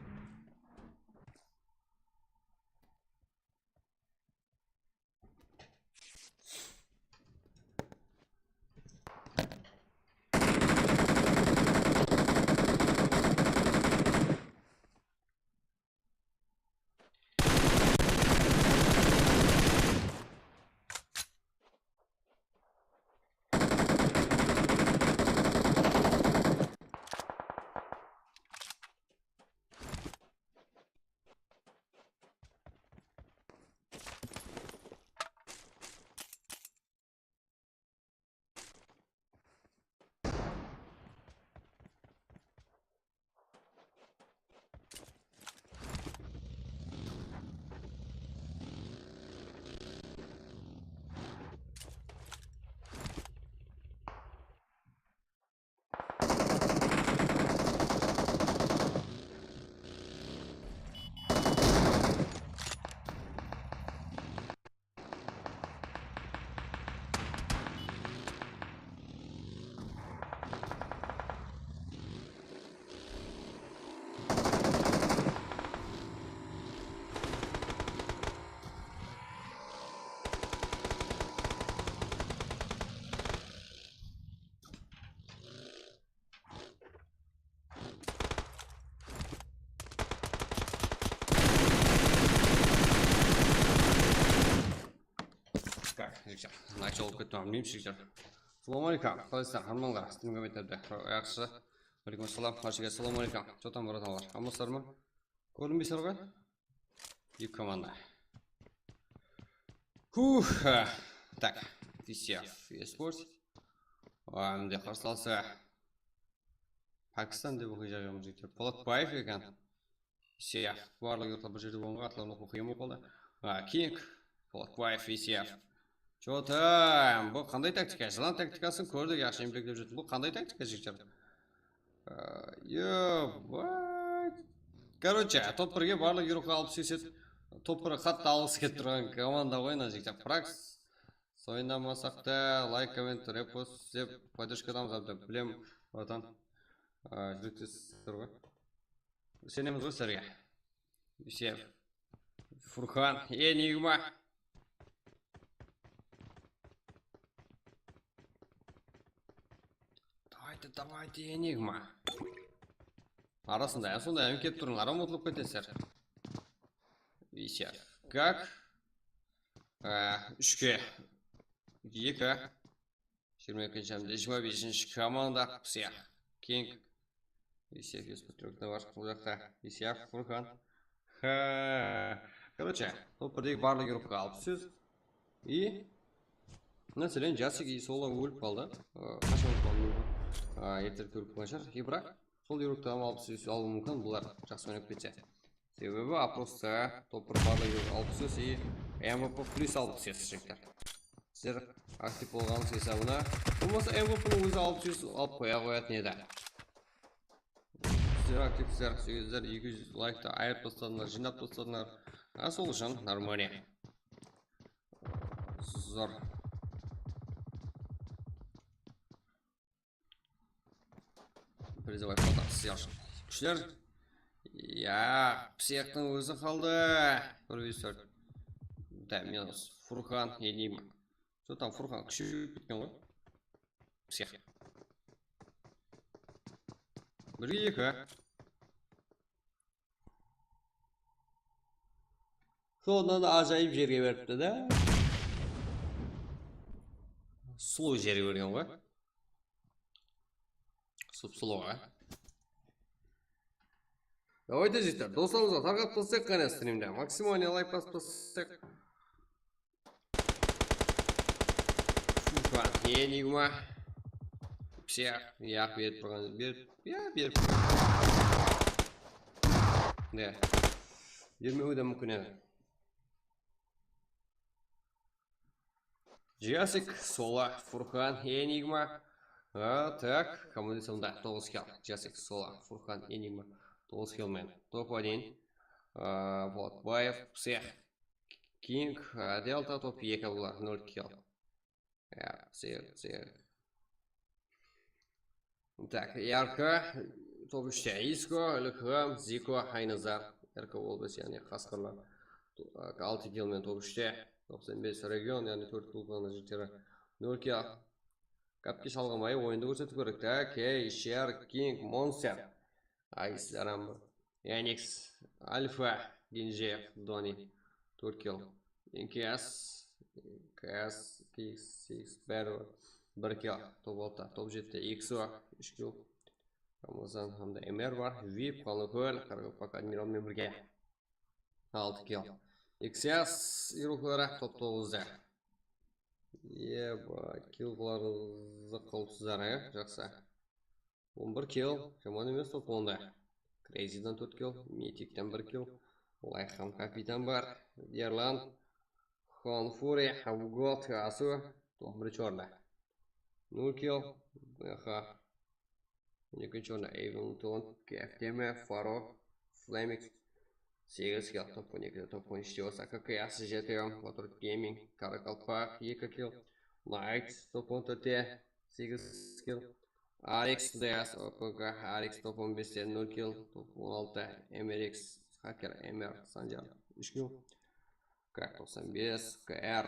alıp kettim, bilmeymiz, jigitler. Assalawma aleykum, qalaysızlar, harmanlar, stream kommentariyada. Yaqshı. Aleykum assalam, barshege assalawma aleykum. Что там, bratanlar? Amansızlar ma? Kórinbeysiz ǵoy? Eki komanda. Huh, ha. Tak, V C F eSports. Á, mende qarsı alsa Pakistan dep oqıy jaǵamız jigitler. Polatbaev eken. V C F. Barlıq yurtlar bir jerde bolǵanǵa atların oqıw qıyın bolıp qaldı. A, King, Polatbaev, V C F. Что там? Bul qanday taktika? Jılan taktikasın kórdik, yaqshı embeklep júrdi. Bul qanday taktika, jigitler? Ё, бать. Короче, top birge barlıq yurıqqa alpıs ese, top bir qattı alǵısı kelip turǵan komanda ǵoy, mına jigitler. Prax. Oynamasaq ta, layk, komment, repost dep podderjka etamız, ábde, bilem, bratan. Á, júrektesizler ǵoy. Isenemiz ǵoy sizlerge. Yusef. Furkan, Enigma. Давайте, давайте, Enigma. Arasında, ya, sonday, ya, kelip turıń, aram utılıp ketesizler. Yusef. Gak. Á, úshke eki. Jigirma ekinshi hámde jigirma besinshi komanda, Psix, King. Yusef, Yusef, Patriotına bar, bul jaqta Yusef, Furkan. Ha. Короче, top birdegi barlıq yurıqqa alpıs sóz. И, máselen, Jasik и Sola ólip qaldı. Aa, qashan ólip qaldı? Aa, erterek ólip qalǵan shıǵar. И, biraq, sol yurıqta alpıs sóz alıwı múmkin, bular jaqsı oynap ketse. Sebebi oprosta top bir barlıq alpıs sóz и M V P plus alpıs sóz, jigitler. Sizler aktiv bolǵanıńız esabına. Bolmasa M V P'niń ózi alpıs sóz alıp qoya qoyatın edi. Sizler aktivsizler, sizler eki júz layktı ayırıp tasladıńlar, jıynap tasladıńlar. A, sol ushın нормально. Zor. Призовой плата, sıyaqshı. Kúshler. Ya, Psixtıń ózi qaldı. Bir júz tórt. Da, minus. Furkan, Enigma. Что там, Furkan kúsheyip ketken ǵoy. Psix. Birge eki. Sonnan da ajayıp jerge beripti da. Sulıw jerge bergen ǵoy. Sıp-sulıw, a? Давайте, jigitler, doslarımızǵa tarqatıp tassayıq, qáne, strimde. Максимальный лайк basıp tassayıq. Furkan, Enigma. Psix, yaq, berip turǵan, berip, ya, berip turǵan. Ne? Bermewi de múmkin edi. Jasik, Sola, Furkan, Enigma. A, tak, komandasında toǵız kill. Jasik, Sola, Furkan, Enigma. Toǵız kill men. Top один. A, Polatbaev, Psix, King, a, Delta, top eki bular, nol kill. Ya, Psix, Psix. Tak, Yarka, top úshte, Isko, Ilham, Ziko, Aynazar, Yarka Wolbes, yaǵnıy qasqırlar. To-, altı kill men top úshte, toqsan bes region, yaǵnıy tórt klubtıń jigitleri, nol kill. Gápke shalǵımay, oyındı kórsetip kóreyik ta. Key, Sher, King, Monster. Ay, sizler hám Yanix, Alfa, Genjeev, Doni, tórt kill. N K S, N K S, K X, K X, bári bar. Bir kill, top altı, top jeti, X O, úsh kill. Ramazan hamda M R bar. Vip, Qanlıkól, Qaraqalpaq Admiral menen birge. Altı kill. X S yurıqları top toǵızda. Eba, killlarıńızdı qılıpsızlar, e? Jaqsı. On bir kill, jaman emes top onda. Crazydan tórt kill, Mitikten bir kill, Layxam kapitan bar, Erlan, Hon Fury, Avgot, Asu, top birinshi orında. Nol kill, B H. On ekinshi orında Ableton, Kefteme, Faro, Flamix, segiz kill, top on ekide, top on úshte bolsa K K S, J T M, Motor Gaming, Qaraqalpaq, eki kill, Knight, top on tórtte, segiz kill, Alex, D S, O P K, Alex, top on beste, nol kill, top on altıda, M R X, Hacker, M R, Sanjar, úsh kill, Krak toqsan bes, K R,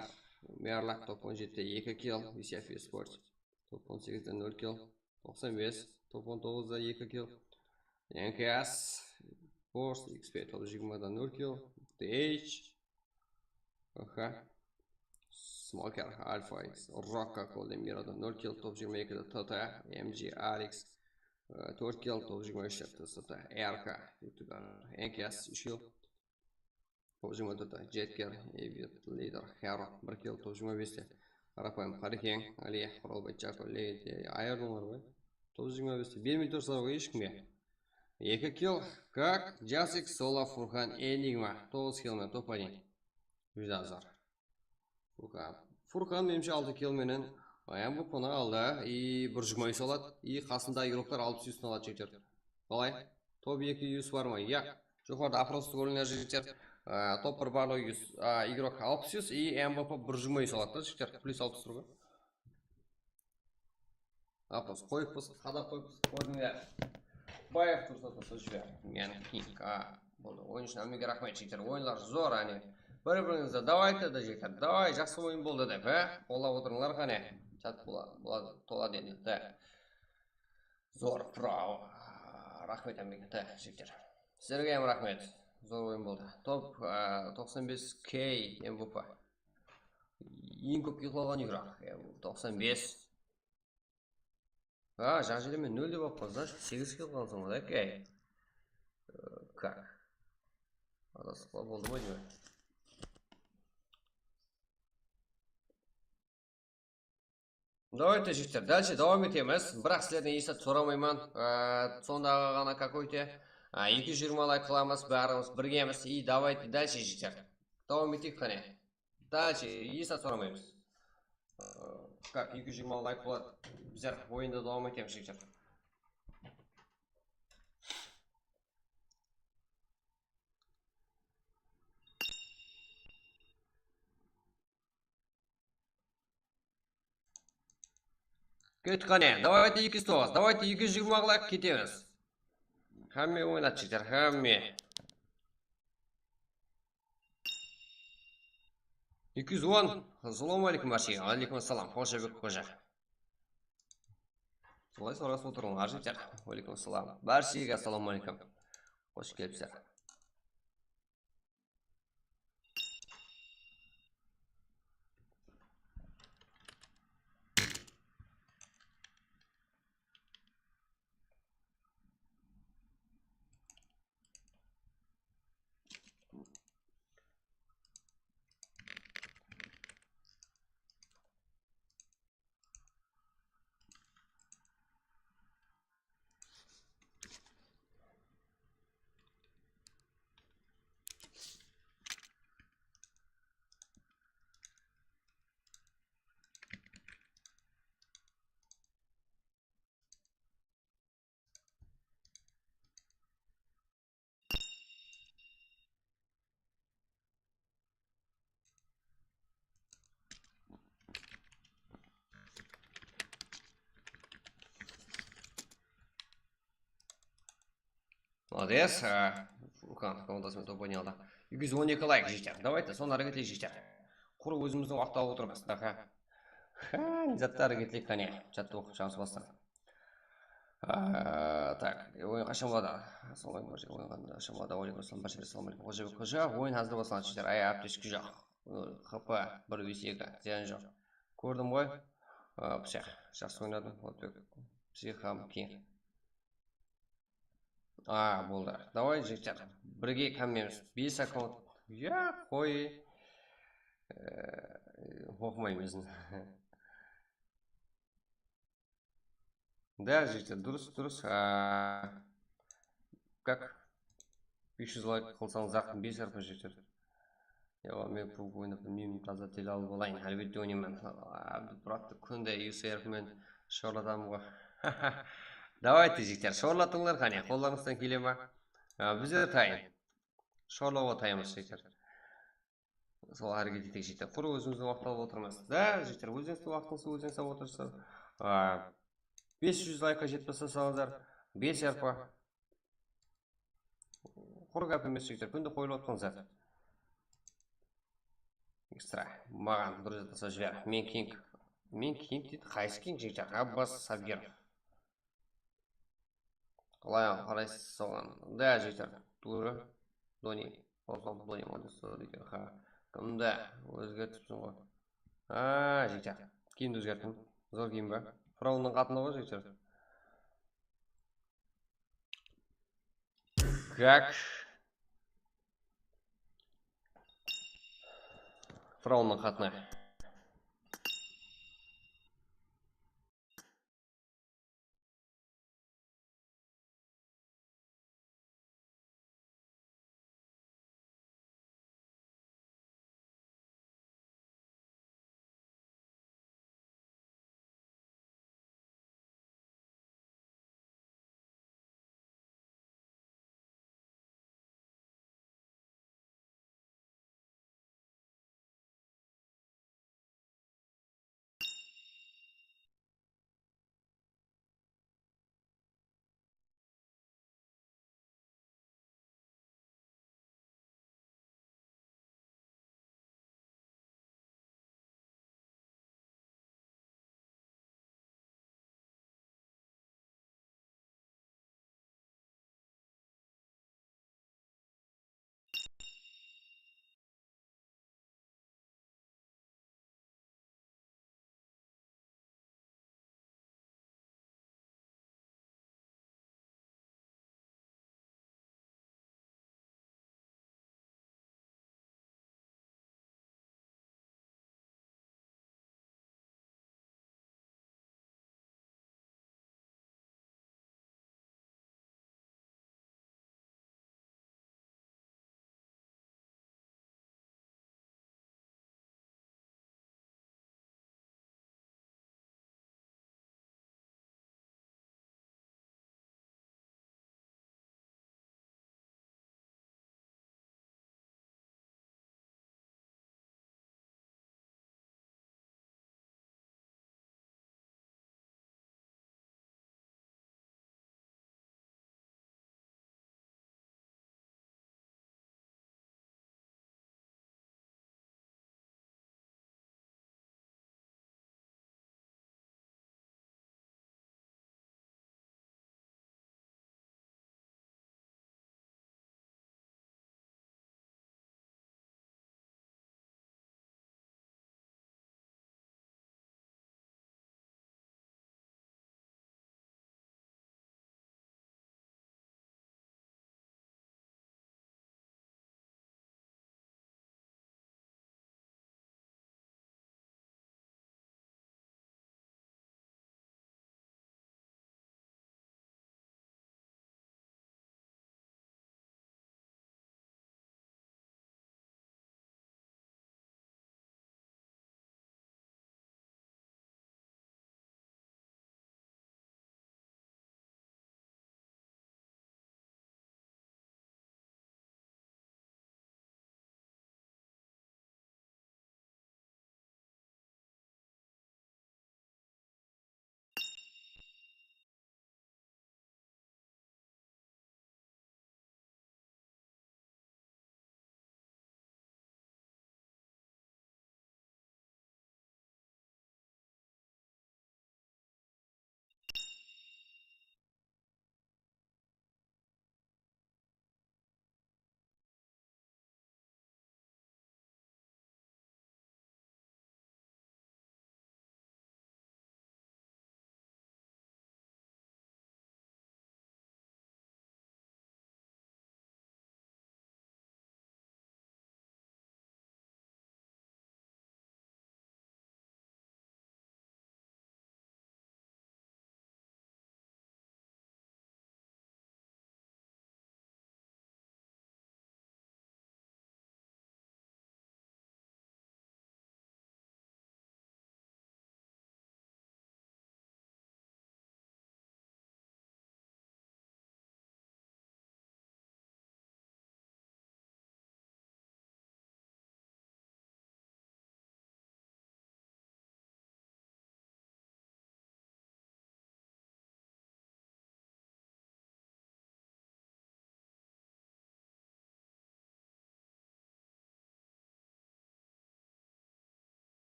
Merlak, top on jetide, eki kill, Yusef Esports, top on segizde, nol kill, toqsan bes, top on toǵızda eki kill. N K S, Force, X P, top jigirmada nol kill. T H, aha. Smoker, Alpha X, Rocka, Golden Mirado, nol kill, top jigirma ekide T T, M G, Alex, e, tórt kill, top jigirma úshte T S T, R K, Yutigar, Enkias, úsh kill, top jigirma tórtte Jetker, Evid, Lider, Hero, bir kill, top jigirma beste Qarapayım Qarekeń, Ali, Quralbay, Chako, Leydi, ayırdıńlar ǵoy. Top jigirma beste bermey tursızlar ǵoy hesh kimge. Eki kill, Kak, Jasik, Sola, Furkan, Enigma, toǵız kill menen top один. Júdá zor. Furkan. Furkan, menimshe, altı kill menen M V P-ni aldı. I bir jigirma ús aladı. I qasında igroklar alpıs ústin aladı, jigitler. Qalay? Top eki ús bar ma? Yaq. Joqarıda oprostı kórińler, jigitler. Á, top bir barlıǵı ús, á, igrok alpıs ús, i M V P bir jigirma ús aladı da, jigitler. Plyus alpıs tur ǵoy. Oprost qoyıppız, qadap qoyıppız, kórdińler. Baev tursa tursa jiber. Meni king, a, boldı. Oyın ushın hámmege raxmet, jigitler. Oyınlar zor, áne. Bir-birińizdi davayte da, jigitler. Davay, jaqsı oyın boldı dep, há? Qollap otırıńlar, qáne. Chat bola-, boladı, toladı endi, da. Zor, bravo. Raxmet, hámmege, da, jigitler. Sizlerge hám raxmet. Zor oyın boldı. Top, a, toqsan bes K M V P. Eń kóp kill qılǵan igrok. Toqsan bes. A, jaq jerde men nol dep alıppan, значит, segiz kill qalsın ǵoy, okey. Kak. Adasıqla boldı ma, deymen. Давайте, jigitler, дальше dawam etemiz. Biraq sizlerden esat soramayman. Á, sondaǵı ǵana какой-то. Á, eki júz jigirma layk qılamız, bárimiz birgemiz. И давайте дальше, jigitler. Dawam eteyik, qáne. Дальше esat soramaymız. Á, как, eki júz jigirma layk boladı. Bizler oyındı dawam etemiz, jigitler. Ket qáne, давайте eki júz toǵız, давайте eki júz jigirma qılayıq, ketemiz. Hámme oynat, jigitler, hámme. Eki júz on. Assalamu aleykum, bárshege. Aleykum assalam, Xojabek xoja. Solay sorasıp otırıńlar, jigitler. Aleykum assalam. Bárshege assalamu aleykum. Xosh kelipsizler. Молодец. Á, Furkan komandası menen top oynay aldı. Eki júz on eki layk, jigitler. Давайте, sonı háreket eteyik, jigitler. Qurı ózimizdiń waqıt alıp otırmız. Aha. Ha, ne zattı háreket eteyik, qáne. Chattı oqıp shıǵamız bastan. Á, tak, oyın qashan boladı? Assalamu aleykum, oyın qashan boladı? Aleykum assalam, bárshege assalamu aleykum. Xojabek xoja, oyın házir baslanadı, jigitler. Ay, aptechka joq. H P bir bes eki, zıyan joq. Kórdim ǵoy. Á, psix, jaqsı oynadıń. Otbek, psix hám king. A, boldı. Давай, jigitler, birge hámmemiz. Bes akkaunt. Ya, qoy. E, oqımayman. Da, jigitler, durıs, durıs. A, как? Bes júz layk qılsańız, aqın bes R P, jigitler. Yawa, men pub oynap bilmeymen, taza delal bolayın. Álbette oynayman. Abdubratı kúnde U S R P men shorlataman ǵoy. Давайте, jigitler, shorlatıńlar, qáne, qollarıńızdan kele ma? A, bizler tayın. Shorlawǵa tayınbız, jigitler. Sol háreket eteyik, jigitler. Qurı ózimizdiń waqıt alıp otırmız. Da, jigitler, ózińizdiń waqtıńızdı ózińiz alıp otırsızlar. A, bes júz laykqa jetip baslasańızlar, bes R P. Qurı gáp emes, jigitler, kúnde qoyılıp atırǵan zat. Ekstra. Maǵan durıs tasap jiber. Men king. Men king deydi, qaysı king, jigitler? Abbas Sabirov. Qalay qaraysız soǵan? Da, jigitler. Tuwrı. Doni. Qosıl Doni Modus deydi. Ha. Kimdi ózgertipsiń ǵoy? A, jigitjaq. Kiyimdi ózgerttim. Zor kiyim ba? Firawınnıń qatını ǵoy, jigitjaq. Gak. Firawınnıń qatını.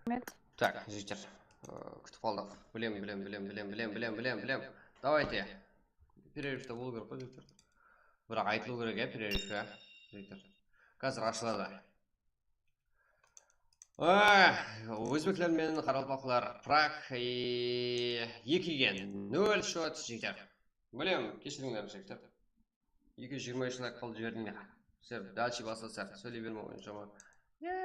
Raxmet. Tak, jigitler. Ee, kútip qaldıq. Bilem, bilem, bilem, bilem, bilem, bilem, bilem, bilem. Давайте. Перерывta bolıw kerek ǵoy, jigitler. Biraq aytılıw kerek, ya, перерыв, ya, jigitler. Házir ashıladı. Ah, ózbekler menen qaraqalpaqlar, Prag, e, ekige nol, счёт, jigitler. Bilem, keshirińler, jigitler. Eki júz jigirma úsh layk qaldı, jiberdiń be? Sizler дальше baslasızlar, sóyley berme onshama. Ya,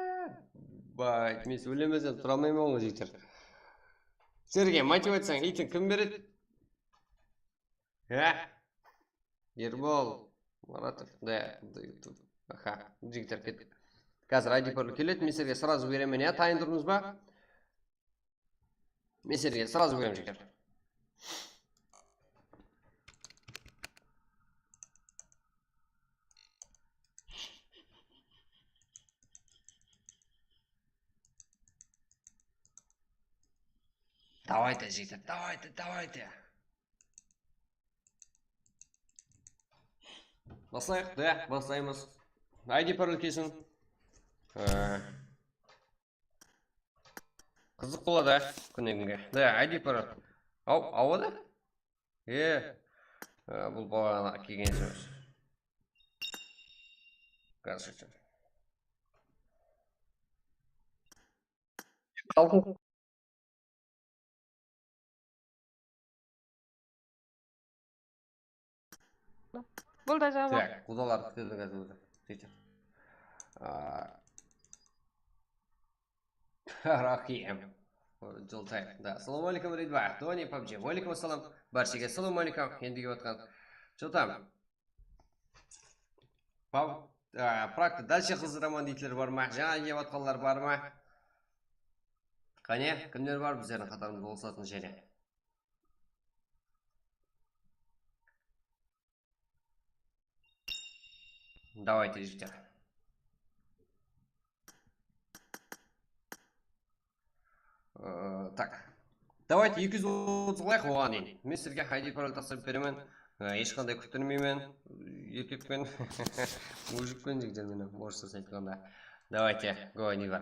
bay, men sóylemesem tura almayman ǵoy, jigitler. Sizlerge motivaciyań iytin kim beredi? Há? Erbol Maratov, da, da, YouTube. Aha, jigitler ketip. Házir I D parol keledi, men sizlerge сразу beremen, ya, tayın turdıńız ba? Men sizlerge сразу beremen, jigitler. Давайте, jigitler, давайте, давайте. Baslayıq, da, baslaymız. I D parol kelsin. Ee, qızıq boladı, á, kúnne kúnge. Da, I D parol. Aw, awada? E, e, bul baǵana kelgen sóz. Gaz. Qalqın. Bul da jawap. Tak, qudalardı kútedik házir. Jigitler. Aa. Raxim. Joltay. Da. Assalamu aleykum, Ridva. Doni pabji. Wa aleykum assalam. Bárshege assalamu aleykum. Endi kelip atqan. Joltam. Pab-, a, Pragtı дальше qızdıraman deytiler bar ma? Jańa kelip atqanlar bar ma? Qáne, kimler bar bizlerdiń qatarımızda qosılatın jáne? Давайте, jigitler. Ee, tak. Давайте, eki júz otız qılayıq oǵan deyin. Men sizlerge I D parol taslap beremen. Ee, hesh qanday kúttirmeymen. Erkekpen. Mujikpen, jigitler, menen, orısshasın aytqanda. Давайте, go, Нива.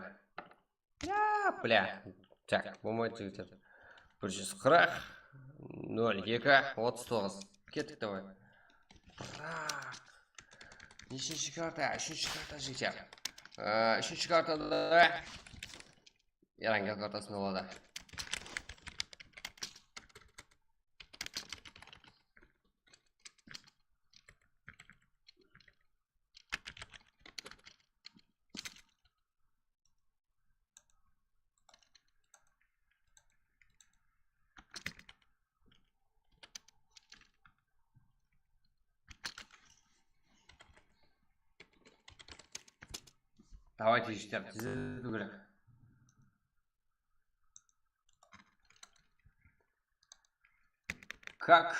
Ya, bля. Tak, bolmaydı, jigitler. Bir júz qırq, nol eki, otız toǵız. Kettik, давай. Biraq. Neshinshi karta? Úshinshi karta, jigitler. Aa, úshinshi kartada Eranga kartasın aladı. Давайте, jigitler, tezletiw kerek. Как?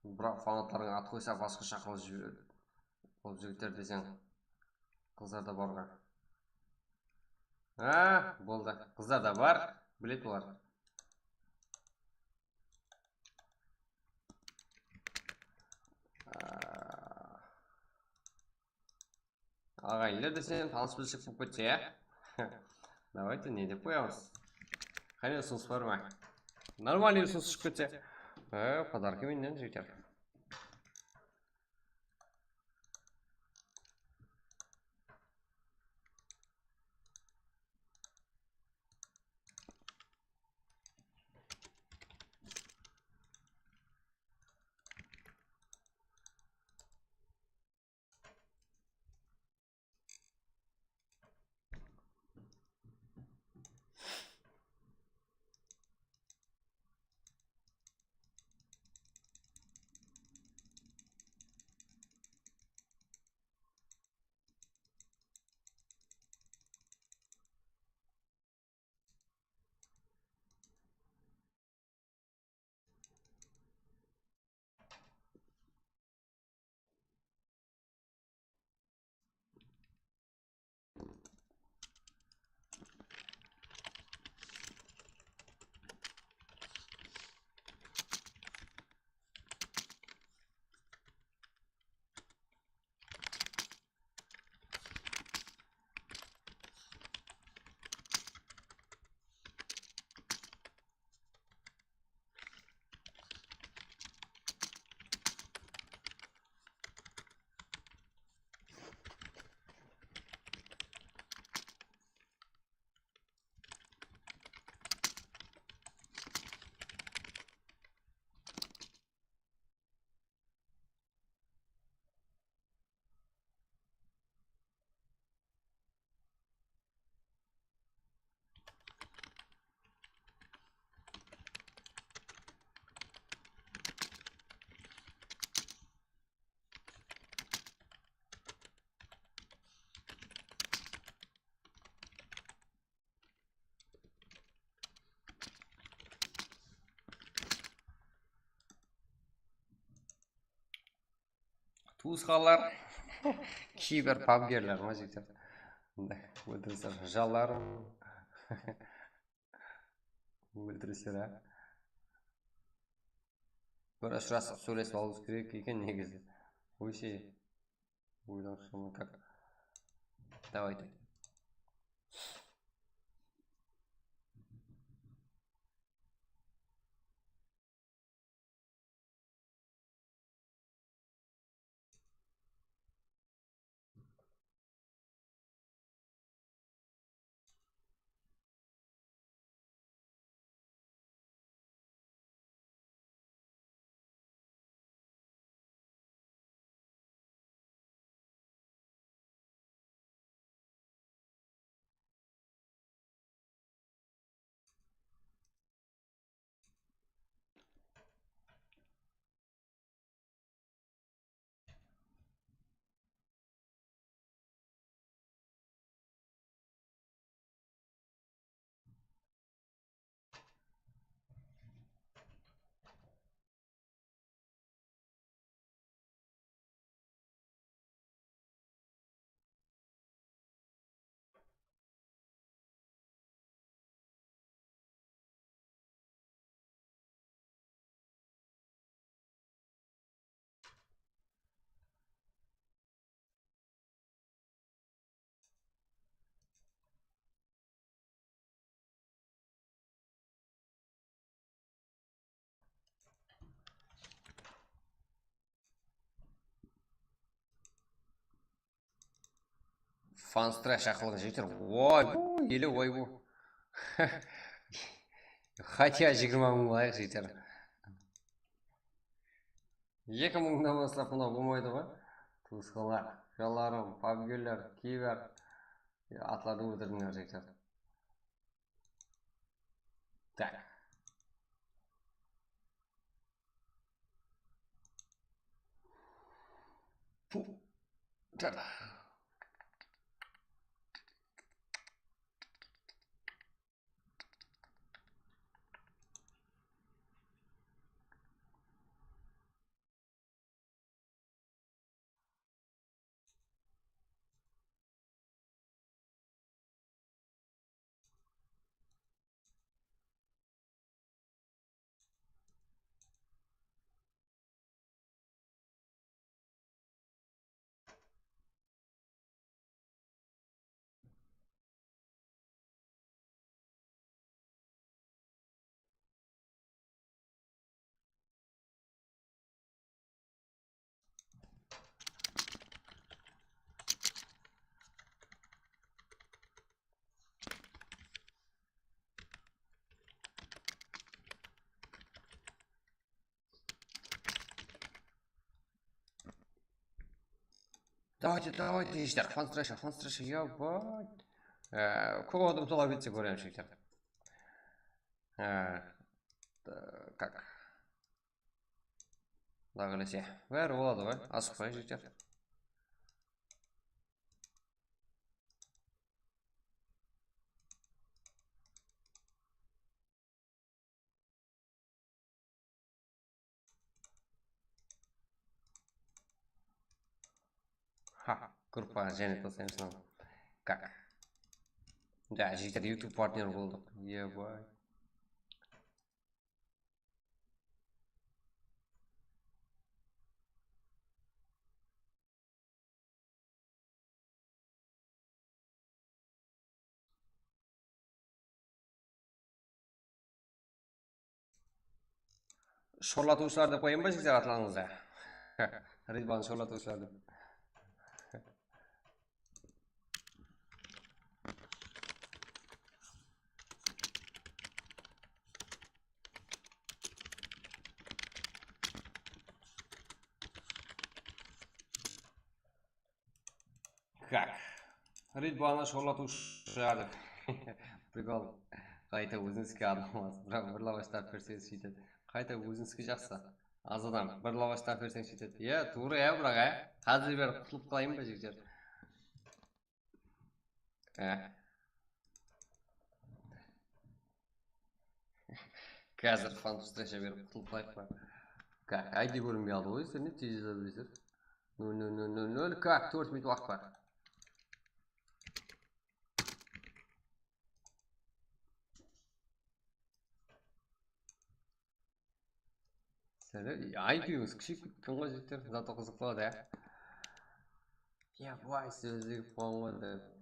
Biraq fanatlarıńa at qoysa, basqasha qılıp jiber-, qılıp jigitler deseń, qızlar da bar ǵoy. Há, boldı. Qızlar da bar, biledi olar. Aa. Aǵayinler deseń, tanıs-bilishlik bolıp ketse, ya? Давайте, ne dep qoyamız? Qáne, usınıs bar ma? Нормальный usınıs shıǵıp ketse. Há, podarka menen, jigitler. Tuwısqanlar, kiber pabgerler ma, jigitler? Mınday óltirisler, janlarım. Óltirisler, á? Bir ushırasıq, sóylesip alıwımız kerek eken negizi. Вообще, oylanıp shıǵaman, как. Давайте. Фанстрай shaqırılǵan jigitler. Oy, bu, ele, oy, bu. Хотя jigirma mıń alayıq, jigitler. Eki mıńnan baslap mınaw bolmaydı ǵoy. Tuwısqanlar, janlarım, pabgerler, kiber. Ya, atlardı óltirdińler, jigitler. Так. Puh. Jardı. Давайте, давайте, жігіттер, фанстрайша, фанстрайша, ябать. Ә, көп адам талап етсе, көрем, жігіттер. Ә, та-, как? Құдай қаласа. Бәрі болады ғой, асықпай, жігіттер. Ha, gruppaǵa jáne toslaymız mınaw. Как? Ja, jigitler, YouTube partner boldıq. Ебать. Shorlatıwshılar dep qoyayın ba, jigitler, atlarıńızdı? Ridvan, shorlatıwshılar dep. Как? Ridvanı shorlatıwshı dep. Прикол. Qayta ózinińizge arnalmasın. Biraq bir lavash tap berseńiz, sóytedi. Qayta ózinińizge jaqsı. Az adam. Bir lavash tap berseńiz, sóytedi. Iya, tuwrı, iya, biraq, iya. Házir berip qutılıp qalayın ba, jigitler? Á. Házir фанстрайша berip qutılıp qalayıq pa? Как? I D kórinbey qaldı ǵoy, sizler ne tez jaza bilesizler? Nol nol nol nol nol. Kak, tórt minut waqıt bar. Sizler I Q-ıńız kishireyip ketken ǵoy, jigitler, zato qızıq boladı, ya. Ya, bu ay sizler izlep qoyǵan ǵoy dep.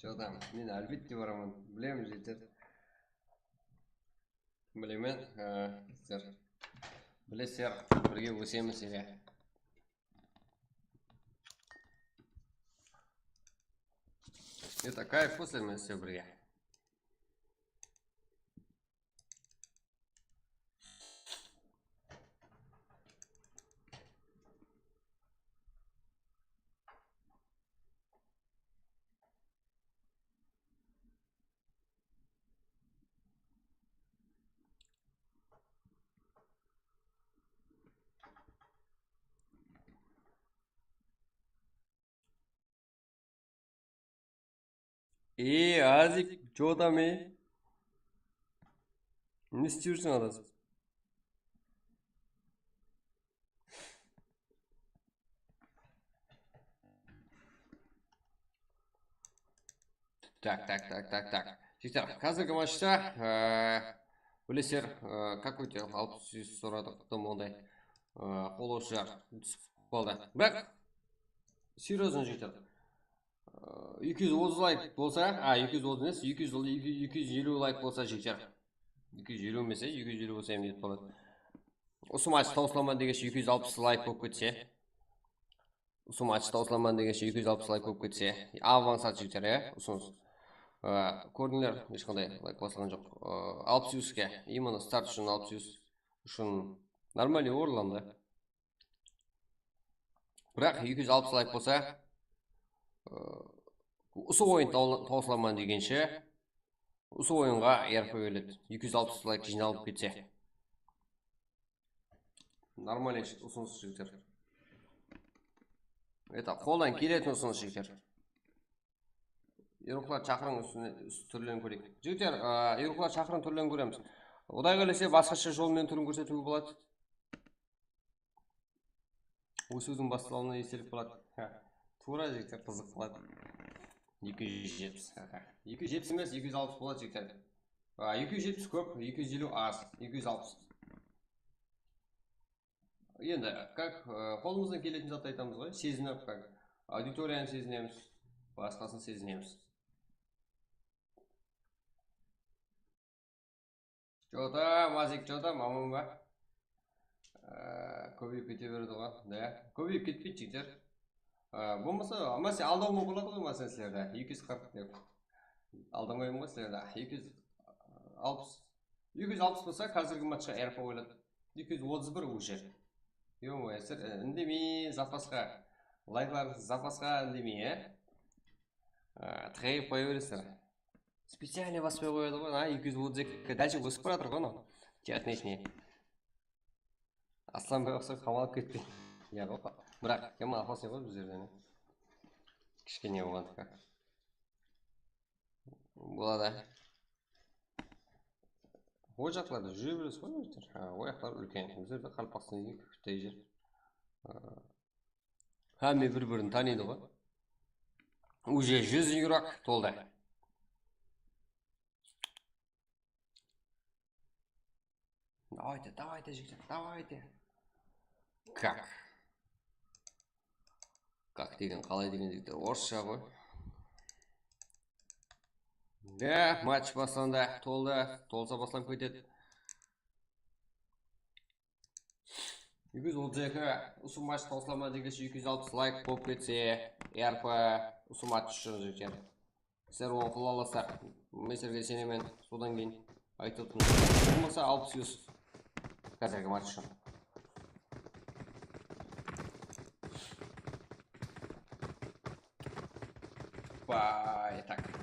Joqtan, men, álbette, baraman. Bilemen, jigitler. Bilemen, e, sizler bilesizler, birge ósemiz, ya. Это кайф, sizler menen islew birge. E, Azik, jodam, e. Ne isteyseń, adasıp? Tak, tak, tak, tak, tak. Jigitler, házirgi matchta, e, bilesizler, e, какой-то alpıs úsh soradı, tam onday, e, qolawshılar túsip qaldı. Biraq, серьёзно, jigitler. E, eki júz otız layk bolsa, a, eki júz otız emes, eki júz, eki júz eliw layk bolsa, jigitler. Eki júz eliw emes, eki júz eliw bolsa, em, jet boladı. Usı match tawsılaman degenshe eki júz alpıs layk bolıp ketse. Usı match tawsılaman degenshe eki júz alpıs layk bolıp ketse, avansat, jigitler, ya, usınıs. Á, kórdińler, hesh qanday layk basılǵan joq. Á, alpıs úshke, именно start ushın alpıs úsh ushın нормальный orınlandı. Biraq eki júz alpıs layk bolsa, á, usı oyın taw-, tawsılaman degenshe, usı oyınǵa R P beriledi. Eki júz alpıs layk jıynalıp ketse. Нормальный usınıs, jigitler. Это, qoldan keletin usınıs, jigitler. Yurıqlar, shaqırıń, ústine, úst túrlerin kóreyik. Jigitler, a, yurıqlar, shaqırıń, túrlerin kóremiz. Quday qálese, basqasha jol menen túrin kórsetiwge boladı. Ósiwdiń baslanıwına estelik boladı. Ha, tuwra, jigitler, qızıq boladı. Eki júz jetpis, ha, ha. Eki júz jetpis emes, eki júz alpıs boladı, jigitler. A, eki júz jetpis kóp, eki júz eliw az, eki júz alpıs. Endi, как, e, qolımızdan keletin zattı aytamız ǵoy, sezinip, как, auditoriyanı sezinemiz, basqasın sezinemiz. Jota, Mazik, jota, aman ba? Á, kóbeyip kete beredi ǵoy, da. Kóbeyip ketpeydi, jigitler. Á, bolmasa, ama sen aldawıma boladı ǵoy, masalan, sizlerdi eki júz qırq dep. Aldamayman ǵoy sizlerdi. Eki júz alpıs. Eki júz alpıs bolsa, házirgi matchqa R P qoyıladı. Eki júz otız bir уже. Ё-моё, sizler, e, indemey, zapasqa. Layklardı zapasqa indemey, e? Á, tıǵayıp qoya beresizler. Специально baspay qoyadı ǵoy, a, eki júz otız eki, дальше ósip baratır ǵoy anaw. Тянет, не. Aslanbay uqsap qamalıp ketpey. Ya, opa. Biraq, yaman opasnıy ǵoy bizlerden. Kishkene bolǵandiki. Boladı. Ol jaqlarda júre beresiz ǵoy, jigitler. Ha, oyaqlar úlken. Bizlerde Qaraqalpaqstandagi kichkene jer. Ha. Hámme bir-birin tanıydı ǵoy. Уже júz yuraq toldı. Давайте, давайте, jigitler, давайте. Как? Как degen, qalay degen, jigitler, orıssha ǵoy. Ya, match baslandı, toldı, tolsa baslanıp ketedi. Eki júz otız eki, usı match tawsıla ma degenshe eki júz alpıs layk bolıp ketse, R P usı match ushın jeter. Sizler onı qıla alasızlar. Men sizlerge isenemen, sodan keyin aytıp otırman. Bolmasa alpıs Yusuf. Házirgi match ushın. Bay, tak.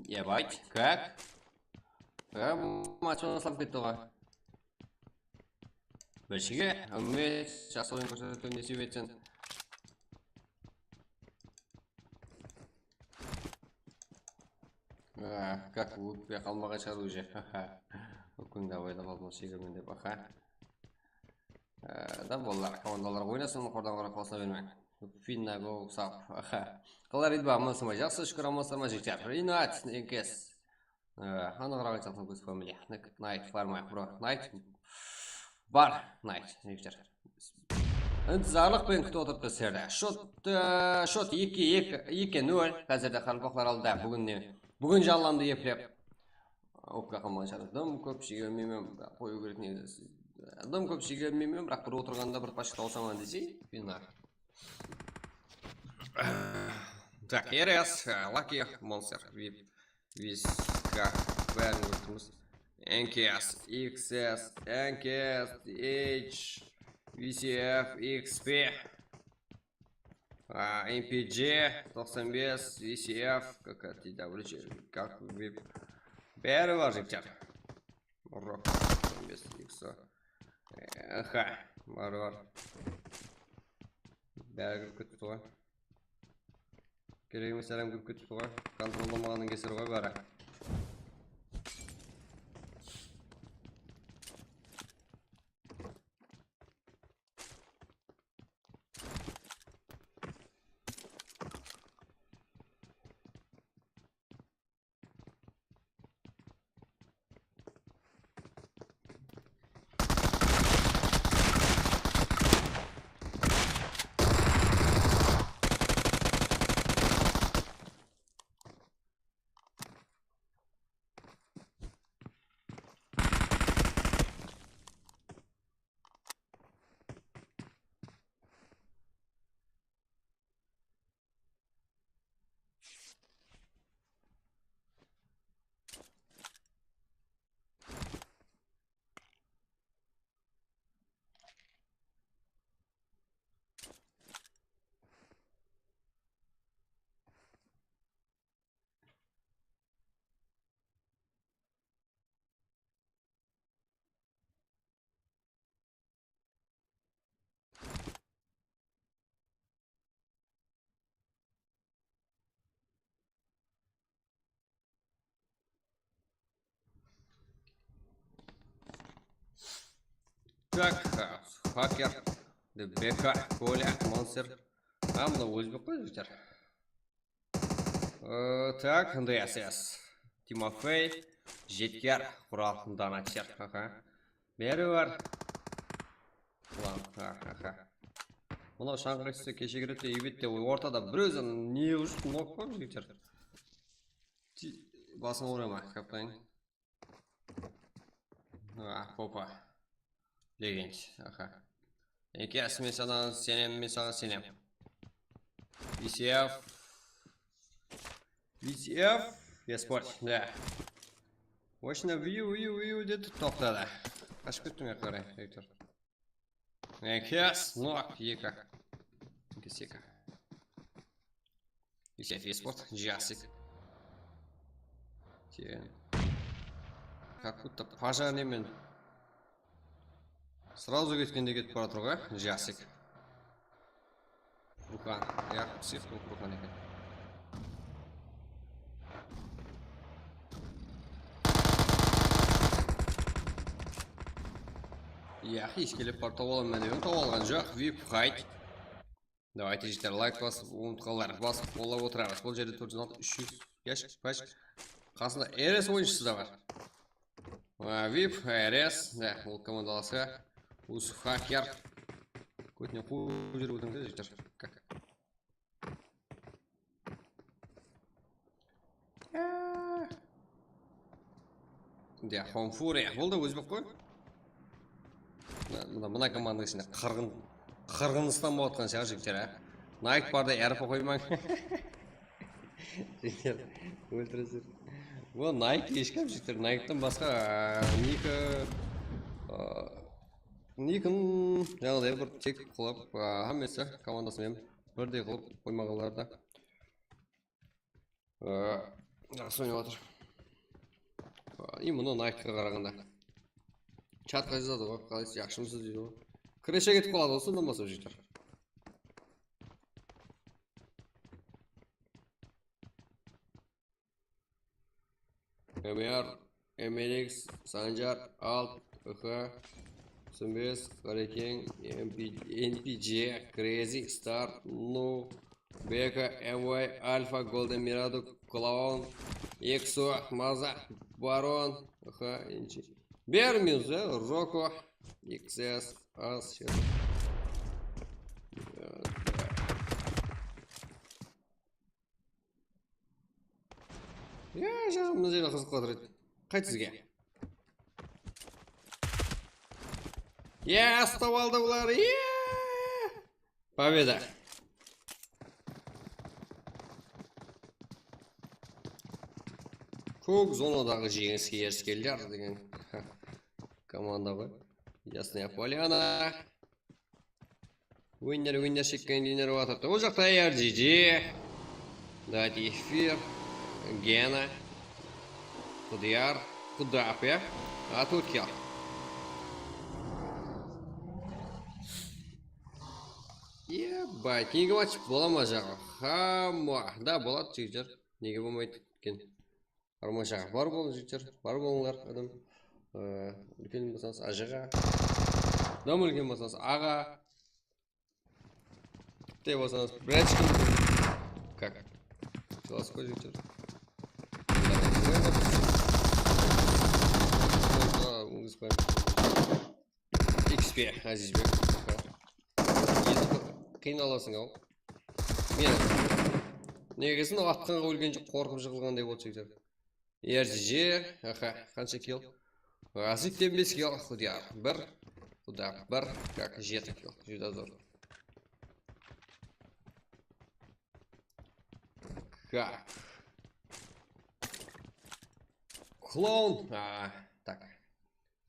Ебать, как? Прям мачо слаб кетти ǵoy. Birshige, Úmet, jaqsı oyın kórsetip nesiyp etsin. Ah, как, ókpe qalmaǵan shıǵar уже. Ókpeńdi abayla qalma shegermen dep, aha. Ee, da boldı, komandalar oynasın, qordan qoraq qosıla bermeń. Finna gol sap, aha. Qalar edi ba, amansın ba? Jaqsı, shúkir, amansızlar ma, jigitler? Rinat, Enkes. Ee, anıǵıraq aytsaq, Lucas Family. Knight bar ma, bro? Knight bar, Knight, jigitler. İntizarlıq penen kútip otırıptı sizlerdi. Shot, ee, shot eki, eki, eki nol. Házirde qaraqalpaqlar aldında. Búgin ne? Búgin janlandı eplep. Ópke qalmaǵan shıǵar. Dım kóp jege bermeymen, biraq qoyıw kerek negizinde. Dım kóp jege bermeymen, biraq bir otırǵanda bir pashka tawsaman desey, fina. Так, R S, Lucky Monster, vip, Viska, bárin kórip turmız. N K S, X S, N K S, H, V C F, X P. A, M P G, toqsan bes, V C F, K K T W, как vip. Bári bar, jigitler. Rok on bes X O. Aha, bar, bar. Bári kirip ketipti ǵoy. Kerek emes adam kirip ketipti ǵoy. Kontrollamaǵannıń kesiri ǵoy bári. Так, Hacker, Beka, Kolya, Monster. Hám mına ózbek ǵoy, jigitler. Ee, tak, D S S. Timofey, Jetkar, Qural, Donatcher. Aha. Bári bar. Ulan, ha, ha, ha. Mınaw shańǵayshısı keshe kiredi de, ebette, ortada bir ózi ne ushın nok pa, jigitler? Ti-, basın orama, kaptayın. Ah, popa. Legend, aha. Eki asmen saǵan senem, men saǵan senem. B C F. B C F. Yes, boy, da. Oshına viu, viu, viu dedi, toqtadı. Qashıp kettim, yaqqa qaray, Viktor. Enkes, nok, eki. Enkes, eki. Ещё весь спорт, jasik. Sen. Как будто пожарный men. Сразу ketkende ketip baratır ǵoy, jasik. Ruxan. Ya, psix, ruxan eken. Ya, hech kelip barıp tawıp alaman dep edim, tawıp alǵan joq. Vip, qayt. Давайте, jigitler, layk basıp, umıtqanlar basıp, qollap otıramız. Bul jerde tórt júz altı, úsh júz, yashik, pashik. Qasında R S oyınshısı da bar. Aa, Vip, R S, da, ol komandalasqa. Usı Hacker. Kótine quwıp júrip ótińiz, jigitler. Kak. Ya, Home Fury, bul da ózbek ǵoy. Mına, mına, mına komandanıń ishinde qırǵın, qırǵınıstan bolatqan shıǵar, jigitler, á. Nike barda, erip qoymań. Jigitler, óltiresin. Bul Nike eshkam, jigitler, Niketan basqa, á, Nike, á, Nikon, jańaday bir tek qılıp, á, hámmesi komandası menen birdey qılıp qoymaǵanlar da. Ee, jaqsı oynap atır. I, mına Nikeqa qaraǵanda. Chatqa jazadı ǵoy, qalaysız, jaqshımısız deydi ǵoy. Kireshe ketip qaladı ǵoy, sonnan basıp jigitler. M R, M R X, Sanjar, Alt, I H, Simbes, Qarekeń, M P, N P G, Crazy, Star, Nu, Beka, M Y, Alfa, Golden Mirado, Clown, Exo, Maza, Baron, I H, N G, Bermuz, Roko, X S, As, Ya, jaǵımnı jebe qızıq qılatır edi. Qayt sizge. Ya, ustap aldı bular. Ya! Победа. Kók zonadaǵı jeńiske eriskenler degen komanda ǵoy. Yasnaya Polyana. Winner, winner shekken dinner batırdı. Ol jaqta R G G. Dati Efir. Gena. Qudiyar. Qudap, ya. Atıl kill. Eba, keyingi match bola ma jaǵı? Hamma, da boladı, jigitler. Nege bolmaydı eken? Barma jaǵı, bar bolıń, jigitler. Bar bolıńlar, adam. Ee, úlken bolsańız, ajaǵa. Dam úlken bolsańız, aǵa. Bitta bolsańız, brachkin. Kak? Jılası qoy, jigitler. X P, Azizbek. Qıynalasań-aw. Men negesin atqanǵa ólgenshe qorqıp jıǵılǵanday boldı, jigitler. R G G, aha, qansha kill? Azikten bes kill, Xudayar bir, Xudayar bir, kak, jeti kill, júdá zor. Kak. Kloun, a, tak.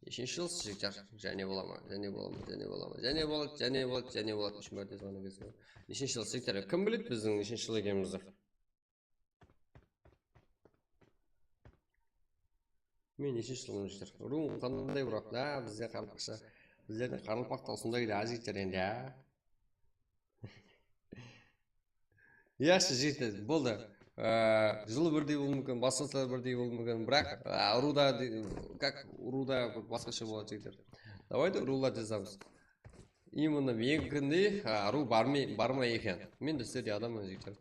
Neshinshi jıl, jigitler? Jáne bola ma? Jáne bola ma? Jáne bola ma? Jáne boladı, jáne boladı, jáne boladı. Úsh márte zvanok etsin. Neshinshi jıl, jigitler? Kim biledi bizdiń neshinshi jıl ekenimizdi? Men neshinshi jılman, jigitler? Urıwım qanday, biraq? Da, bizde qaraqalpaqsha, bizlerdiń qaraqalpaqta usınday da, jigitler, endi, a? Yaqshı, jigitler, boldı. Aa, jıl birdey bolıwı múmkin, basqashalar birdey bolıwı múmkin, biraq, aa, urıwda de-, как, urıwda bir basqasha boladı, jigitler. Давайте urıwlar jazamız. Именно meniki, aa, urıw bar ma, bar ma eken? Men de sizlerdey adamman, jigitler.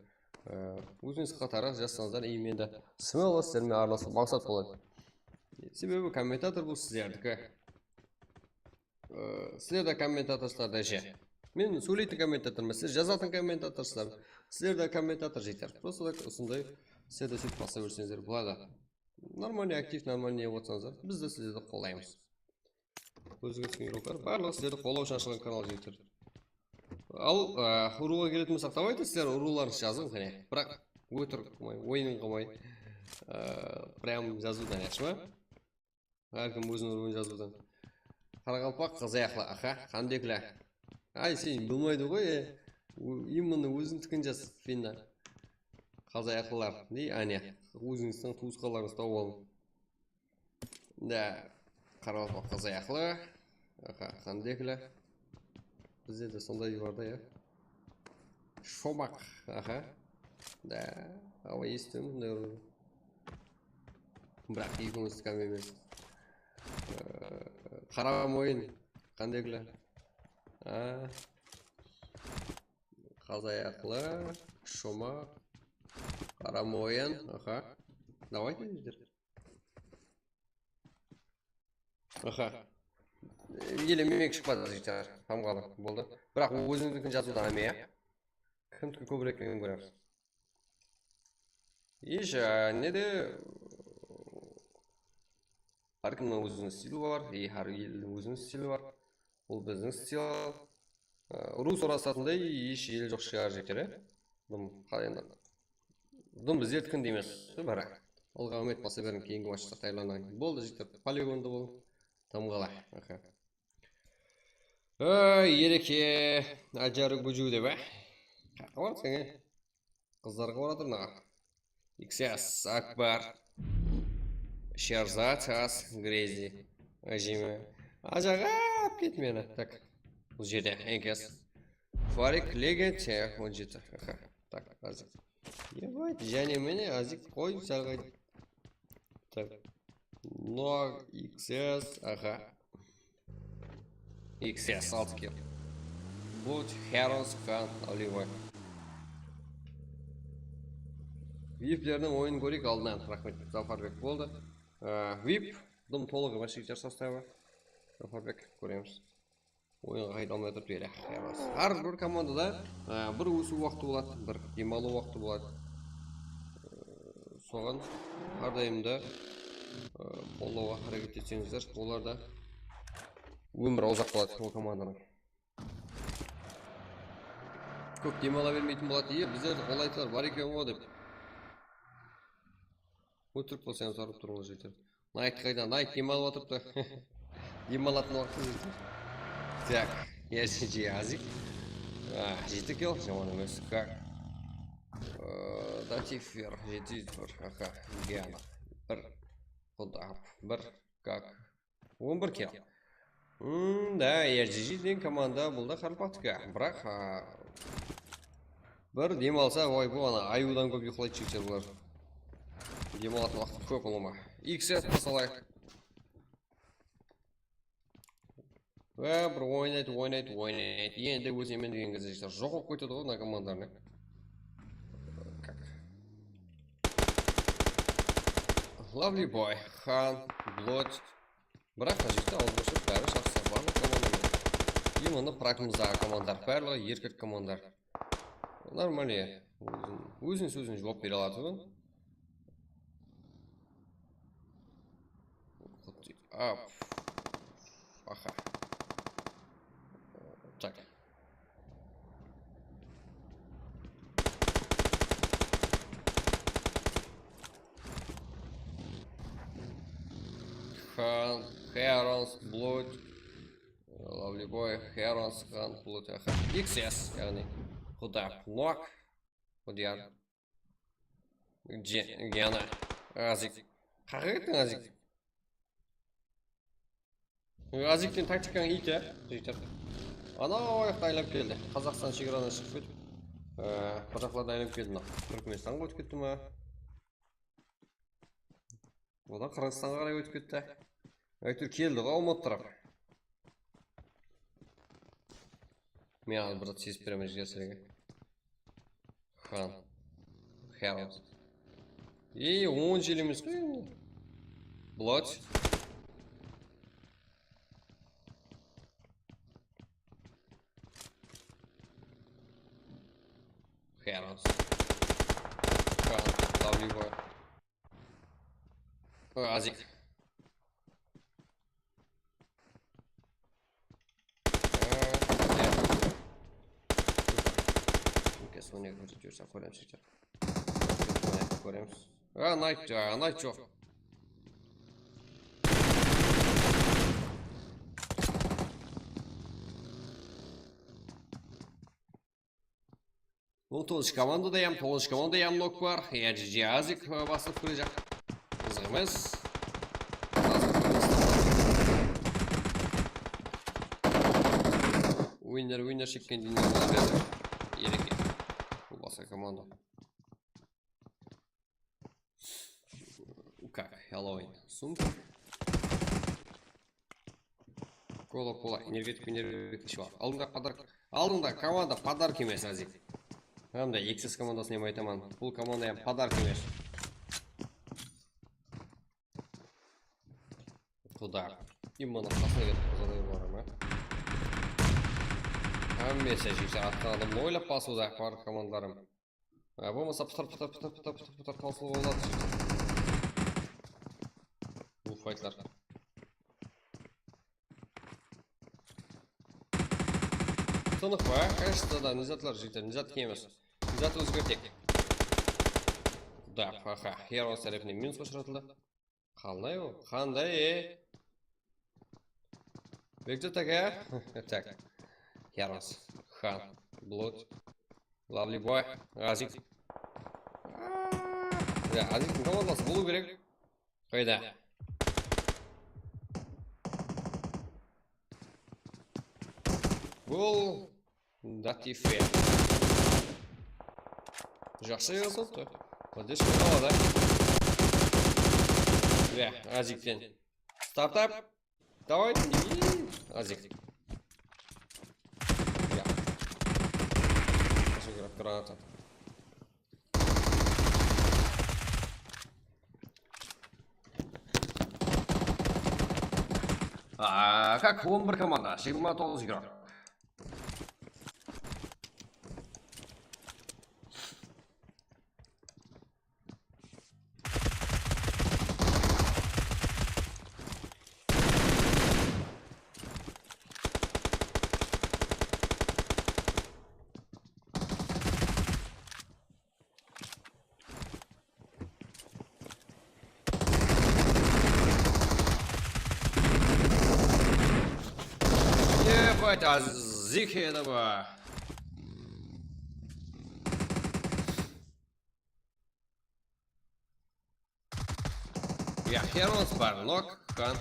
Aa, ózińiz qatarı jazsańızlar, и men de смело sizler menen aralasıw maqsat boladı. Sebebi kommentator bul sizlerdiki. Ee, sizler de kommentatorsılar da je. Men sóyleytin kommentatorman, sizler jazatın kommentatorsılar. Sizler de kommentator, jigitler. Просто так usınday sizler de sóytip basa berseńizler boladı. Нормальный, aktiv, нормальный ne otsańızlar, biz de sizlerdi qollaymız. Ózińizdiń urıwlar, barlıǵı sizlerdi qollawshı ashılǵan kanal, jigitler. Al, e, urıwǵa keletin bolsaq, давайте sizler urıwlarıńızdı jazıń, qáne. Biraq ótirik qılmay, oyın qılmay, e, прям jazıwdan, yaqshı ma? Hár kim óziniń urıwın jazıwdan. Qaraqalpaq qız ayaqlı, aha, Qandekla. Ay, sen bilmeydi ǵoy, e. Именно ózińdikin jaz, finna. Qaz ayaqlılar, dey, áne, ózińizdiń tuwısqanlarıńızdı tawıp alıń. Da, qaraqalpaq qaz ayaqlı. Aha, Qandekla. Bizde de sonday bar da, ya. Shomaq, aha. Da, awa, esittim bunday urıwdı. Biraq ekewimizdiki emes. Ee, Qaramoyın, Qandekla. A, qaz ayaqlı, Shomaq, Qaramoyın, aha. Давайте, jigitler. Aha. Ele meniki shıqpadı, jigitler. Tamǵalı boldı. Biraq ózińizdikin jazıwdan áme, ya. Kimdiki kóbirek ekenen kóremiz. Hesh, e, ne de, hár kimniń óziniń stili bar, e, hár eldiń óziniń stili bar. Bul biziń stil. Aa, urıw sorasatınday hesh el joq shıǵar, jigitler, e? Dım, qalay endi? Dım bizlerdikin de emes, biraq. Alǵa úmit, basa beriń, keyingi matchqa tayarlanıń. Boldı, jigitler, poligonda bolıń. Tamǵala. Aha. Ay, Ereke, Ajarı Guju dep, a? Qayaqqa baratsań, e? Qızlarǵa baratır mına. X S, Akbar, Sherzad, As, Grezi, Ajime. Ajaǵa, alıp ket meni. Tak, bul jerde N K S. Farik, Legend, on jeti. Aha, tak, Azik. Ебать, jáne mine Azik, qoy, sál qayt. Tak. Noah, X S, aha. X S altı kill. Bot, Heroes, Khan, Aliboy. Viplerdiń oyının kóreyik aldınan. Raxmet, Zafarbek boldı. Ee, Vip, dım tolıq emes, jigitler, sostavı. Zafarbek, kóremiz. Oyınǵa qayta almay atırıptı ele. Heroes. Hár bir komandada, ee, bir ósiw waqtı boladı, bir dem alıw waqtı boladı. Ee, soǵan hár dayım da, ee, qollawǵa háreket etseńizler, olar da ómiri uzaq boladı ol komandanıń. Kóp dem ala bermeytin boladı. Iye, bizlerdi qollaydılar, bar eken ǵo dep. Ótirik bolsa hám sarıp turıńız, jigitler. Nayt qayda? Nayt dem alıp atırıptı. Dem alatın waqtı jetip. Tak, S G Azik. Ah, jeti kill, jaman emes. Kak. Ee, Datifer, jeti júz bir. Aha, Diana. Bir. Xudap, bir. Kak. On bir kill. Hmm, da, R G G degen komanda bul da qaraqalpaqtiki. Biraq, a, bir dem alsa, oy, bul ana ayıwdan kóp uyıqlaydı jigitler bular. Dem alatın waqtı kóp ulıwma. X S basalayıq. Wá, bir oynaydı, oynaydı, oynaydı. Endi óz emen degen gezde jigitler joq bolıp ketedi ǵoy mına komandalar. Kak. Lovely boy, Xan, Blood. Biraq mına jigitler awız boshap bári jaqsı, barlıq komandalar. И mında prakımızdaǵı komandalar, barlıǵı erkek komandalar. Нормально. Ózin, ózin sózin juwap bere alatuǵın. Ap. Aha. Tak. Xan, Herons, Blood. Lovely boy, Herons, Xan, Blood, aha. X S, yaǵnıy Quda, Nok, Qudiyar. Je-, Gena, Azik. Qaqa kettiń, Azik. Azikten taktikań iyt, ya, jigitler. Anaw ayaqta aylanıp keldi. Qazaqstan shegaradan shıǵıp ketip, e, bir jaqlardan aylanıp keldi mına. Túrkmenstanǵa ótip ketti ma? Odan Qırǵızstanǵa qaray ótip ketti. Áytewir keldi ǵo, Almatı tarap. Men házir bir zat sezip beremen, jigitlerge. Xan. Xeron. Ey, on jıl emes pe endi? Blood. Xeron. Xan. W. Azik. Kóremiz, jigitler. Kóremiz. A, nayt, a, nayt joq. On toǵızınshı komandada hám toǵızınshı komandada hám nok bar. R G G Azik, e, basılıp kirejaq. Qızıq emes. Winner, winner shekken dinle bola berdi. Ereke. Bul basqa komanda. Как, Halloween. Sumka. Kola, kola, energetik, energetik ishi bar. Aldıńda podark, aldıńda komanda podark emes, Azik. Hám de X S komandasına hám aytaman, bul komanda hám podark emes. Quda. Immanı qasına ketip qozalay baraman. Hámmesi jigitler atqan adamdı oylap basıwda bar komandalarım. A, bolmasa pıtır, pıtır, pıtır, pıtır, pıtır, pıtır tawsılıp aladı. Bul faytlar. Tınıq pa? Конечно, da, ne zatlar, jigitler, ne zat emes. Ne zat ózgertek. Da, aha, Heroes tárepinen minusqa ushıratıldı. Qalay o? Qanday, e? Bekzat aka? Tak. Yaros. Xan. Blood. Lovely boy. Azik. Ya, Aziktiń komandası bolıw kerek. Qayda? Bul Datife. Jaqsı jazıptı. Poddesh qıla da. Ya, Azikten. Startup. Давай. Azik. Ya. Qasın kerek granata. Aa, как, on bir komanda, jigirma toǵız igrok. Ебать, Azik edi bu. Ya, Heroes bar, nok, Xan.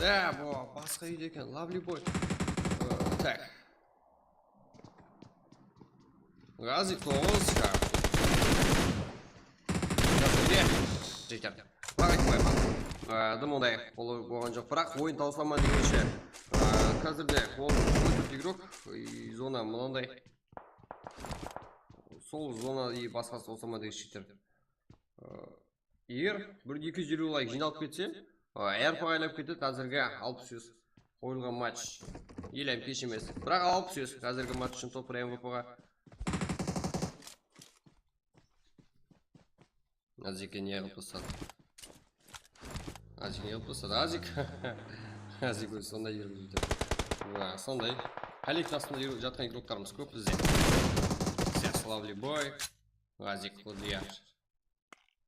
Da, bu basqa úyde eken, Lovely boy. Ee, tak. Gazik toǵız. Jeter. Bırak aytpayman. Ee, dım onday, ol bolǵan joq. Biraq oyın tawsıla ma degenshe. Ee, házirde on tórt igrok, e, zona mınanday. Sol zona i basqası tawsıla ma degen cheater. Ee, Eger bir eki júz eliw layk jıynalıp ketse, a, R P aylap ketedi, házirgi alpıs júz qoyılǵan match. Ele hám kesh emes. Biraq alpıs júz házirgi match ushın top M V P ǵa. Azike ne qılıp tasladı? Azik ne qılıp tasladı? Azik. Azik ózi sonday júrgizip júr. Mına, sonday. Qálekteń astında júr-, jatqan igroklarımız kóp bizde. Siya, Lovely boy. Azik, Qudiyar.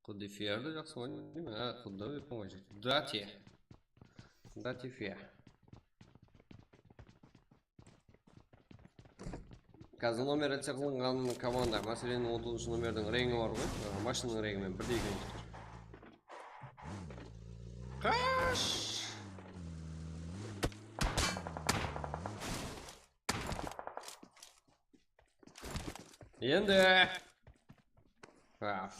Qudifiyardı jaqsı oynayman. Ha, Qudda dep qoyjaq. Dati. Datifiya. Házir nomer aytsa qılınǵan komanda. Máselen, on toǵızınshı nomerdiń rengi bar ǵoy. A, mashinanıń rengi menen birdey kúyde. Qash! Endi. Ha,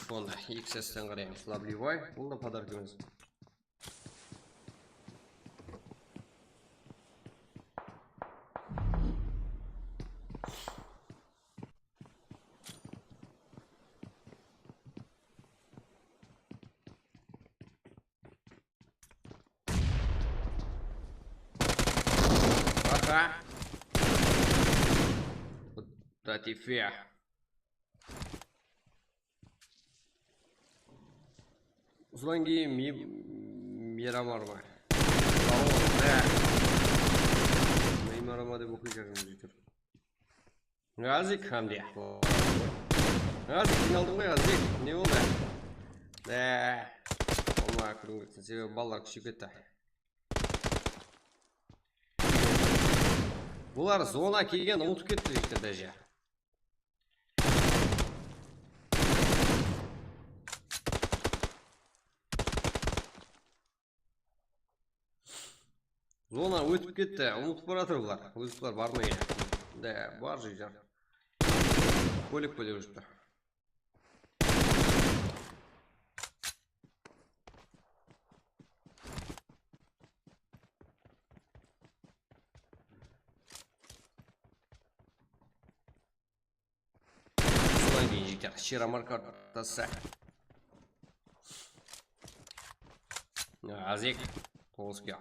onda X S ten qaraymiz. Lovely boy. Bul da podarka emes. Aha. Datifiya. Usıdan keyin Me-, Miramar ma? Miramar ma dep oqıy júrgen jigitler. Azik hamde. Azik, qıynaldıń ǵoy, Azik. Ne boldı? Dá. Olma, kúlim ketsin. Sebebi balalar kúsheyip ketti. Bular zona kelgenin umıtıp ketti, jigitler, dáje. Zona ótip ketti, umıtıp baratır bular. Óziplar barmay. Dá, bar jigitler. Kólik bólip júripti. Usıdan keyin jigitler, Shiramarka ortası. Azik, toǵız kúya.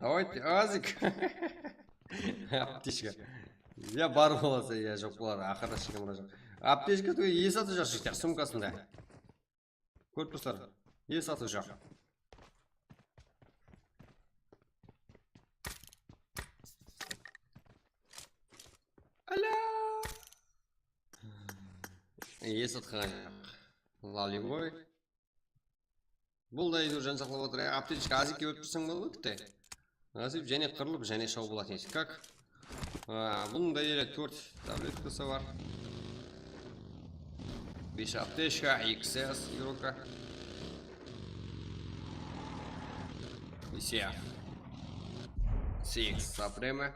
Давайте, Azik. Aptechka. Ya bar bolasa, ya joq bolar. Aqırda shıǵın joq. Aptechka túgil, esi atı joq jigitler, sumkasında. Kórip tursızlar. Esi atı joq. Alo. Esi atqan joq. Lovely boy. Bul da, áytewir, jan saqlap otır. Ya, aptechka Azikke berip tursań boladı, bitti. Násiyp, jáne qırılıp, jáne shaw boladı endi. Kak? A, bunıń da ele tórt tabletkası bar. Bes aptechka, X S igroka. Ise. Six Supreme.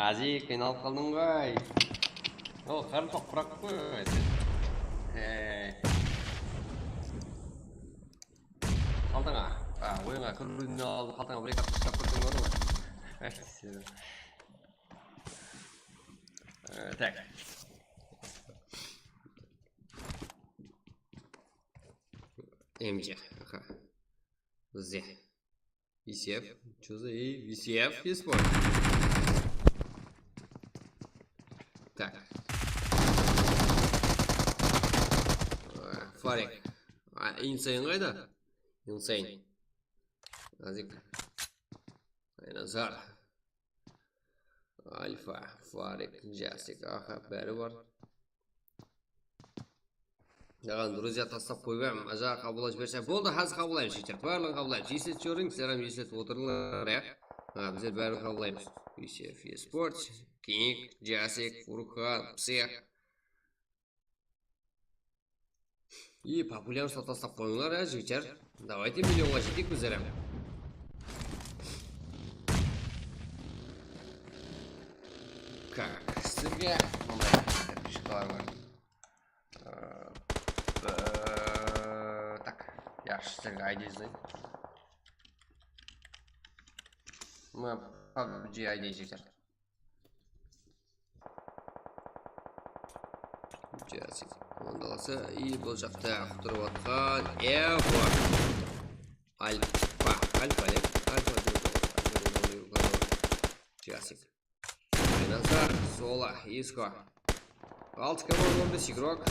Aziz, qıynalıp qaldıń ǵoy. O, qarın toq, quraq qoy. Ey. Qaltańa. A, oyınǵa kiriwden aldın qaltańa bir-eki aptechka alıp kirseń boladı ǵoy. E, tak. M C. Aha. Bizde. Visef. Что за и Visef eSport? Так. Farik. A, Insane qayda? Insane. Nazik. Aynazar. Alfa, Farik, Jasik. Aha, bári bar. Yaǵan, друзья, taslap qoyıp em, ajaǵa qabıllap jiberse. Boldı, házir qabıllaymız, jigitler. Barlıǵın qabıllaymız. Eset Joring, sizler hám eset otırıńlar, ya. Ha, bizler bárin qabıllaymız. Visef eSports, King, Jasik, Furkan, Psix. И популярность taslap qoyıńlar, ya, jigitler. Давайте millionǵa jeteyik bizler hám. Так, sizlerge mınday подписчиклар bar. Ee, tak, yaqshı, sizlerge I D izleyim. Mına PUBG I D jigitler. Jasik komandalası и bul jaqta qutırıp atqan Evo. Alfa, Alfa ne? Alfa dep atır. Jasik. Aynazar, Sola, Isko. Altı komanda, on bes igrok.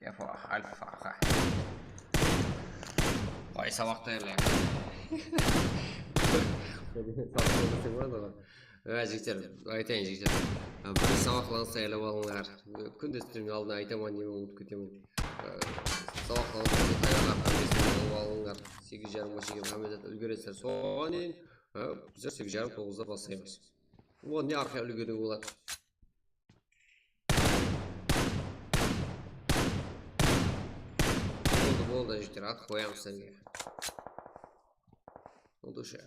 Evo, Alfa, aqa. Ay, sabaq tayarlayıq. Sabaq tayarlasaq boladı ǵoy. Á, jigitler, aytayın, jigitler. Á, bir sabaqlarıńızdı tayarlap alıńlar. Kúnde stream aldın aytaman, ne ulıp ketemen. Á, sabaqlarıńızdı tayarlap, hámmesin alıp alıńlar. Segiz jarımǵa shekem hámme zat úlgeresizler. Soǵan deyin, á, bizler segiz jarım, toǵızda baslaymız. Oǵan ne arqa úlgeriwge boladı? Boldı, boldı, jigitler, at qoyamız sizlerge. Boldı, ushı.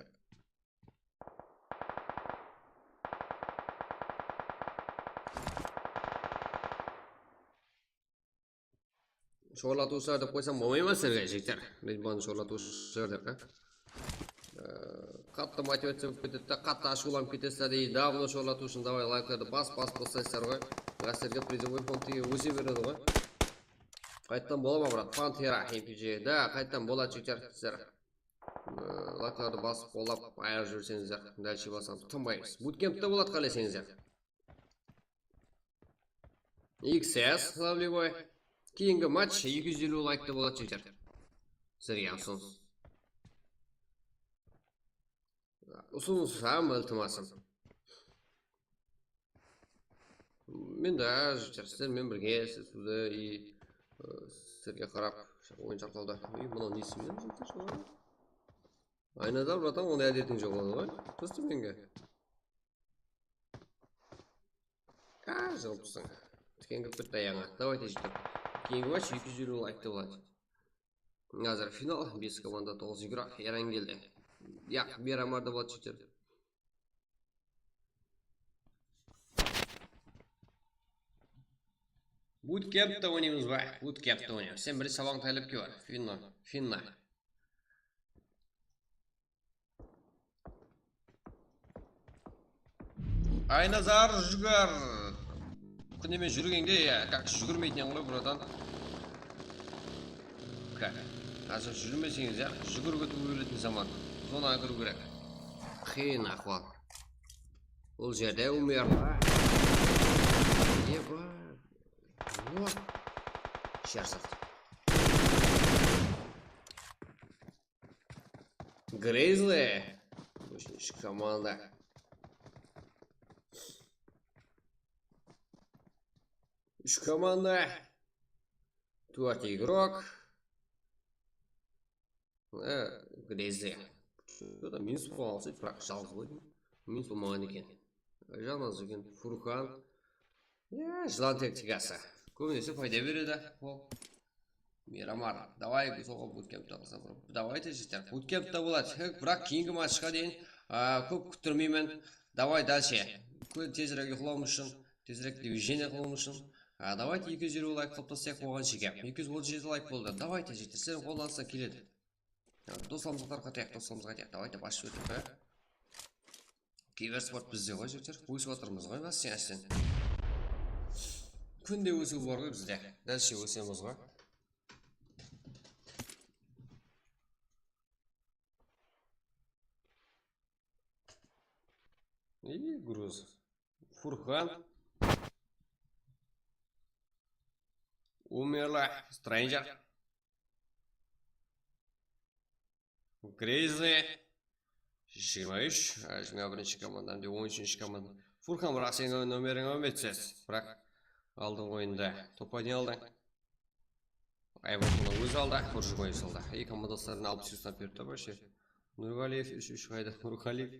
Shorlatıwshılar dep qoysam bolmay ma sizlerge, jigitler? Mehmandı shorlatıwshılar dep, á? Ee, qattı motivaciya bolıp ketedi de, qattı ashıwlanıp ketesiz de, deydi. Davno shorlatıwshını, davay, layklardı bas, bas, baslaysızlar ǵoy. Sizlerge призовой фонд degen óse beredi ǵoy. Qayttan bola ma, brat? Pantera, M P G. Da, qayttan boladı, jigitler, sizler. Ee, layklardı basıp, qollap, ayırıp jiberseńizler. Дальше basamız, tınbaymız. Butkempte boladı, qáleseńizler. X S, Lovely boy. Keyingi match eki júz elliw laykta boladı, jigitler. Sizlerge usınıs. Usınıs hám iltimasım. Men de, jigitler, sizler menen birge, siz, sizdi, и, ı, sizlerge qarap oyın sharhlawda. Ey, mınaw nesi menen, jigitler, solar? Aynazar, bratan, onday ádetiń joq ǵoy. Tosta menge. Á, jıǵılıpsıń. Tiken kirip ketti ayaǵıńa. Давайте, jigitler. Keyingi match eki júz elliw laykta boladı. Házir final, bes komanda, toǵız igrok, Erangeldi. Yaq, Miramar da boladı, jigitler. Bootcampta oynaymız ba? Bootcampta oynaymız. Sen birinshi sabaǵıńdı tayarlap kel, bar. Finna, Finna. Aynazar, júgir. Kúneme júrgende, ya, как júgirmeytinen ǵoy, bratan. Házir júrmeseńiz, ya, júgirip ótiw beretin zaman. Zonaǵa kiriw kerek. Qıyın ahwal. Bul jerde Umerova. Eba. What? Sherzat. Grizzly. Úshinshi komanda. Úsh komanda. Tórt igrok. E, Grizzly. Что-то minus bolǵan uqsaydı, biraq jalǵız ǵoy deymen. Minus bolmaǵan eken. Jalǵız eken. Furkan. Ya, jılan taktikası. Kóbinese payda beredi. Ol. Miramar, davay, soǵan butkempte qılsa, davay, tezlikten. Butkempte boladı. Biraq keyingi matchqa deyin, a, kóp kúttirmeymen. Davay, dalshe. Kó-, tezirek uyqılawım ushın, tezirek движение qılıwım ushın. A, davay, eki júz eliw layk qılıp taslayıq oǵan shekem. Eki júz otız jeti layk boldı. Davay, tezlikten. Sizlerdiń qollarıńızdan keledi. Ya, doslarımızǵa tarqatayıq, doslarımızǵa aytayıq. Davay, dep ashıp ótip qoyayıq. Kibersport bizde ǵoy, jigitler. Ósip atırmız ǵoy, bas sen, sen. Kúnde ósiw bar ǵoy bizde. Dalshe ósemiz ǵoy. И груз. Furkan. Umerla, Stranger. Grizzly. Jigirma úsh, a, jigirma birinshi komanda, hám de on úshinshi komanda. Furkan, biraq seniń nomeriń almaydı ses. Biraq aldıńǵı oyında top oynay aldıń. Ayvazını ózi aldı, Xurjıboy saldı. Eki komandaslarına alpıs yustan berdi, вообще. Nurǵaliyev úsh úsh qayda? Nurǵaliyev.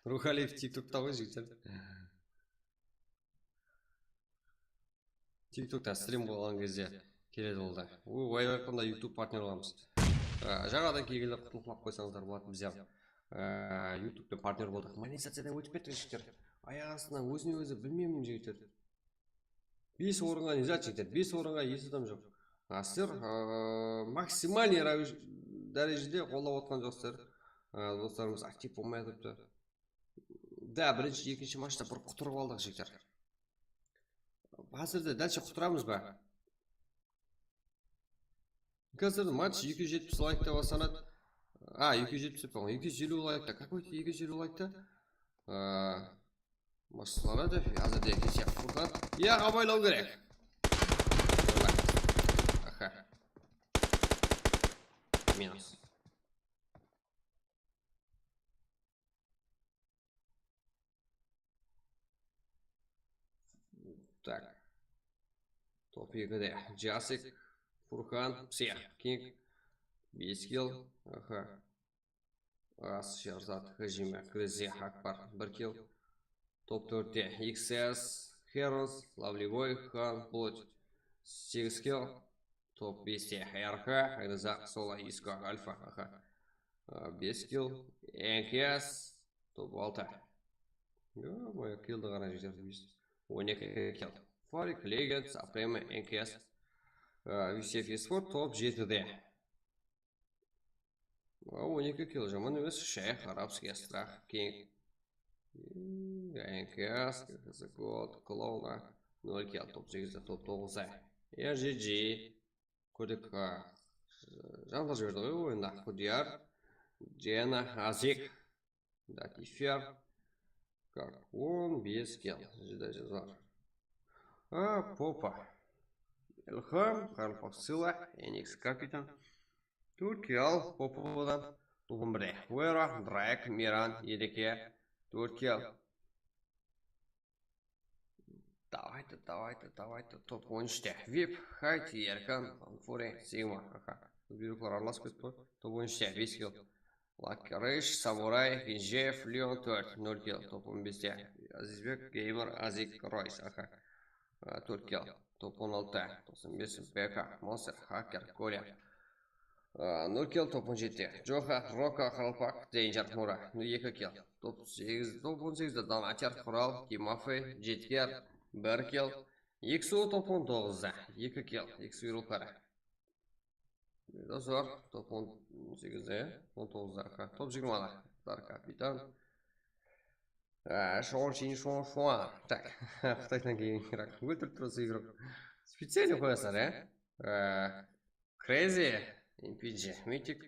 Nurǵaliyev TikTokta ǵoy, jigitler. TikTokta strim bolǵan gezde keledi ol da. Oy, oylap atqanda YouTube partnyor bolamız. Á, jańadan kelgenler qutlıqlap qoysańızlar boladı, biz hám, á, YouTube penen partnyor boldıq. Monetizaciyadan ótip kettik, jigitler. Ayaq astınan ózine-ózi bilmeymen, jigitler. Bes orınǵa ne zat, jigitler? Bes orınǵa hesh adam joq. Á, sizler, á, maksimalnıy ravish-, dárejede qollap otqan joqsızlar. Á, doslarımız aktiv bolmay atırıptı. Da, birinshi, ekinshi matchta bir qutırıp aldıq, jigitler. Házirde dálshe qutıramız ba? Házir match eki júz jetpis laykta baslanadı. A, eki júz jetpis dep qoyǵan, eki júz eliw laykta. Какой-то eki júz eliw laykta. A, baslanadı. Házirde kesek Furkan. Ya, abaylaw kerek. Aha. Minus. Так. Top ekide Jasik, Furkan, Psix, King, bes kill. Aha. As, Sherzat, Hajime, Grizzly, Akbar, bir kill. Top tórtte X S, Heroes, Lovely Boy, Xan, Blood, segiz kill. Top beste R K, Rizaq, Sola, Isko, Alfa, aha. A, bes kill. N K S, top altı. Yo-moyo, killdi qara, jigitler, on eki kill. Farik, Legend, Supreme, N K S, a, V C F Esport, top jetide. A, on eki kill, jaman emes. Shayx, Arabskiy Strah, King, N K S, Gold, Klouna, nol kill, top segizde, top toǵızda. R G G, kórdek, a, janlar jiberdi ǵoy oyında. Qudiyar, Jena, Azik, Datifer, Kak, on bes kill, júdá jazar. A, Popa, Ilham, Qarılpaq Sila, N X Kapitan, Tórt kill Popodan. Top on birde Wero, Drake, Miran, Edeke, tórt kill. Давайте, давайте, давайте. Top on úshte Vip, Hayt, Erkan, Fury, Sigma. Aha. Buyrıqlar aralasıp ketip qoy. Top on úshte bes kill. Lucky Rich, Samuray, Genjeev, Leon, tórt, nol kill. Top on beste Azizbek, Gamer, Azik, Royce. Aha. A, tórt kill. Top on altıda toqsan bes, B K, Monster, Hacker, Kolya. A, nol kill. Top on jetide Joha, Roka, Qalpaq, Danger, Mura, eki kill. Top segiz, top on segizde Donater, Qural, Timofey, Jetker, bir kill. X U top on toǵızda, eki kill, X U ruxları. Doslar, top on segizde, on toǵızda, top jigirmada Dar Kapitan. A, Shon Shin Shon Shuan. Tak, Qıtaydan kelgen igrok. Óltirip turasız igrok. Специально qoyasızlar, ya? A, Crazy, M P G, Mythic,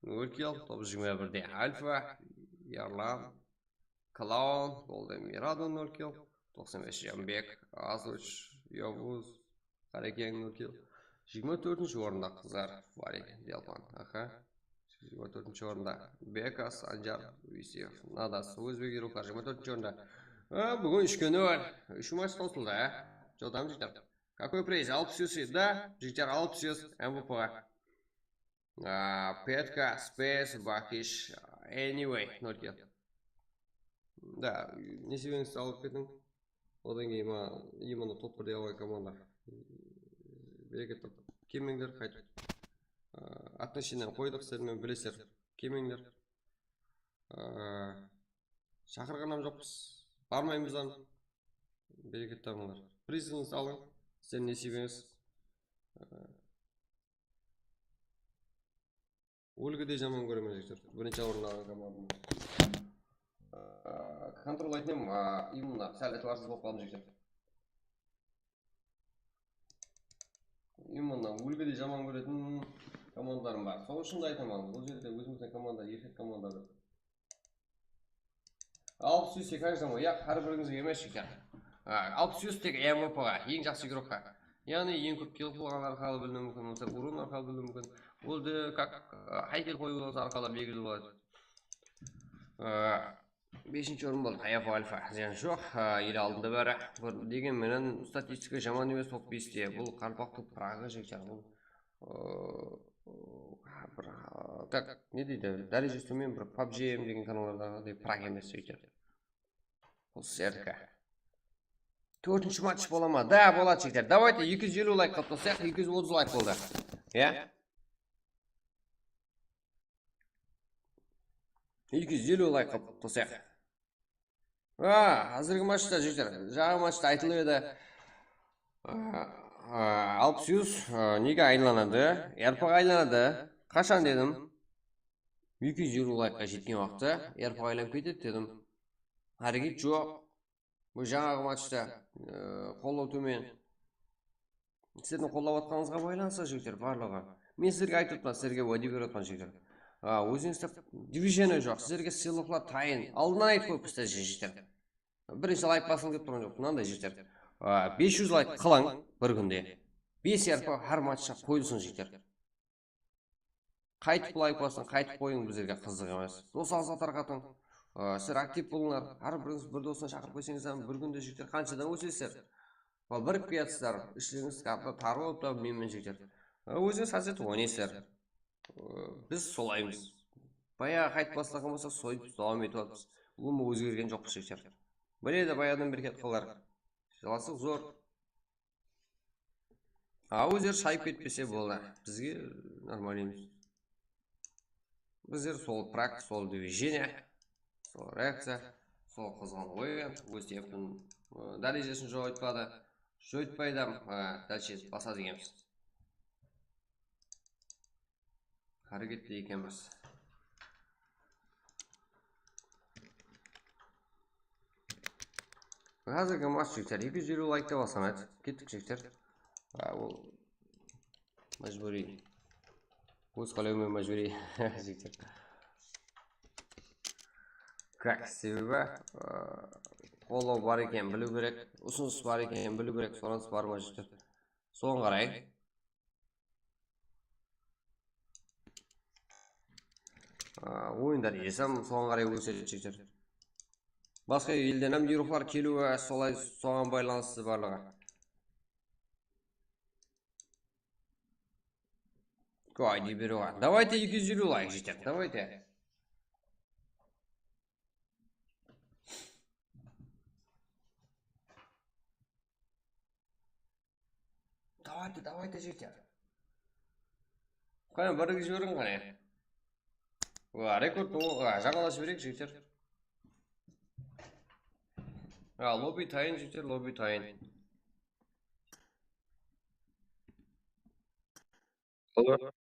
nol kill, top jigirma birde Alfa, Yarlan, Clown, Golden Mirado, nol kill, toqsan bes Janbek, Azuch, Yavuz, Qarekeń, nol kill. Jigirma tórtinshi orında qızlar, Varik, Delpan, aha. Jigirma tórtinshi orında Beka, Sanjar, Uisev, Nadas, Ózbek Iruqlar, jigirma tórtinshi orında. A, búgin úsh kúni bar. Úsh match qosıldı, a? Jodam jigitler. Какой приз? Alpıs yuz, da, jigitler, alpıs yuz M V P ǵa. A, Petka, Space, Bakish, Anyway, nol kill. Da, nesibeńizdi alıp ketiń. Odan keyin ma, именно top birde alǵan komanda. Bereket tap, kelmeńler, qaytıp. A, отношениени qoydıq, sizler menen bilesizler. Kelmeńler. A, shaqırǵan ham joqpız. Barmaymız ham. Bereket tabıńlar. Prizińizdi alıń. Sizlerdiń nesiybeńiz. A, Úlgidey jaman kóremen, jigitler. Birinshi orın alǵan komandanı. Aa, kontrol aytayın, aa, именно sál itibarsız bolıp qaldım, jigitler. Именно úlgidey jaman kóretin komandalarım bar. Sol ushın da aytaman, bul jerde ózimizdiń komanda, erkek komanda dep. Alpıs yuz, каждому, ya, hár birińizge emes, jigitler. A, alpıs yuz tek M V P ǵa, eń jaqsı igrokqa. Yaǵnıy, eń kóp kill qılǵan arqalı biliniwi múmkin, bolmasa uron arqalı biliniwi múmkin. Ol da как, a, haykel qoyıw arqalı belgili boladı. A, besinshi orın boldı, Ayafu Alfa. Zıyan joq, a, ele aldında bári. Bir, degen menen, statistika jaman emes, top beste. Bul qaraqalpaqtıń Pragı, jigitler, bul. Aa, bir, a, как, ne deydi, dárejesi tómen bir PUBG degen kanallardaǵıday prak emes, jigitler. Bul S R K. Tórtinshi match bola ma? Da, boladı, jigitler. Давайте, eki júz eliw layk qılıp taslayıq, eki júz otız layk boldı. Ya? Eki júz eliw layk qılıp taslayıq. A, házirgi matchta, jigitler, jańa matchta aytılıp edi. A, a, alpıs yuz, a, nege aylanadı? R P ǵa aylanadı. Qashan dedim? Eki júz eliw laykqa jetken waqıtta R P ǵa aylanıp ketedi dedim. Háreket joq. Bul jańaǵı matchta, e, qollaw tómen. Sizlerdiń qollap atqanıńızǵa baylanıslı, jigitler, barlıǵı. Men sizlerge aytıp atırman, sizlerge wáde berip atırman, jigitler. A, ózińizde движение joq, sizlerge sıylıqlar tayın. Aldınnan aytıp qoyıppız, jigitler. Birinshi layk basqım kelip turǵan joq, mınanday, jigitler. A, bes júz layk qılıń bir kúnde. Bes R P hár matchta qoyılsın, jigitler. Qaytıp layk basıń, qaytıp qoyıń, bizlerge qızıq emes. Dosalıqsa tarqatıń. A, sizler aktiv bolıńlar. Hár birińiz bir dostan shaqırıp qoysańız ham, bir kúnde, jigitler, qanshadan ósesizler. Birikip kiyatsızlar, isleńiz, karta tar bolıp ta, men, men, jigitler. A, ózińiz házir oynaysızlar. A, biz solaymız. Bayaǵı qaytıp baslaǵan bolsa, sóytip dawam etip atırmız. Ulıwma ózgergen joqpız, jigitler. Biledi, bayaǵıdan bereket qılar. Jılasıq zor. A, ózleri shayıp ketpese boldı. Bizge нормально emes. Bizler sol prak, sol движение, sol reakciya, sol qızǵın oyın, óz tempin, ı, dárejesin joytpadı. Joytpaydı, ı, dálshe basadı ekenbiz. Hárekette ekenbiz. Házirgi match, jigitler, eki júz eliw laykta baslanadı. Kettik, jigitler. A, ol májbúriy. Óz qálewime májbúriy, jigitler. Как, sebebi, a, qollaw bar eken, biliw kerek, usınıs bar eken, biliw kerek, soranıs bar ma, jigitler? Soǵan qarayın. A, oyın dárejesi hám soǵan qaray ósedi, jigitler. Basqa elden hám buyruqlar keliwi solay, soǵan baylanıslı barlıǵı. Go, I D beriw. Давайте, eki júz eliw layk, jigitler, давайте. Давайте, давайте, jigitler. Qáne, birige jiberiń qáne. Wa, rekord, o, a, jańalashıp bereyik, jigitler. A, lobby tayın, jigitler, lobby tayın. Alo.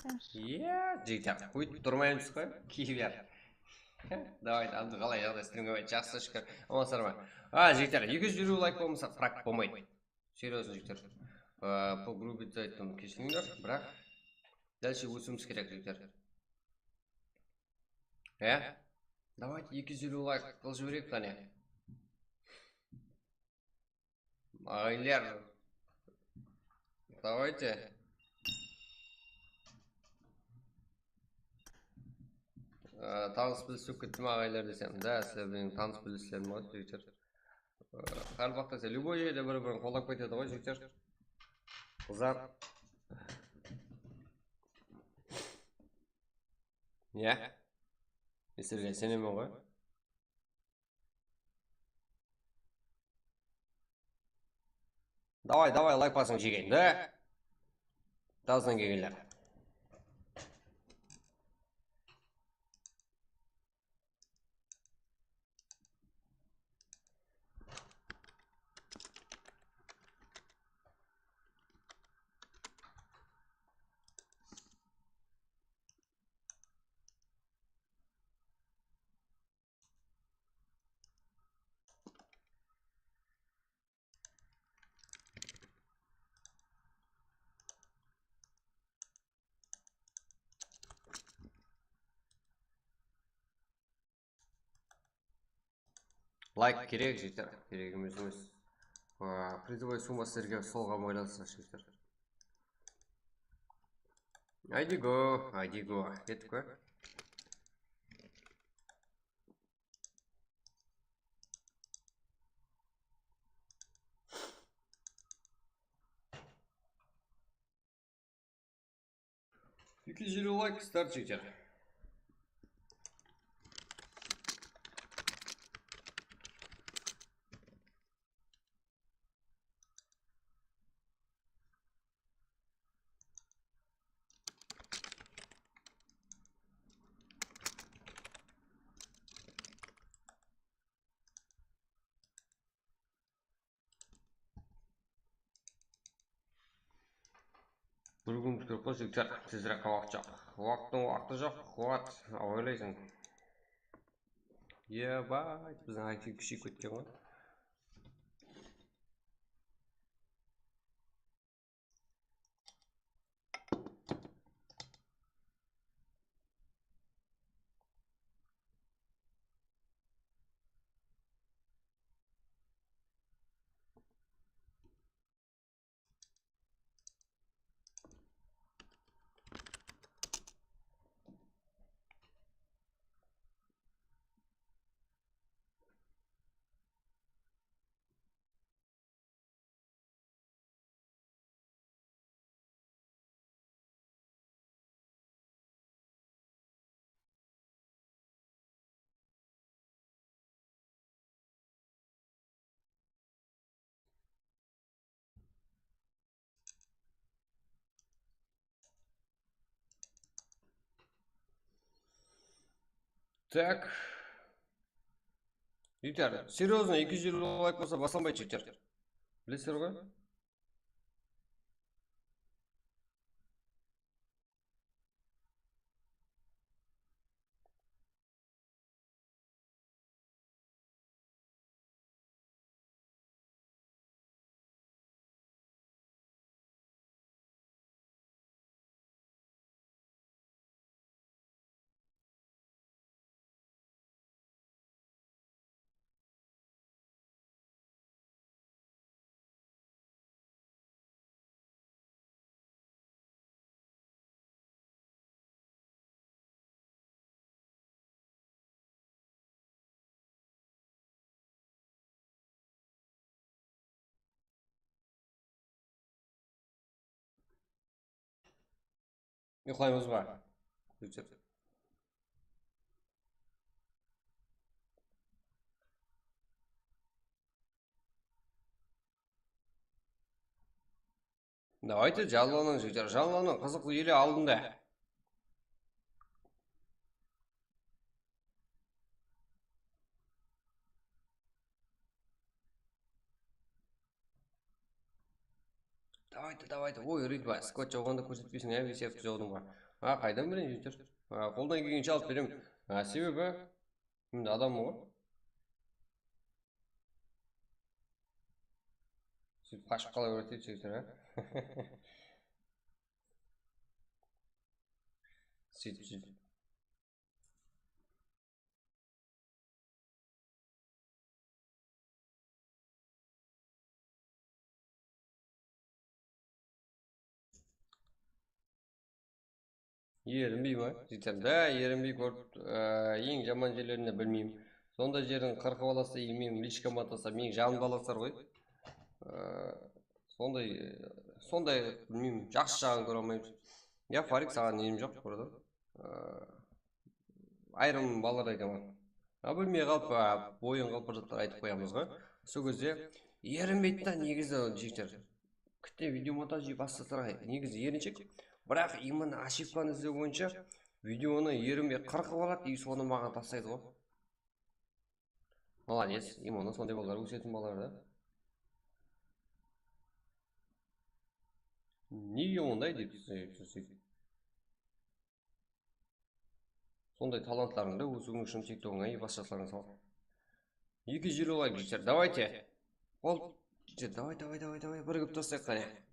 Jigitler. Iya, jigitler, óytip turmaymız ǵoy, kiyber. Davayte, Abdul, qalay jaǵday, streamge bayt? Jaqsı, shúkir. Amansızlar ma? A, jigitler, eki júz eliw layk bolmasa, prak bolmaydı. Серьёзно, jigitler. A, pogrubit ayttım, keshirińler, biraq dálshe ósiwimiz kerek, jigitler. E? Davayte, eki júz eliw layk qılıp jibereyik, qáne. Aǵaylar. Davayte. Á, tanıs bilis bolıp ketti me, aǵaylar desem? Da, sizler meniń tanıs bilislerim ǵoy, jigitler. Á, hár waqıtta sen любой jerde bir-birin qollap ketedi ǵoy, jigitler. Qızlar. Iya. Men sizlerge isenemen ǵoy. Davay, davay, layk basıń, jigende. Tazdan kelgenler. Layk kerek, jigitler, kerek emes, emes. Aa, призовой summa sizlerge solǵan baylanıslı, jigitler. Aydigo, aydigo, kettik pe? Eki júz eliw layk, start, jigitler. Bir kún kútip qoy, jigitler, tezirek waqıt joq. Waqıttıń waqtı joq, quvvat, oylaysań. Eba, biziń I Q kúsheyip ketken ǵoy. Так. Jigitler, серьёзно, eki júz eliw layk bolsa baslanbaydı, jigitler. Bilesizler ǵoy? Uyqılaymız ba? Давайте, janlanıń, jigitler, janlanıń, qızıq ele aldında. Давайте, давайте. Oy, Ritva, skvod jawǵanda kórsetpeyseń, á, Veseevti jawdıń ba? Ha, qaydan bileyin, jigitler? Ha, qoldan kelgenshe alıp beremen. Ha, sebebi, endi adamman ǵoy. Sóytip qashıp qala beredi, jigitler, ha? Sóytip, sóytip. Erinbey ma? Jigitler, da, erinbey kórip, e, eń jaman jerlerin de bilmeymen. Sonday jerden qırqıp alasa, e, meniń lichkamdı atasa, meniń janımdı alasızlar ǵoy. E, sonday, e, sonday, bilmeymen, jaqsı jaǵın kóre almayman. Ya, Farik, saǵan nem joq, burada. Ee, ayırım balalardı aytaman. A, bilmey qalıp, a, boyın qalıp bir zatlar aytıp qoyamız ǵoy. Sol gezde erinbeydi da, negizi, jigitler. Kitte videomontaj bassaslar, negizi erinshek. Biraq именно ошибканы izlew boyınsha videonı erinbey qırqıp aladı, и sonı maǵan taslaydı ǵoy. Молодец, именно sonday balalar ósetin balalar da. Nege onday dep, e, júrsek? Sonday talantlarıńdı ósiwiń ushın TikToǵıńa basshılarına sal. Eki júz elliw layk, jigitler, давайте. Ol, jigitler, давай, давай, давай, давай, birigip taslayıq, qáne.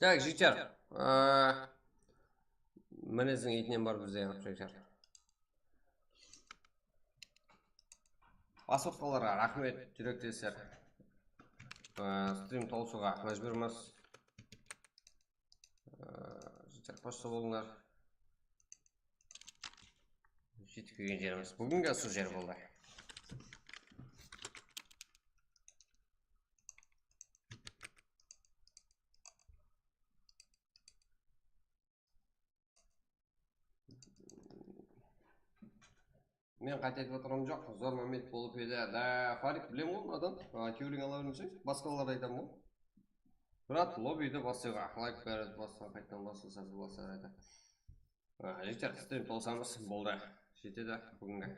Так, jigitler, aa, mine siziń iytinen bar bizde, jigitler. Basıp atqanlarǵa raxmet, júreklesler. Aa, strim tawısıwǵa májbúrmiz. Aa, jigitler, xosh bolıńlar. Jetip kelgen jerimiz búgingi usı jer boldı. Men qayta aytıp atırǵanım joq, zor moment bolıp edi. Da, Farid, bilem ǵoy, mınadan, a, kewling ala bermeseń, basqalardı aytamın ǵoy. Murat, lobbydi baslayıq, layk berip, basqa qaytadan baslasa, basqa ayta. A, jigitler, strim tolısamız, boldı. Jetedi búginge.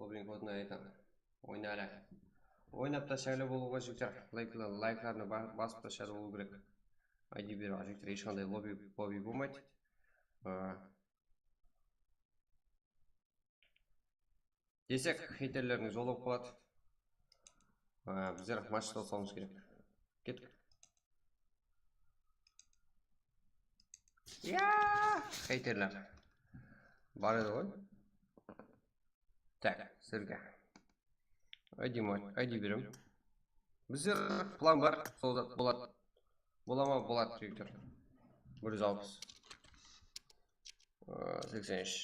Lobbing kodın aytaman. Oyna ele. Oynap ta shaylı bolıwǵa jigitler. Layk-, layklarına ba-, basıp ta shaylı bolıw kerek. I D berip, jigitler, hesh qanday lobby, lobby bolmaydı. A, desek, heyterlerdiń jolı bolıp qaladı. A, bizler matchta usawımız kerek. Kettik. Ya, heyterler. Bar edi ǵoy. Tak, sizlerge. I D ma-, I D berem. Bizler plan bar, sol zat boladı. Bola ma? Boladı, jigitler. Bir júz alpıs. Aa, seksen úsh,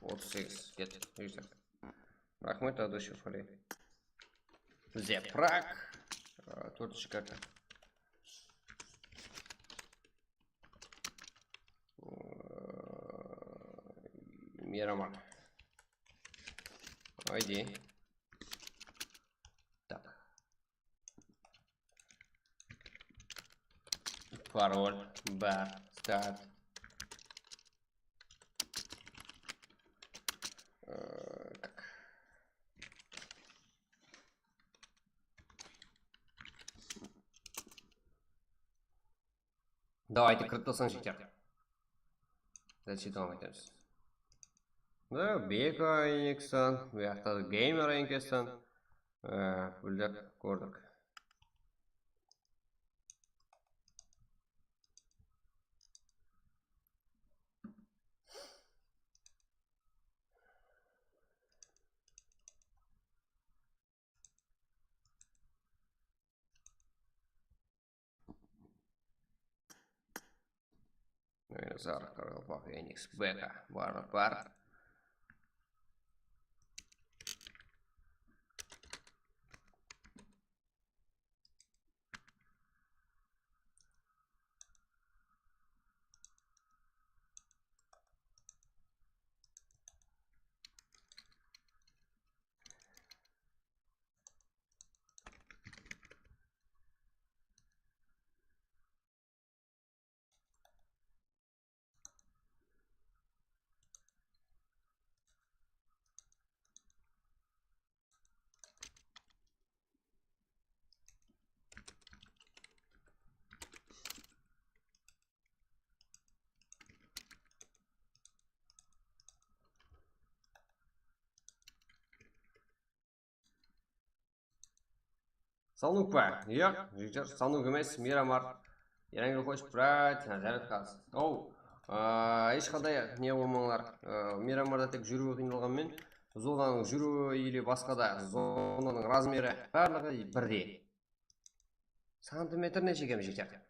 otız segiz, kettik, jigitler. Raxmet, Adushev Ali. Bizde Prag. Aa, tórtinshi karta. Aa, Miramar. I D. Tak. Parol, bar, start. Ee, tak. Давайте, kirip tursań, jigitler. Zachitım aytamız. Mına Beka Eneksan, bu jaqta da Gamer Eneksan. Ee, búlde kórdik. Zarıq, Qaraqalpaq, Enix, Beka, barlıq bar. Sanuk pa? Yoq, jigitler, Sanuk emes, Miramar. Erangel qoshıp, brat, zaryadkası. Ow, aa, hesh qanday ne bolmańlar. Aa, Miramarda tek júriwi qıynalǵan men. Zonanıń júriwi ele basqa da zonanıń razmeri, barlıǵı birdey. Santimetr neshe eken, jigitler?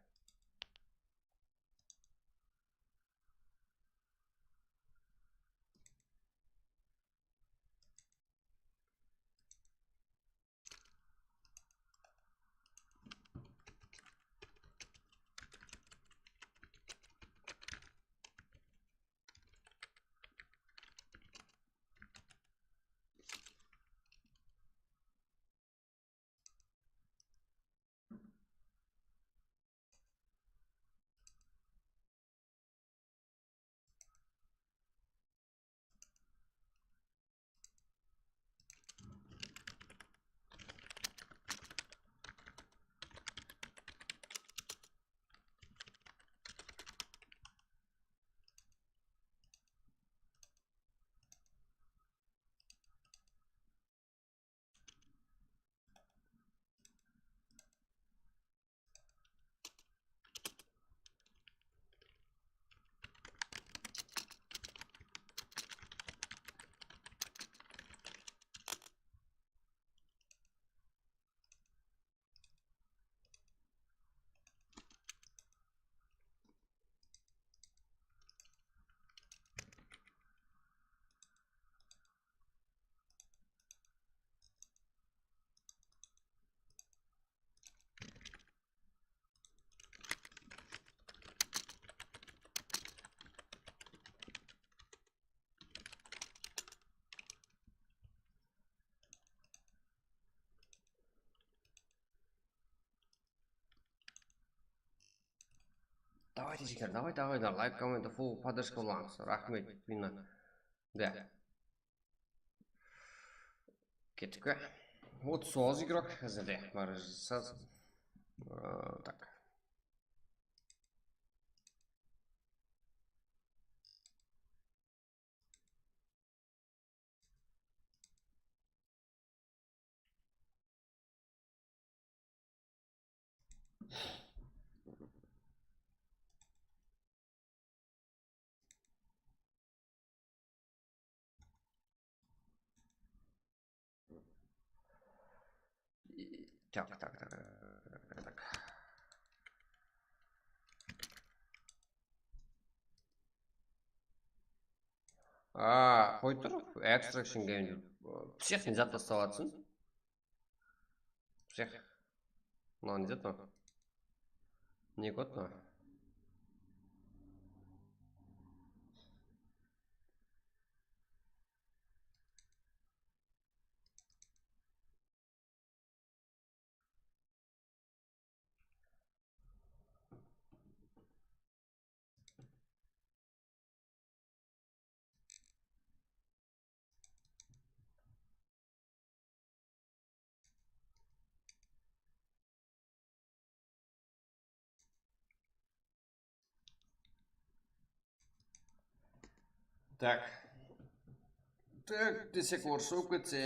Подписчиклер, давай, давай, давай, лайк, коммент, фу, поддержка bolıńız. Raxmet, Lina. Da. Kettik pe? Otız toǵız igrok házirde. Bari saz. Aa, tak. Tak, tak, tak, tak, tak. A, qoy tur, Extraction Game. Psix ne zat taslap atsın. Psix. Mınaw ne zat mınaw? Ne kod mınaw? Tak. Tak, desek orıssha bolıp ketse.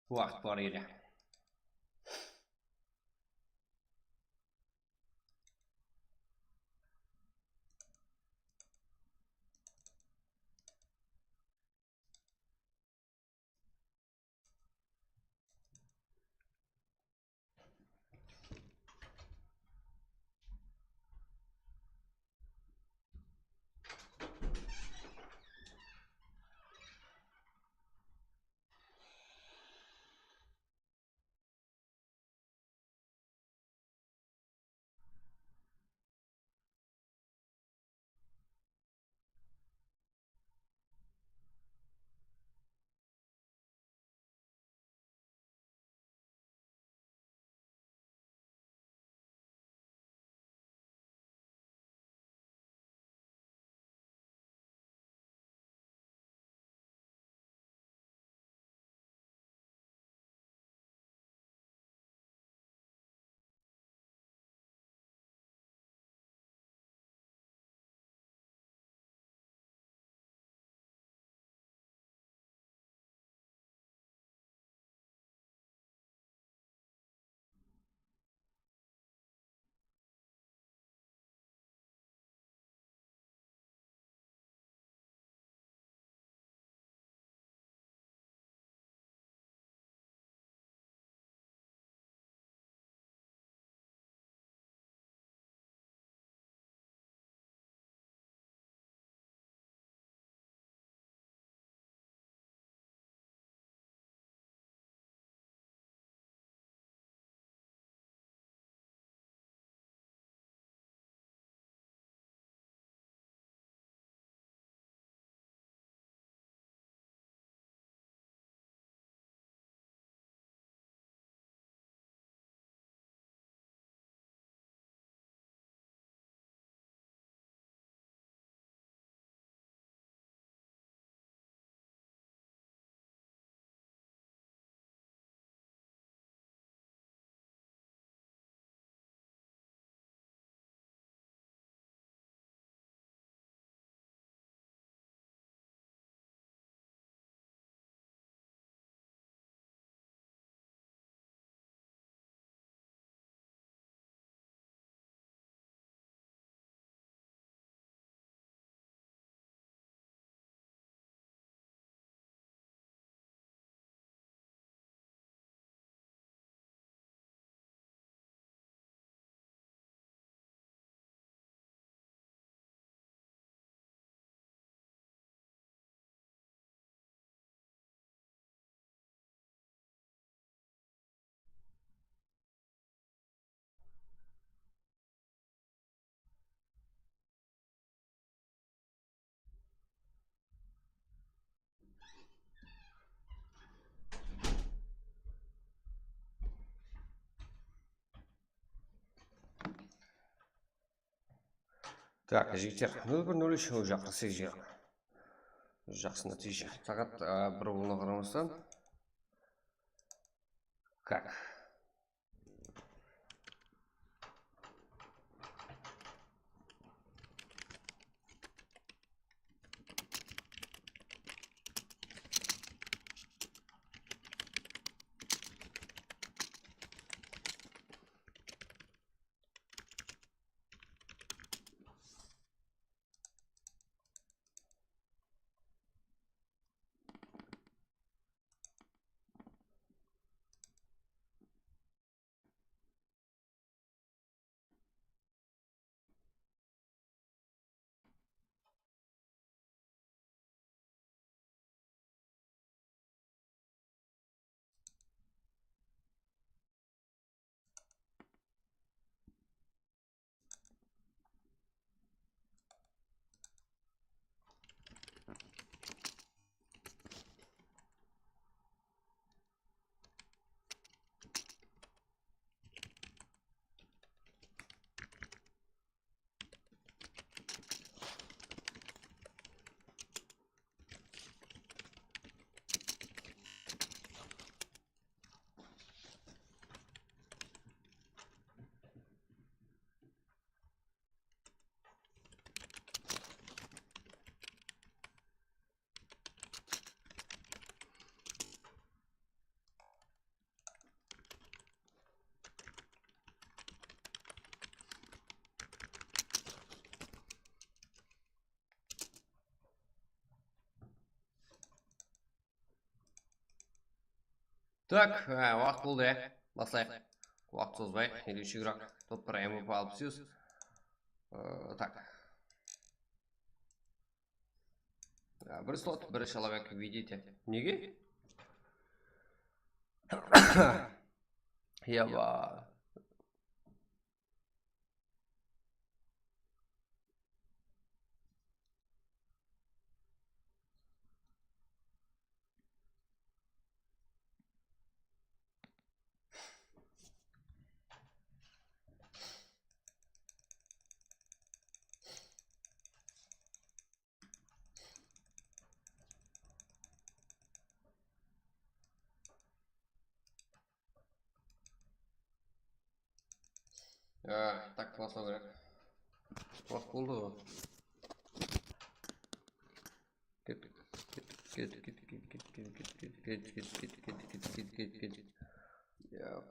Waqıt bar edi. Tak, jigitler, nol bir nol úsh, ol jaqsı jeri. Jaqsı nátiyje. Saat, a, bir bolıwına qaramastan. Kak. Tak, e, waqıt boldı, ya. Baslayıq. Waqıt sozbay, elliwshi игрок. Top bir M V P alpıs júz. E, tak. E, bir slot, bir человек, видите. Nege? Yaba. Ya, tak, baslaw kerek. Waqıt boldı ǵoy. Ket, ket, ket. Ya.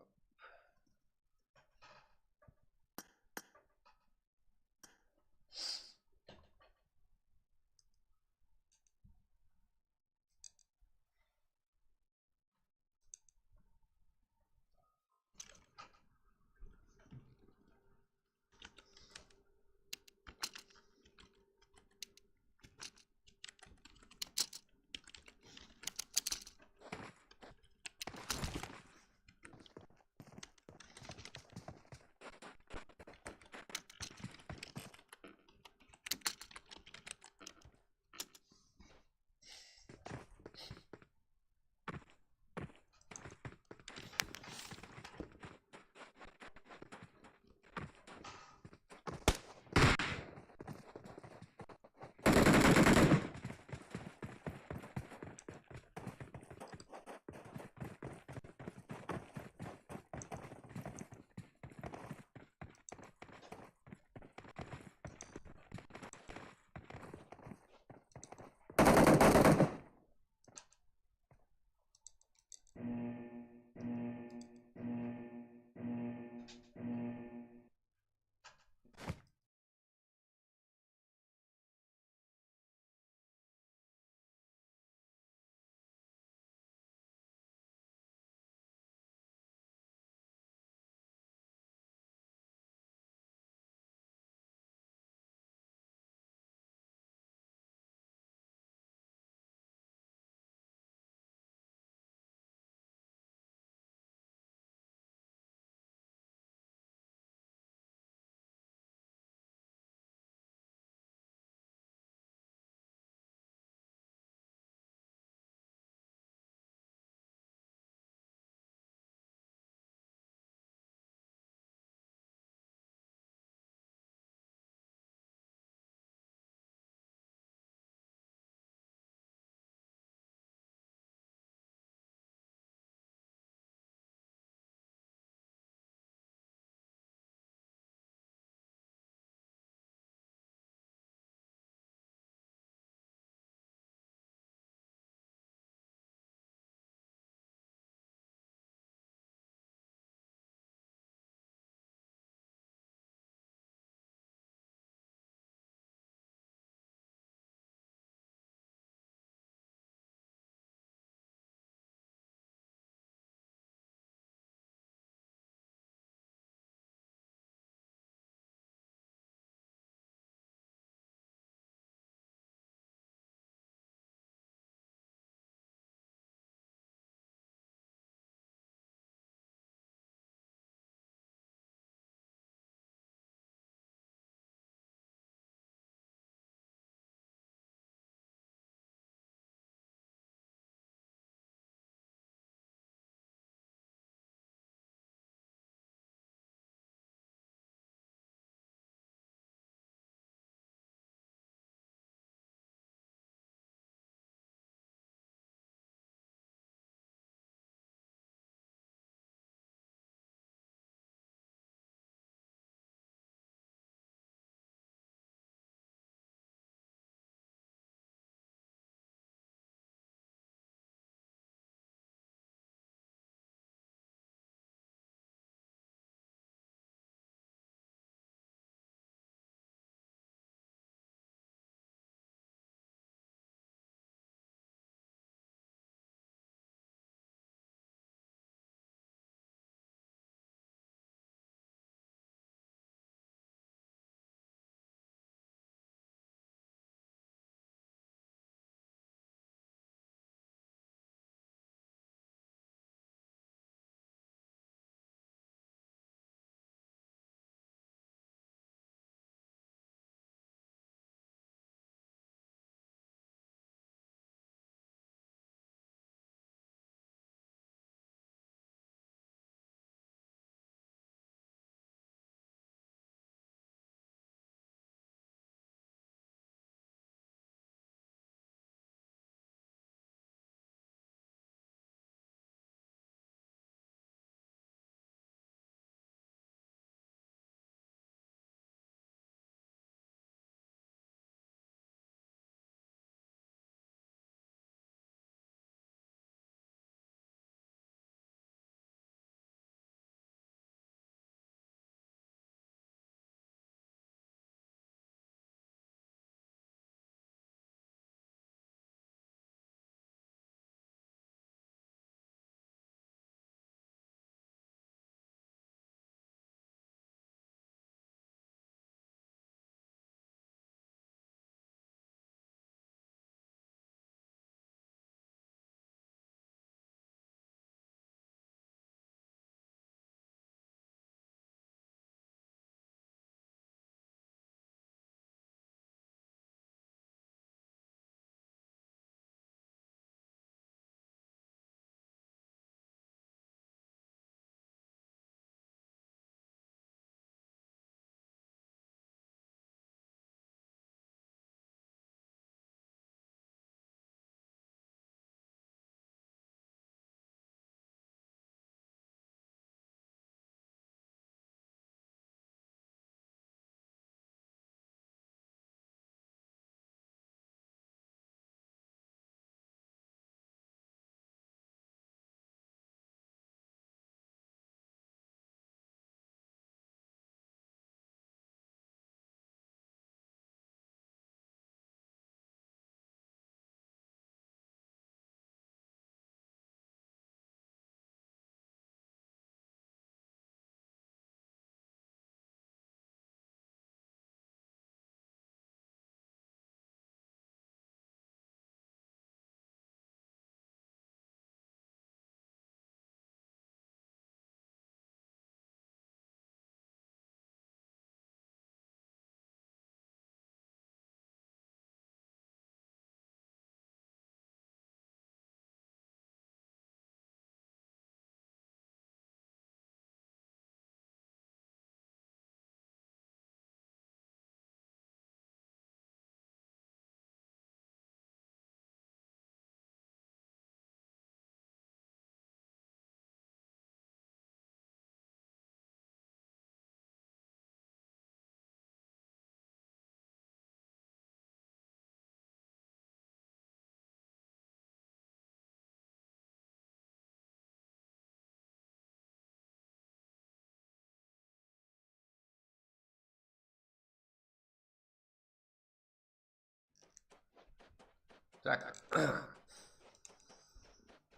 Tak.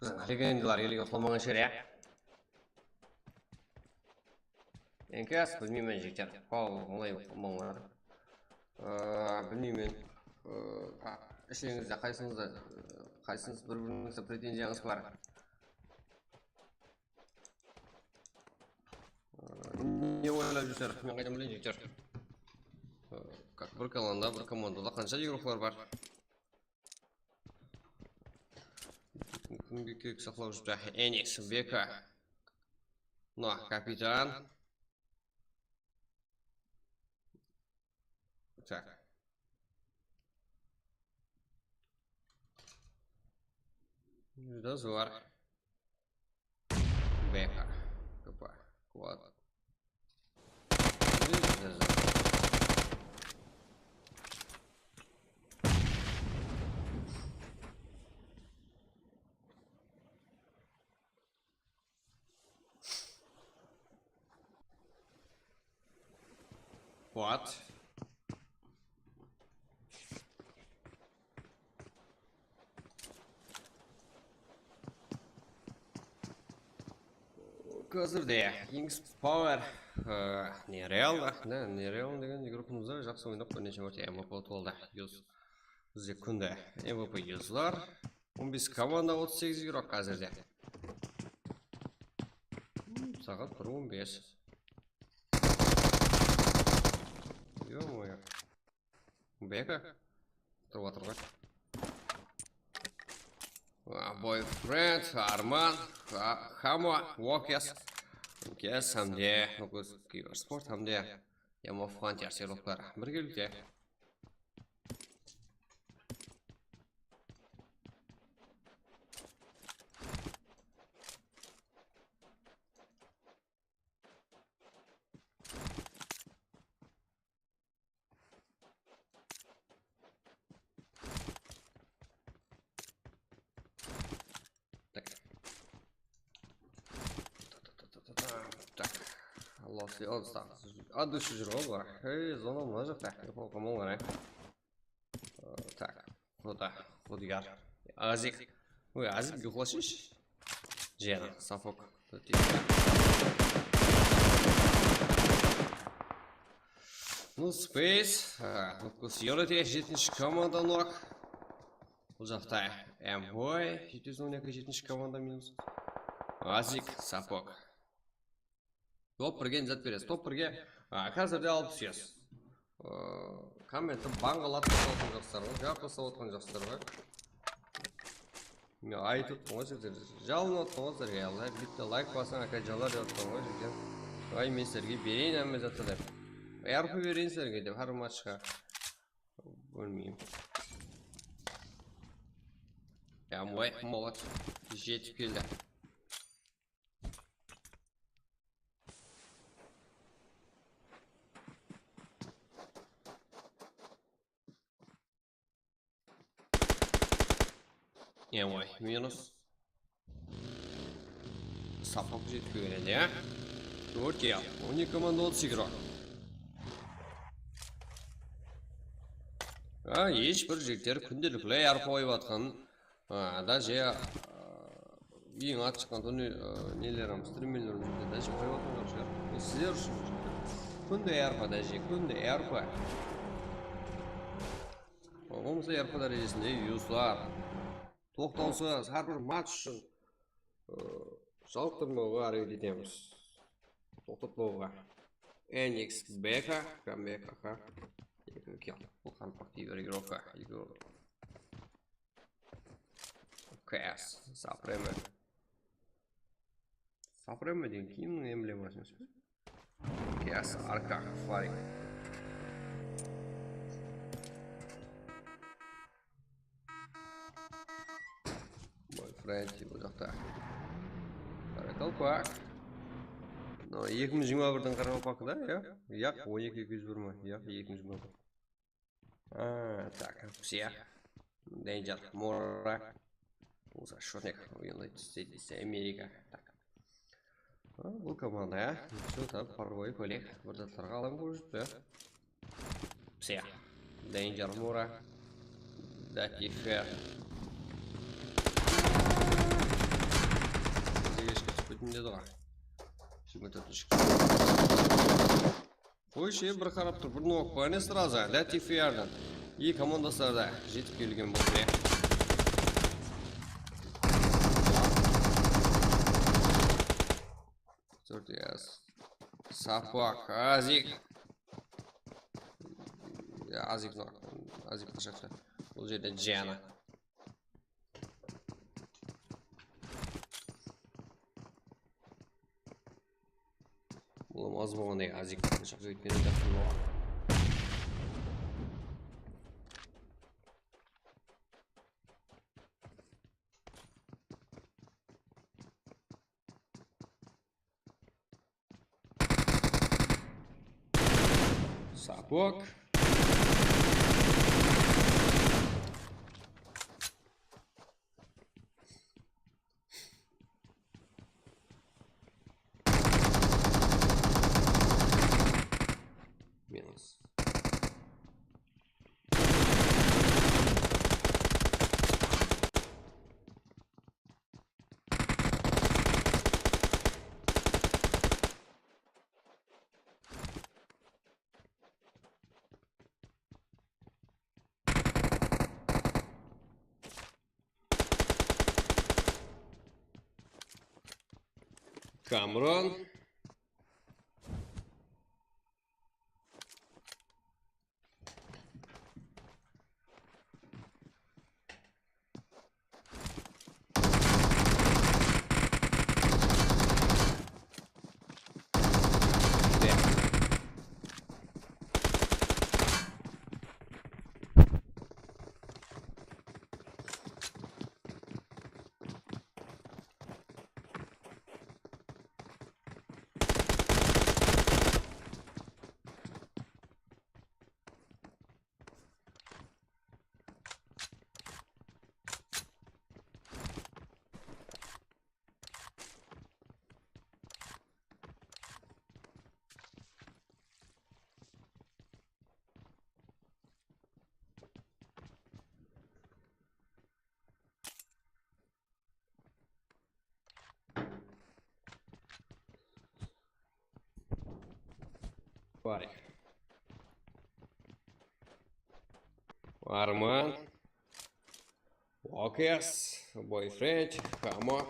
Biziń legendalar ele uxlamaǵan shıǵar, ya? Enkas, bilmeymen, jigitler. Haw, olay uxlamańlar. Aa, bilmeymen. Aa, isherińizde qaysıńızda, aa, qaysıńız bir-birińizge pretenziyańız bar? Aa, ne oylap júrsizler? Men qaydan bileyin, jigitler? Aa, kak bir komanda, bir komandada qansha igroklar bar? Kimge kerek saqlap júripti? Enix, Beka. Mına, kapitan. Tak. Júdá zor. Beka. Kpa. Quwat. Júdá zor. Quwat. Házirde Kings Power, e, Nereal, ne, Nereal degen igrokımız da jaqsı oynap, bir neshe márte M V P utıp aldı. Yus, bizde kúnde M V P yuslar. On bes komanda, otız segiz igrok házirde. Hmm, saat bir on bes. Ё-моё. Beka. Turıp atır ǵoy. Boyfriend, Arman, Ha-, Hamo, Wokes, Kes hám de Kibersport hám de Yamov Hunter serverları birgelikte. Tak. Tak. Allah sıylasın. Adı şu júr ǵoy bular. Hey, zona mına jaqta. Yoqlap qalmańlar, e. Ee, tak. Quda, Qudiyar. Azik. Oy, Azik, uyqlashınshı. Jana, Safok. No space. Ha, Nukkus Yorite, jetinshi komanda nok. Bul jaqta M Y, jeti júz on eki, jetinshi komanda minus. Azik, Safok. Top birge zat beresiz. Top birge, a, házirde alıp túsesiz. Aa, kommentti banǵalat tasıp atqan jaqsılar ǵoy, jawap tasıp atqan jaqsılar ǵoy. Men aytıp atqan ǵoy sizler, jalınıp atqan ǵoy sizlerge, Allah, bitta layk basıń, aka, jalar dep atqan ǵoy sizler. Ay, men sizlerge bereyin hámme zattı dep. R P bereyin sizlerge dep, hár matchqa. Bilmeyim. Ya, moy, molot. Jetip keldi. Evoy, minus. Safok jetip keledi, ya. Tórt ya, on eki komanda, otız igrok. Ha, hesh bir jigitler kúndelikli R P oyıp atqan. Ha, даже, a, eń at shıqqan turni, a, nelerimiz, strimmerlerimiz júrdi, даже qoyıp atqan joq shıǵar. Bul sizler ushın júrdi. Kúnde R P, даже, kúnde R P. Bolmasa R P dárejesinde yuslar. Toqtawsız, hár bir match ushın, a, jalıqtırmawǵa háreket etemiz. Toqtatpawǵa. N X B K, K B K K. Eki kill. Bul qalpaq kiberigrovka. K S, Supreme. Supreme degen kimniń embleması emes pe? K S, Arka, Fari. Boyfriend, bul jaqta. Qarakalpak. No, eki mıń jigirma birdiń qaraqalpaqı da, ya? Yaq, on eki eki júz bir ma? Yaq, eki mıń jigirma bir. A, tak, все. Danger, Mora. Uza, Shotnik, United States, Amerika. Tak. A, bul komanda, ya. Что-то порвой, kolek. Bir zatlarǵa alam bolıp júripti, ya. Все. Danger, Mora. Latife. Bizge eshkim túspeytin dedi ǵoy. Jigirma tórtinshi. Qoyshı, bir qarap tur, bir nok pa ne sraza, Latife yardan. Eki komandaslar da jetip kelgen boldı. Tórt yaz. Sapak, Azik. Ya, Azik nok. Azik qashaqta. Bul jerde Jana. Olam az bolǵanday Azik shaqsa óytken edi. Sapok. Minus. Kamron. Var. Arman. Okes. Boyfriend. Kamo.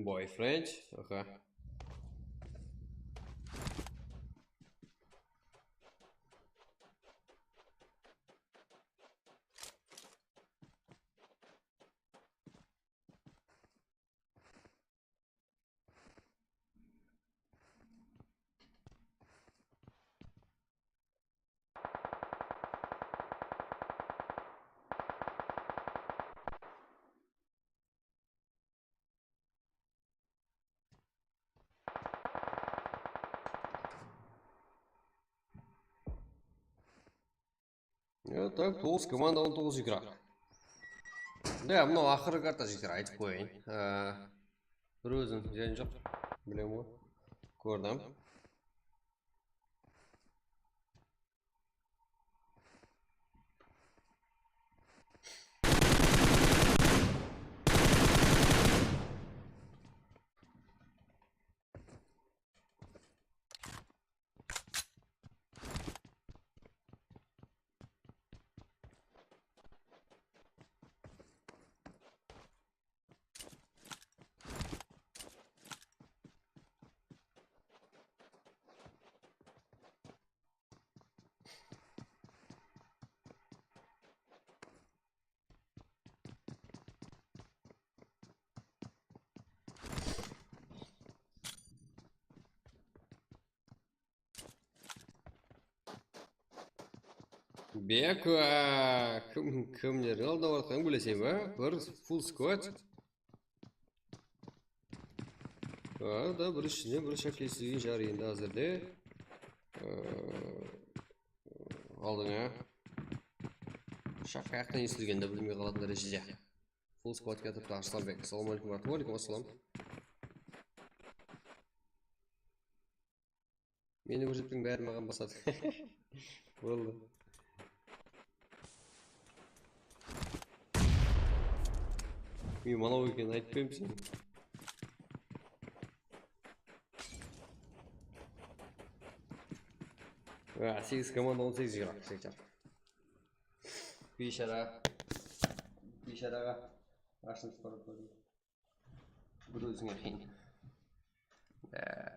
Boyfriend, aha. Ya, tak, toǵız komanda, on toǵız igrok. Ya, mınaw aqırǵı karta, jigitler, aytıp qoyayın. Á, bir ózim jayın joq, bilem ǵoy. Kórdim. Beko, kim, kimlerdi aldap atqanın bileseń be? Bir full squad. Arada bir ishine bir shak esilgen shıǵar endi házirde. Ee, aldıńa. Shak qayaqtan esilgeni de bilmey qalatın dárejede. Full squad keltipti, Arslanbek. Assalamu aleykum, wa aleykum assalam. Meni kórsetpeń, bári maǵan basadı. Boldı. Ey, manaw ekenin aytpayım sen. Á, segiz komanda, on segiz jıyraq, jıyraq. Biyshara. Biysharaǵa ashınıp barıp kórdim. Bir ózińe qıyın. Á.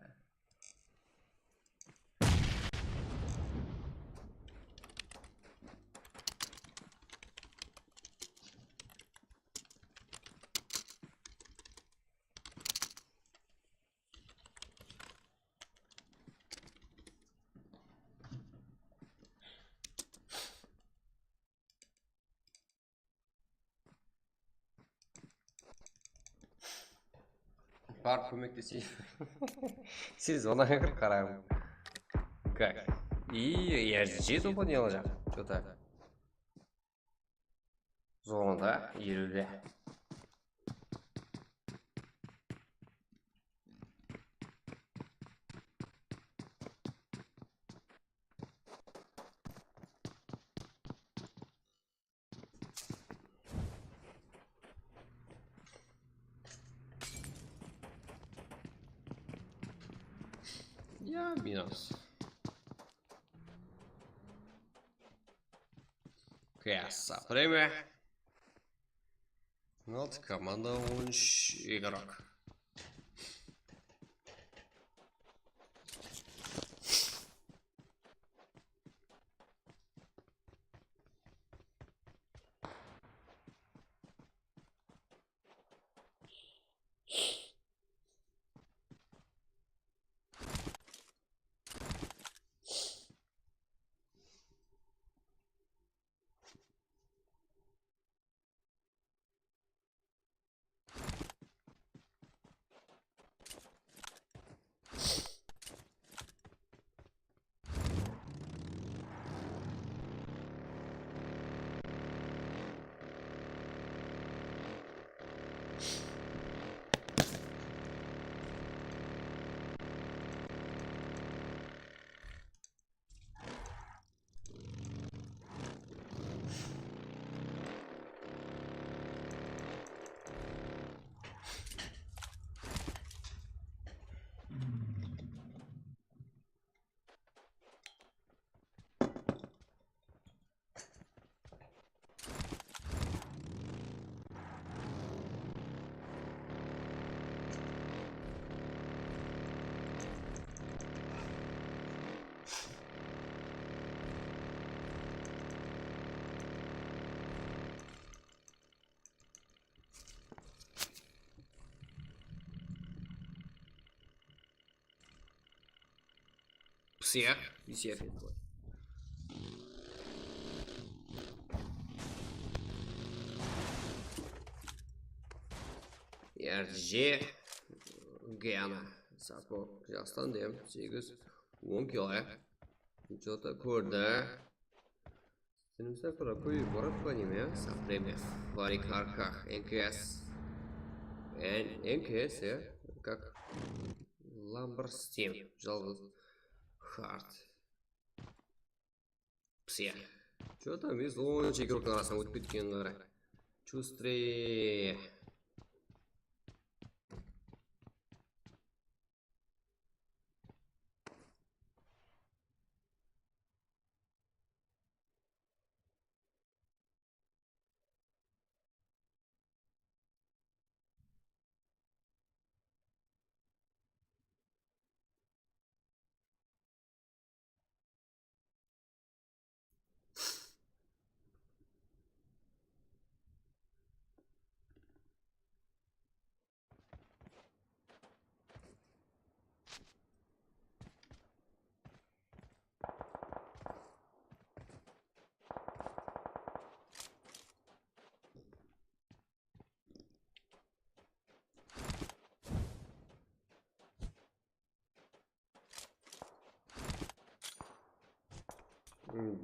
Barıp kómekleseyik. Siz onaǵa kirip qarań. Как? И, я же дома не alajaq. Что так? Zonada, eliwde. Ya, minus. Kıyasa, прямо. Altı komanda, on úsh igrok. Psıya, psıya. Erje, Gana, Sako, Jastan dem, segiz, on kilo. Что-то kórdi. Bilimsizler tura kóbeyip baradi pa neme, ya? Со время. Фарик, Арках, N K S. N-, N K S, ya? Как Lamberstem, jalǵız. Hard. Все. Чё там, biz onıncı игрокtıń arasınan ótip ketkenin qara. Чустрее.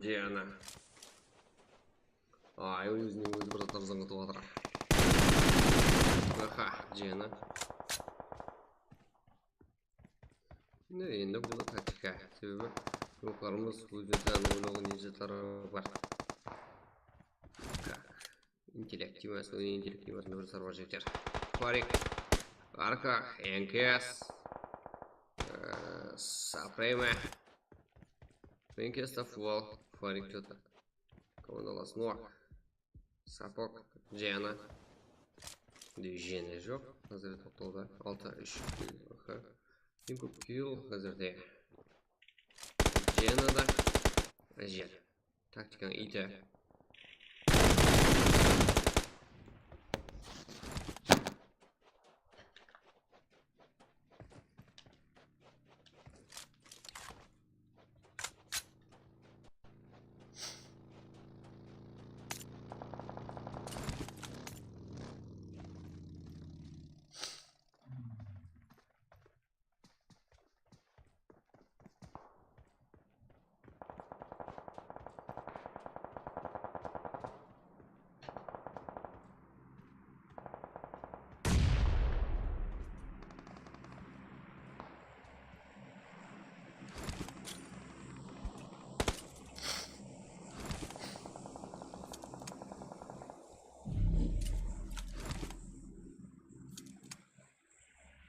Diana. Ay, ózinen ózi bir zatlar zıńǵıtıp atır. Aha, Diana. Mine, endi bul da taktika. Sebebi, yurtlarımız ózine tán oynawǵa niyetleri bar. Intellekt emes, intellekt emes, bir sarbar jeter. Farik, Arka, N K S, Supreme. N K S ta full, Farik что-то. Komandalas Noak. Sapok, Diana. Dejeni joq, házir toqtawda. Altı, úsh, aha. Eń kóp kill házirde. Diana da. Jer. Taktikanıń iti.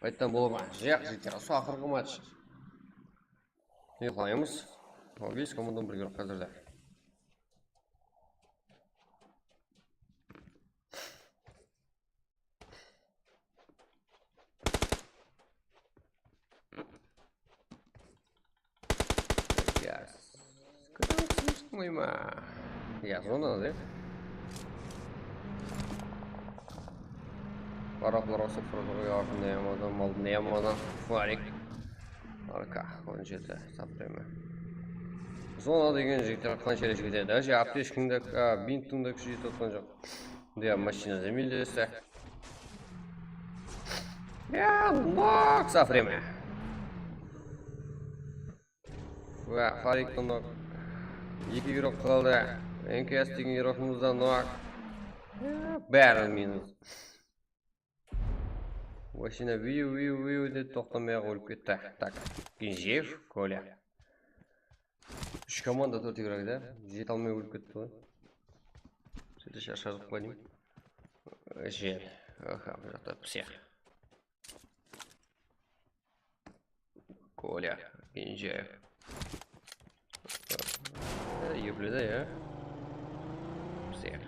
Qayttan bola ma? Jaq, jigitler, usı aqırǵı match. Uyıqlaymız. On bes komandadan birge házirde. Ya, s-, kıtırık sıńıshtıń oyma. Ya, zonada, ya. Baraqlar basıp turdı ǵoy, aqında yamadan, maldında yamadan. Farik. Arka, on jeti, Supreme. Zona degen jigitler qansheleshe ketedi. Áje, aptechkiń de, a, binttiń de kúshi jetip atqan joq. Diya, mashina zemildeste. Ya, nok, Supreme. Wa, Farik nok. Eki igrok qaldı. N K S degen igrogımız da nok. Ya, bári minus. Mashina viu, viu, viu dep toqtamay-aq ólip ketti. Tak, Genjeev, Kolya. Úsh komanda, tórt igrok da. Jete almay ólip ketti ǵoy. Sóyte sharshadıq pa deymen. Jer. Aha, bul jaqta psix. Kolya, Genjeev. E, epledi, ya. Psix.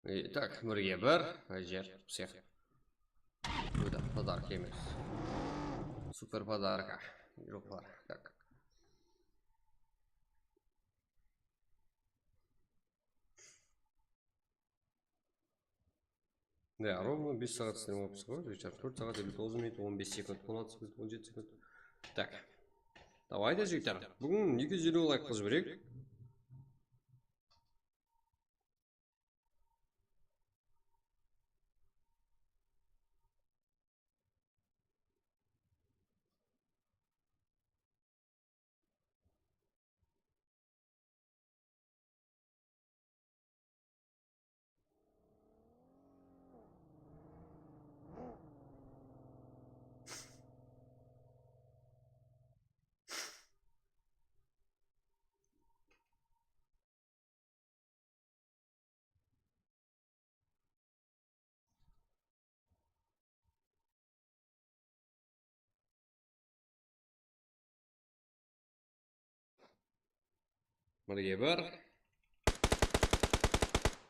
E, tak, birge bir. Ajir, всех. Bu da podarka emes. Super podarka. Joqlar. Tak. Ya, ровно bes saat islep alıpsız ǵoy, jigitler. Tórt saat elli toǵız minut, on bes sekund, on altı sekund, on jeti sekund. Tak. Davayda, jigitler. Búgin eki júz elliw layk qılıp jibereyik. Birge bir.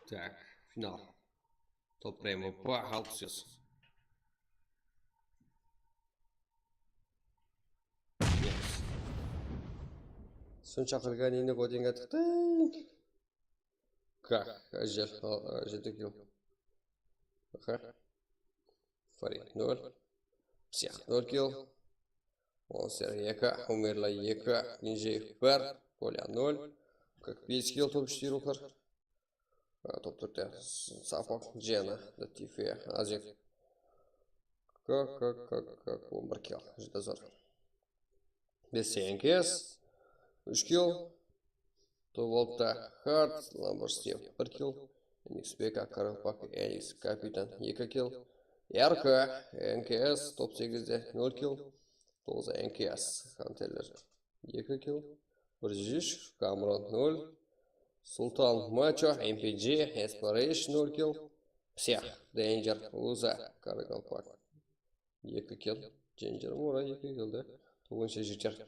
Tak, final. Top Rainbow pa, alpıs júz. Yes. Sonsha qırǵanıydı, qotenga tıqtıń. Kak, ajir, jeti kill. Aha. Farid nol. Psix nol kill. Monster eki, Umerla eki, Ninjeev bir, Kolya nol. Kak bes kill, top úshte ruxlar. A, top tórtte Safok, Jena, Latife, Azek. Kak, kak, kak, kak, on bir kill, júdá zor. Beste N K S, úsh kill. Top altıda Hard, Lamborghini bir kill. Enix Beka, Karapak, Enix, Kapitan, eki kill. R K, N K S, top segizde nol kill. Toǵızda N K S, Hunterler, eki kill. Bir júz úsh, Kamron, nol. Sultan, Macho, M P G, Exploration, nol kill. Psix, Danger, Uza, Karakalpak, eki kill. Danger, Mura, eki kill de. Toǵızınshı jigitler.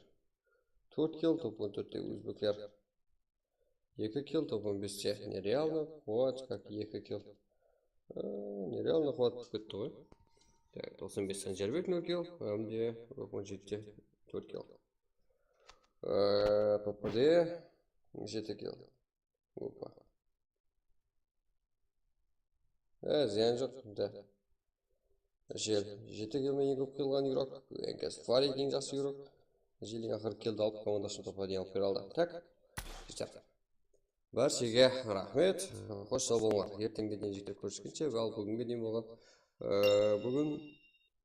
Tórt kill, top on tórtte ózbekler. Eki kill, top on beste Nerealno, Quat, kak, eki kill. Aa, Nerealno Quat bolıp ketti ǵoy. Tak, toqsan bes Sanjarbek, nol kill, hám de top on jetide tórt kill. Aa, P P de jeti kill. Opa. Á, zıyan joq, da. Jel, jeti kill men eń kóp qıyılǵan igrok. N K S Farid eń jaqsı igrok. Jeldiń aqırǵı killdi alıp, komandasın topqa deyin alıp kire aldı. Tak, jigitler. Bárshege raxmet. Xosh, saw bolıńlar. Erteńge deyin, jigitler, kóriskenshe. Al, búginge deyin bolǵan, e, búgin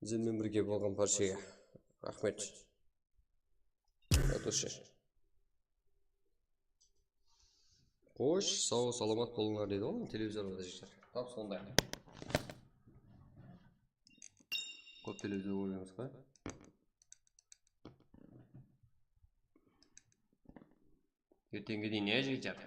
bizlermen birge bolǵan bárshege raxmet. От души. Xosh, saw, salamat bolıńlar, deydi ǵoy televizorımızda, jigitler. Tap sonday. Kóp televizor kóremiz ǵoy. Erteńge deyin, ya, jigitler.